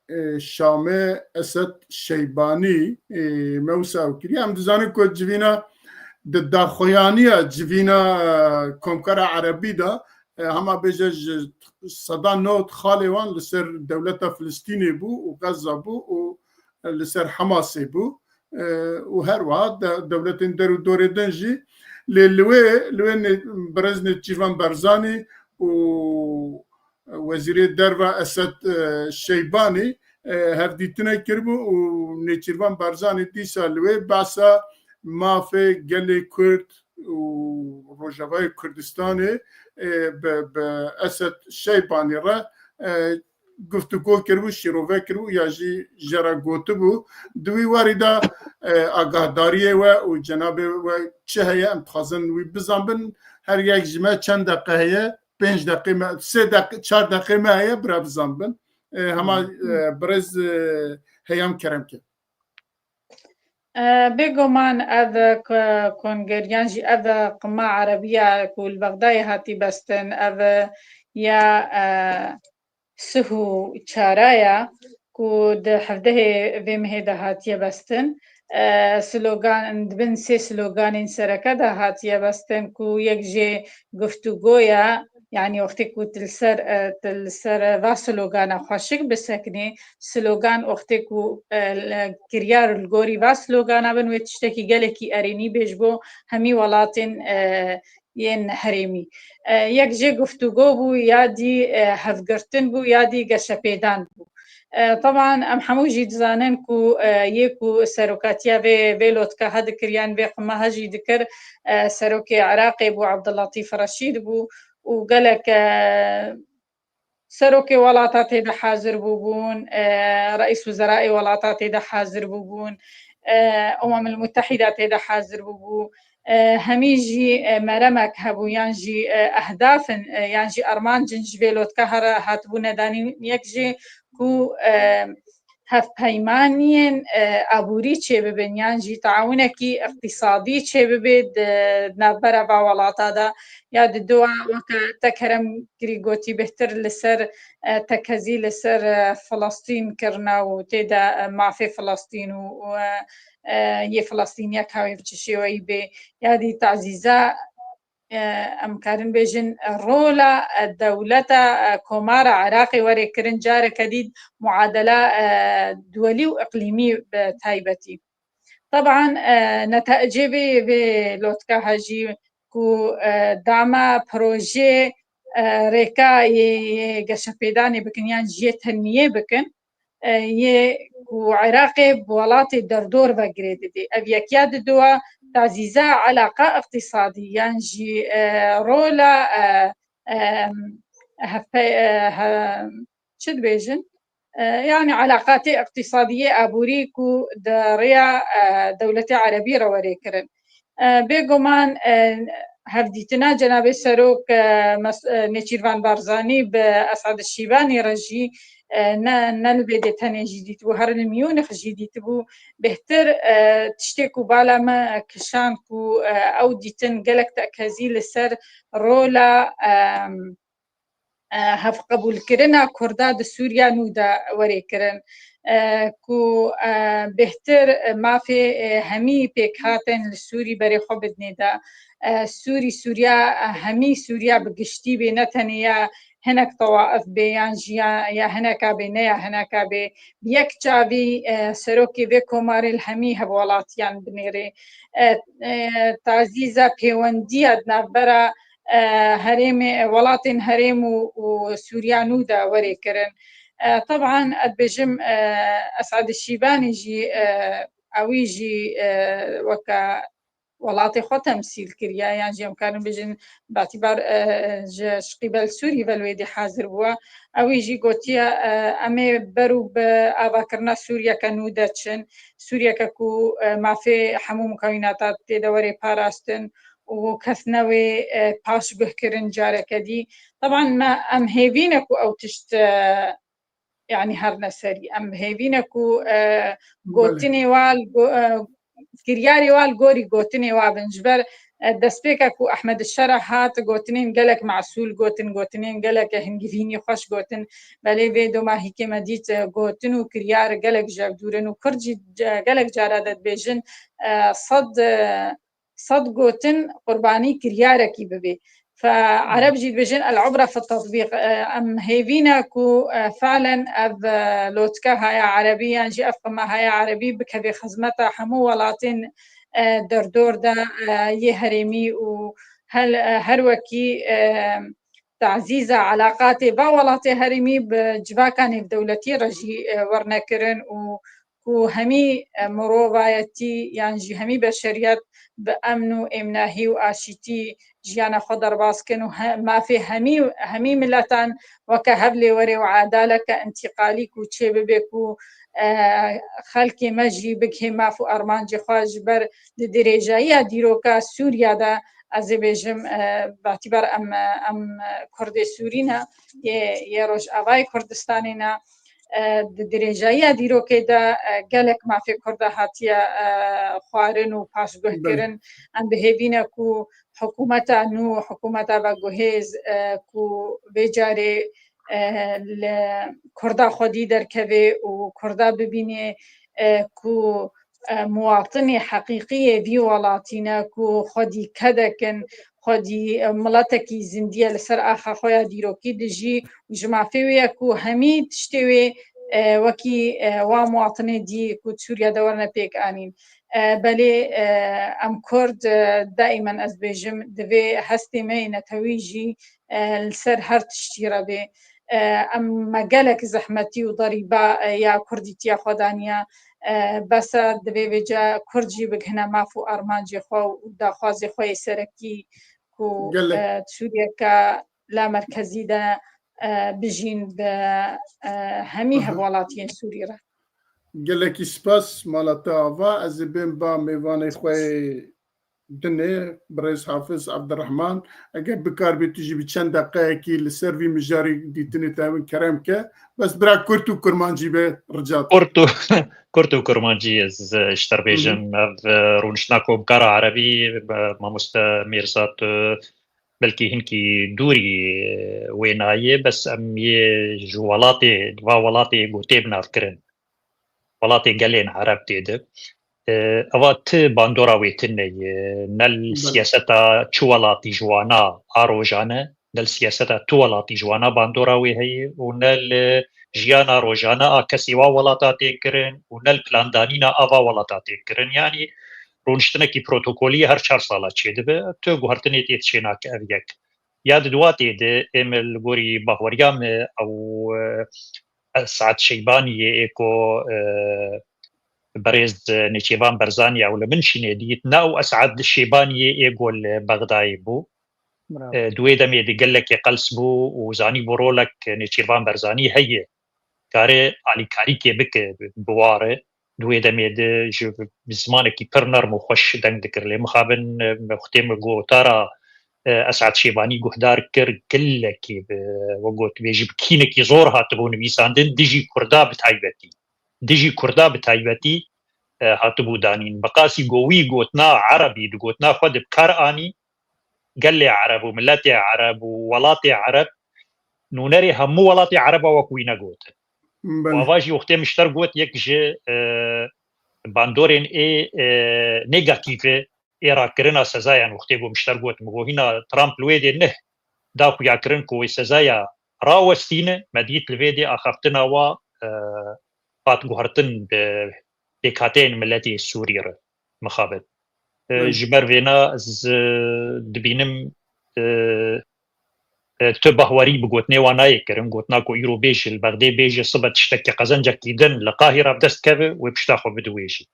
e, Şamê Esed Şeybanî, e, me wisa ew kiriye. Em dizanin ku civîna di daxuyaniya civîna, e, Komkara Erebî de, e, hema bêje ji seda nod xalê wan li ser dewleta Filistînê bû û Gaza bû û li ser Hamasê bû. E, û her wiha de-, dewletên der û dorê din jî. Lê li wê, li wê nê-, birêz Nêçîrvan Barzanî û Wezîrê Derve Esed, e, Şeybanî, e, hevdîtine kiribû û Nêçîrvan Barzanî dîsa li wê behsa mafê gelê Kurd û Rojavayê Kurdistanê, e, bi, bi Esed Şeybanî re, e, guftûgo kiribû, şîrove kiribû ya jî jê re gotibû. Di wî warî de, e, agahdariyê we û cenabê we çi heye, em dixwazin wî bizanbin. Her yek ji me çend deqe heye? Pênc deqê me, sê deqe, çar deqê me heye, bira bizanbin. E, hema, e, birêz, e, Heyam kerem ke. E, bêguman ev k-, kongeriyan jî, ev qima erebiya ku li Bexdayê hatî bestin, ev ya, e, sih û çara ya ku di hevdehê vê mehê de hatiye bestin. E, slogan, di bin sê sloganên sereke de hatiye bestin ku yek jê guftûgo ya, yanî wextê ku tu li ser, e, tu li ser va slogana xweşik bisekinî, slogan wextê ku, e, li, kiryar li gorî va slogana bin, wê tiştekî gelekî erênî bê ji bo hemî welatên, e, yên herêmî. E, yek jê guftûgo bû, ya dî, e, hevgirtin bû, ya dî geşepêdan bû. E, teban em hemû jî dizanin ku, e, yê ku serokatiya vê, vê lotka he dikir, yan vê qima he jî dikir, e, serokê Iraqê bû, Abdulletîf Reşîd bû û gelek, e, serokê welata tê de hazir bûbûn, e, reîs wizerayê welata tê de hazir bûbûn, e, Umemil Mutehîda tê de hazir bûbû. E, hemî jî, e, meremek hebû, yan jî, e, ehdafin, e, yan jî armancin ji vê lotka here hatibûne danîn, yek jê ku, e, hevpeymaniyên, e, aborî çêbibin, yan jî taawunekî îqtîsadî çêbibe di navbera va welata de, ya di dua weke te kerem kirî gotî bêhtir li ser, e, tekezî li ser, e, Filistîn kirina û tê de, e, mafê Filistîn û, û, e, e, yê Filistîniyek hawê bi çi şêweyî bê, ya dî tazîza em karin bêjin rola dewleta komara Iraqê were kirin, careke dî muadela duwelî û iqlîmî bi taybetî. Teban netecê vê vê lotka hejî ku dama projê rêka yê geşepêdanê bikin yan jiyê tenmiyê bikin, yê ku Iraqê bi welatê derdor ve girê didê. Ev yekiya diduwa tazîza elaqa iqtîsadî yan jî rola hevpe çi dibêjin? Yanî elaqatê iqtîsadiyê aborî ku di rêya dewletê erebî re werê kirin. Bêguman hevdîtina Cenabê Serok Nêçîrvan Barzanî bi Esad Şîbanî re jî ne ne li vê dê tenê jî dîtibû, her li Miyûnix jî dîtibû. Bêhtir tiştê ku bala me kişand ku ew dîtin gelek tekezî li ser rola hevqebûlkirina Kurda di Sûriya nû de werê kirin, ku bêhtir mafê hemî pêkhatên li Sûrî berê xwe bidinê de. Sûrî, Sûriya, hemî Sûriya bi giştî bê, ne tenê ya hinek tewaif bê yan jî ya, ya hineka bê, ne ya hineka bê. Bi yek çavî serokê vê komarê li hemî hevwelatiyan binêrê. Tazîza pêwendiya di navbera herêmê, welatên herêm û, û Sûriya nû de werê kirin. Teban ez dibêjim Esad Şîbanî jî ewî jî weke welatê xwe temsîl kiriye, yan jî em karin bêjin batibar ji, ji qîbel Sûrî ve li wê dê hazir bûye. Ewî jî gotiye em ê ber û bi avakirina Sûriyeke nû de çin, Sûriyeke ku mafê hemû mukewînata tê de werê parastin û kes newê paşguh kirin careke dî. Teban me em hêvî ne ku ew tişt yanî herne serî. Em hêvî ne ku gotinê wa li go-, kiryarê wa li gorî gotinê wa bin. Ji ber destpêka ku Ehmed Şera hat, gotinên gelek mesûl gotin, gotinên gelek hingivînî xweş gotin. Belê vê domahîkê me dît gotin û kiryar gelek ji ev dûr in û Kurd jî gelek cara de dibêjin sed sed gotin qurbanî kiryarekî bibê. Fe Ereb jî dibêjin el-ubra fi tetbîq. Em hêvî ne ku falen ev lotika haya erebî yan jî ev qima haya erebî bikeve xizmeta hemû welatên derdor de yê herêmî û hel-, her wekî tazîza elaqatê va welatê herêmî bi civaka nêvdewletî re jî werne kirin û ku hemî mirovayetî yan jî hemî beşeriyet bi emn û êmnahî û aşîtî jiyana xwe derbas kin û he-, mafê hemî, hemî miletan weke hevlêwerê û edaleke întîqalî ku çê bibe ku xelkê me jî bigihê maf û armancê xwe ji ber di dirêjayiya dîroka Sûriya de, ez ê bêjim, e, batîbar em, em Kurdê Sûrî ne, yê, yê Rojavayê Kurdistanê ne, e, di dirêjayiya dîrokê de, e, gelek mafê Kurda hatiye, e, xwarin û paşguh kirin. Em bi hêvî ne ku hikûmeta nû, hikûmeta veguhêz, e, ku vê carê, e, li Kurda xwedî derkeve û Kurda bibîne, e, ku e, muwatinê heqîqî yê vî welatî ne ku xwedî kedek in, xwedî, e, miletekî zindî ye li ser axa xwe ya dîrokî dijî û ji mafê wê ye ku hemî tiştê wê, e, wekî, e, wa muwatinê dî ku Sûriye de werine pêk anîn. E, belê, e, em Kurd, e, daîmen ez bêjim, divê hestê me yê netewî jî, e, li ser her tiştî re bê. E, em me gelek zehmetî û derîba, e, ya kurdîtiya xwe daniye. E, bes e, divê vêca Kurd jî bigihine maf û armancê xwe û daxwazê xwe yê serekî ku, Gelek. e, Sûriyeke lamerkezî de, e, bijîn bi, e, hemî Aha. hevwelatiyên Sûrî re. Gelekî spas, mala te ava. Ez ê bêm ba mêvanê xwe yê dinê, birêz Hafiz Abdurrahman. Eger bikarbî tu jî bi çend deqeyekî li ser vî mijarî dîtinê te min kerem ke. Bes bira kurt û kurmancî be, rica te. Kurt û, kurt û kurmancî ez, e, ji te re bêjim. Hı hı. Ev, e, rûniştina komkara erebî, e, mamoste Mîrza, tu belkî hinkî dûrî, e, wê nayê, bes em yê ji welatê, va welatê gotê bi nav kirin. Welatê gelên ereb tê de. E, eva ti bandora wê tune ye, ne li siyaseta çi welatî ji wana a rojane, ne li siyaseta tu welatî ji wana bandora wê heye û ne li jiyana rojane a kesê wa welata tê kirin û ne li plandanîna a va welata tê kirin. Yanî rûniştinekî protokolî her çar sala çêdibe, tu guhertinê tê diçêna ke ev yek. Ya di duatê de êm li gorî bahweriya me ew, e, Esad Şeybaniyê ê ku, e, berêz, e, Nêçîrvan Barzanî ew li min şînê dît. Ne ew Esad Şeybaniyê ê ku li Bexdayê bû. Bravo. E, di wê demê de gelekê qels bû û zanîbû rolek Nêçîrvan Barzanî heye. Kare alîkarîkê bike bi, bi ware. Di wê demê de ji bi zimanekî pir nerm û xweş deng dikir. Lê mixabin, e, wextê min gotara, e, Esad Şêbanî guhdar kir, gelekî bi, we got, bê ji bi kînekî zor hatibû nivîsandin, dijî Kurda bi taybetî. Dijî Kurda bi taybetî, e, hatibû danîn. Bi qasî go wî gotina Erebî, di gotina xwe de bi kar anî, gelê Ereb û miletê Ereb û welatê Ereb, nûnerê hemû welatê Ereba wek wî negotin. Belê. Û ava jî wextê min ji te re got, yek ji, e, bandorên ê, e, negatîf ê rakirina sezayan, wextê ku min ji te re got, min got, hîna Trump li wê dê neh da xuyakirin ku wê sezaya rawestîne, me dît li vê dê axaftina wa, e, hat guhertin bi pêkhateyên miletê Sûrî re mixabin. E, Belê. Ji ber vêna ez, e, dibînim, e, e, tu bahwerî bi gotinê wan nayê kirin, gotina ku îro bêje, li Bexdê bêje, sibe tiştekî qezencekî din li Qahîra bi dest keve, wê pişta xwe bide wê jî.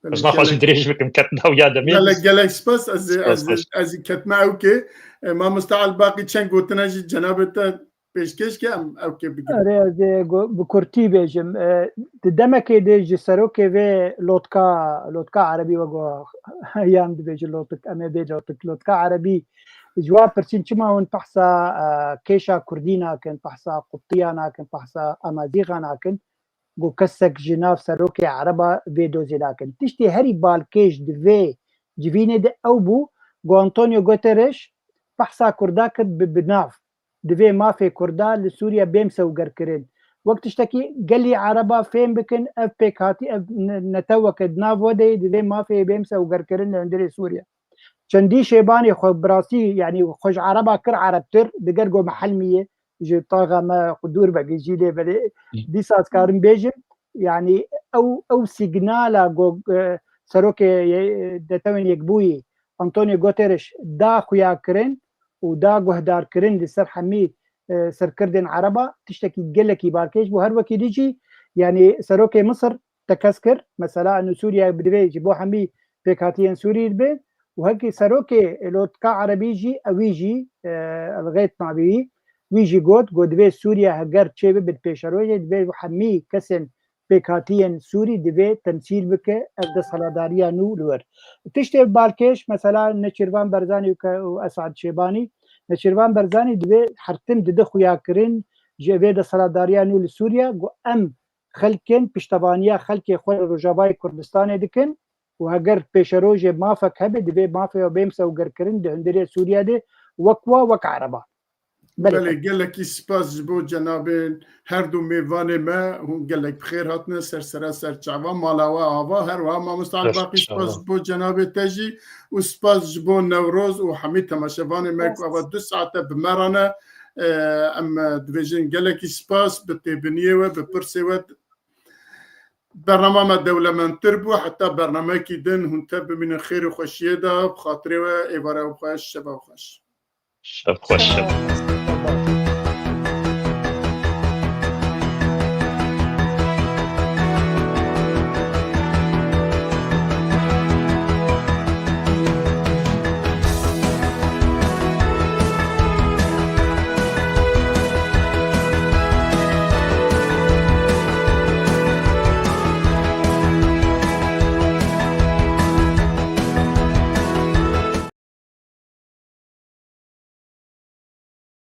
Belê, Ez naxwazim gelek, dirêj bikim, ketina wî ya demê. Gelek, gelek spas. Ez, Spas, ez, spas. ez ketme ew ke, e, mamosta Elbaqî çend gotina jî cenabê te pêşkêş ke em ew ke bigirin. Erê, ez ê go-, bi kurtî bêjim. E, di demekê de ji serokê vê lotka, lotka erebî we go-, yan dibêje lotik, em ê bê lotik, lotka erebî, ji wan pirsîn çima hûn behsa, e, kêşa kurdî nakin, behsa qubtiya nakin, behsa amazîxa nakin, ku kesek ji nav serokê ereba vê dozê nakin. Tiştê herî balkêş di vê civînê de ew bû, ku Antonio Guterres behsa kurda kir bi, bi nav. Divê mafê kurda li Sûriye bêm sewgerkirin. Wek tiştekî gelî ereba fêm bikin, ev pêkhatî, ev ne-, neteweke di nav we de ye, divê mafê bêm sewgerkirin li hundirê Sûriye. Çendî Şêbanê xwe bi rastî, yanî xwe ji ereba kir erebtir, diger go me helmî ye, ji taxa me xwe dûr be, gijî lê belê. Hı. Dîsa ez karim bêjim, yanî ew, ew sîgnala go, e, serokê ye-, Netewên Yekbûyî, Antonio Guterres da xuya kirin û da guhdar kirin li ser hemî, e, serkirdên ereba, tiştekî gelekî balkêş bû. Her wekî dî jî, yanî serokê Misir tekez kir. Mesela, eno Sûriye bi divê ji bo hemî pêkhatiyên Sûrî dibe û hekî serokê Lotka Erebî jî, ewî jî, e, Elxêt navî wî, wî jî got, got divê Sûriye heger çêbibe di pêşerojê, divê hemî kesên pêkhatiyên Sûrî divê temsîl bike ev desthilatdariya nû li wir. Tiştê balkêş, mesela, Neçîrvan Barzanî û ke-, û Esad Şêbanî, Neçîrvan Barzanî divê her tim dide xuya kirin ji vê desthilatdariya nû li Sûriye, got em xelkên piştevaniya xelkê xwe li Rojavayê Kurdistanê dikin û heger pêşerojê mafek hebe, divê mafê we bêm sewgerkirin di hundirê Sûriye de wek wa, wek ereba. Belê. Belê, gelekî spas ji bo cenabên her du mêvanê me, hûn gelek bi xêr hatine ser sera ser çava, mala we ava, her wiha mamosta Elbaqî, spas ji bo cenabê te jî û spas ji bo Newroz û hemî temaşevanê me ku ava du saete bi me re ne. E, em, e, dibêjin gelekî spas bi têbiniyê we, bi pirsê we. Bernama me dewlemendtir bû, heta bernameyekî din hûn tev bimînin xêr û xweşiyê de, bi xatirê we, êvara we xweş, şeva we xweş. Şev xweş, şev.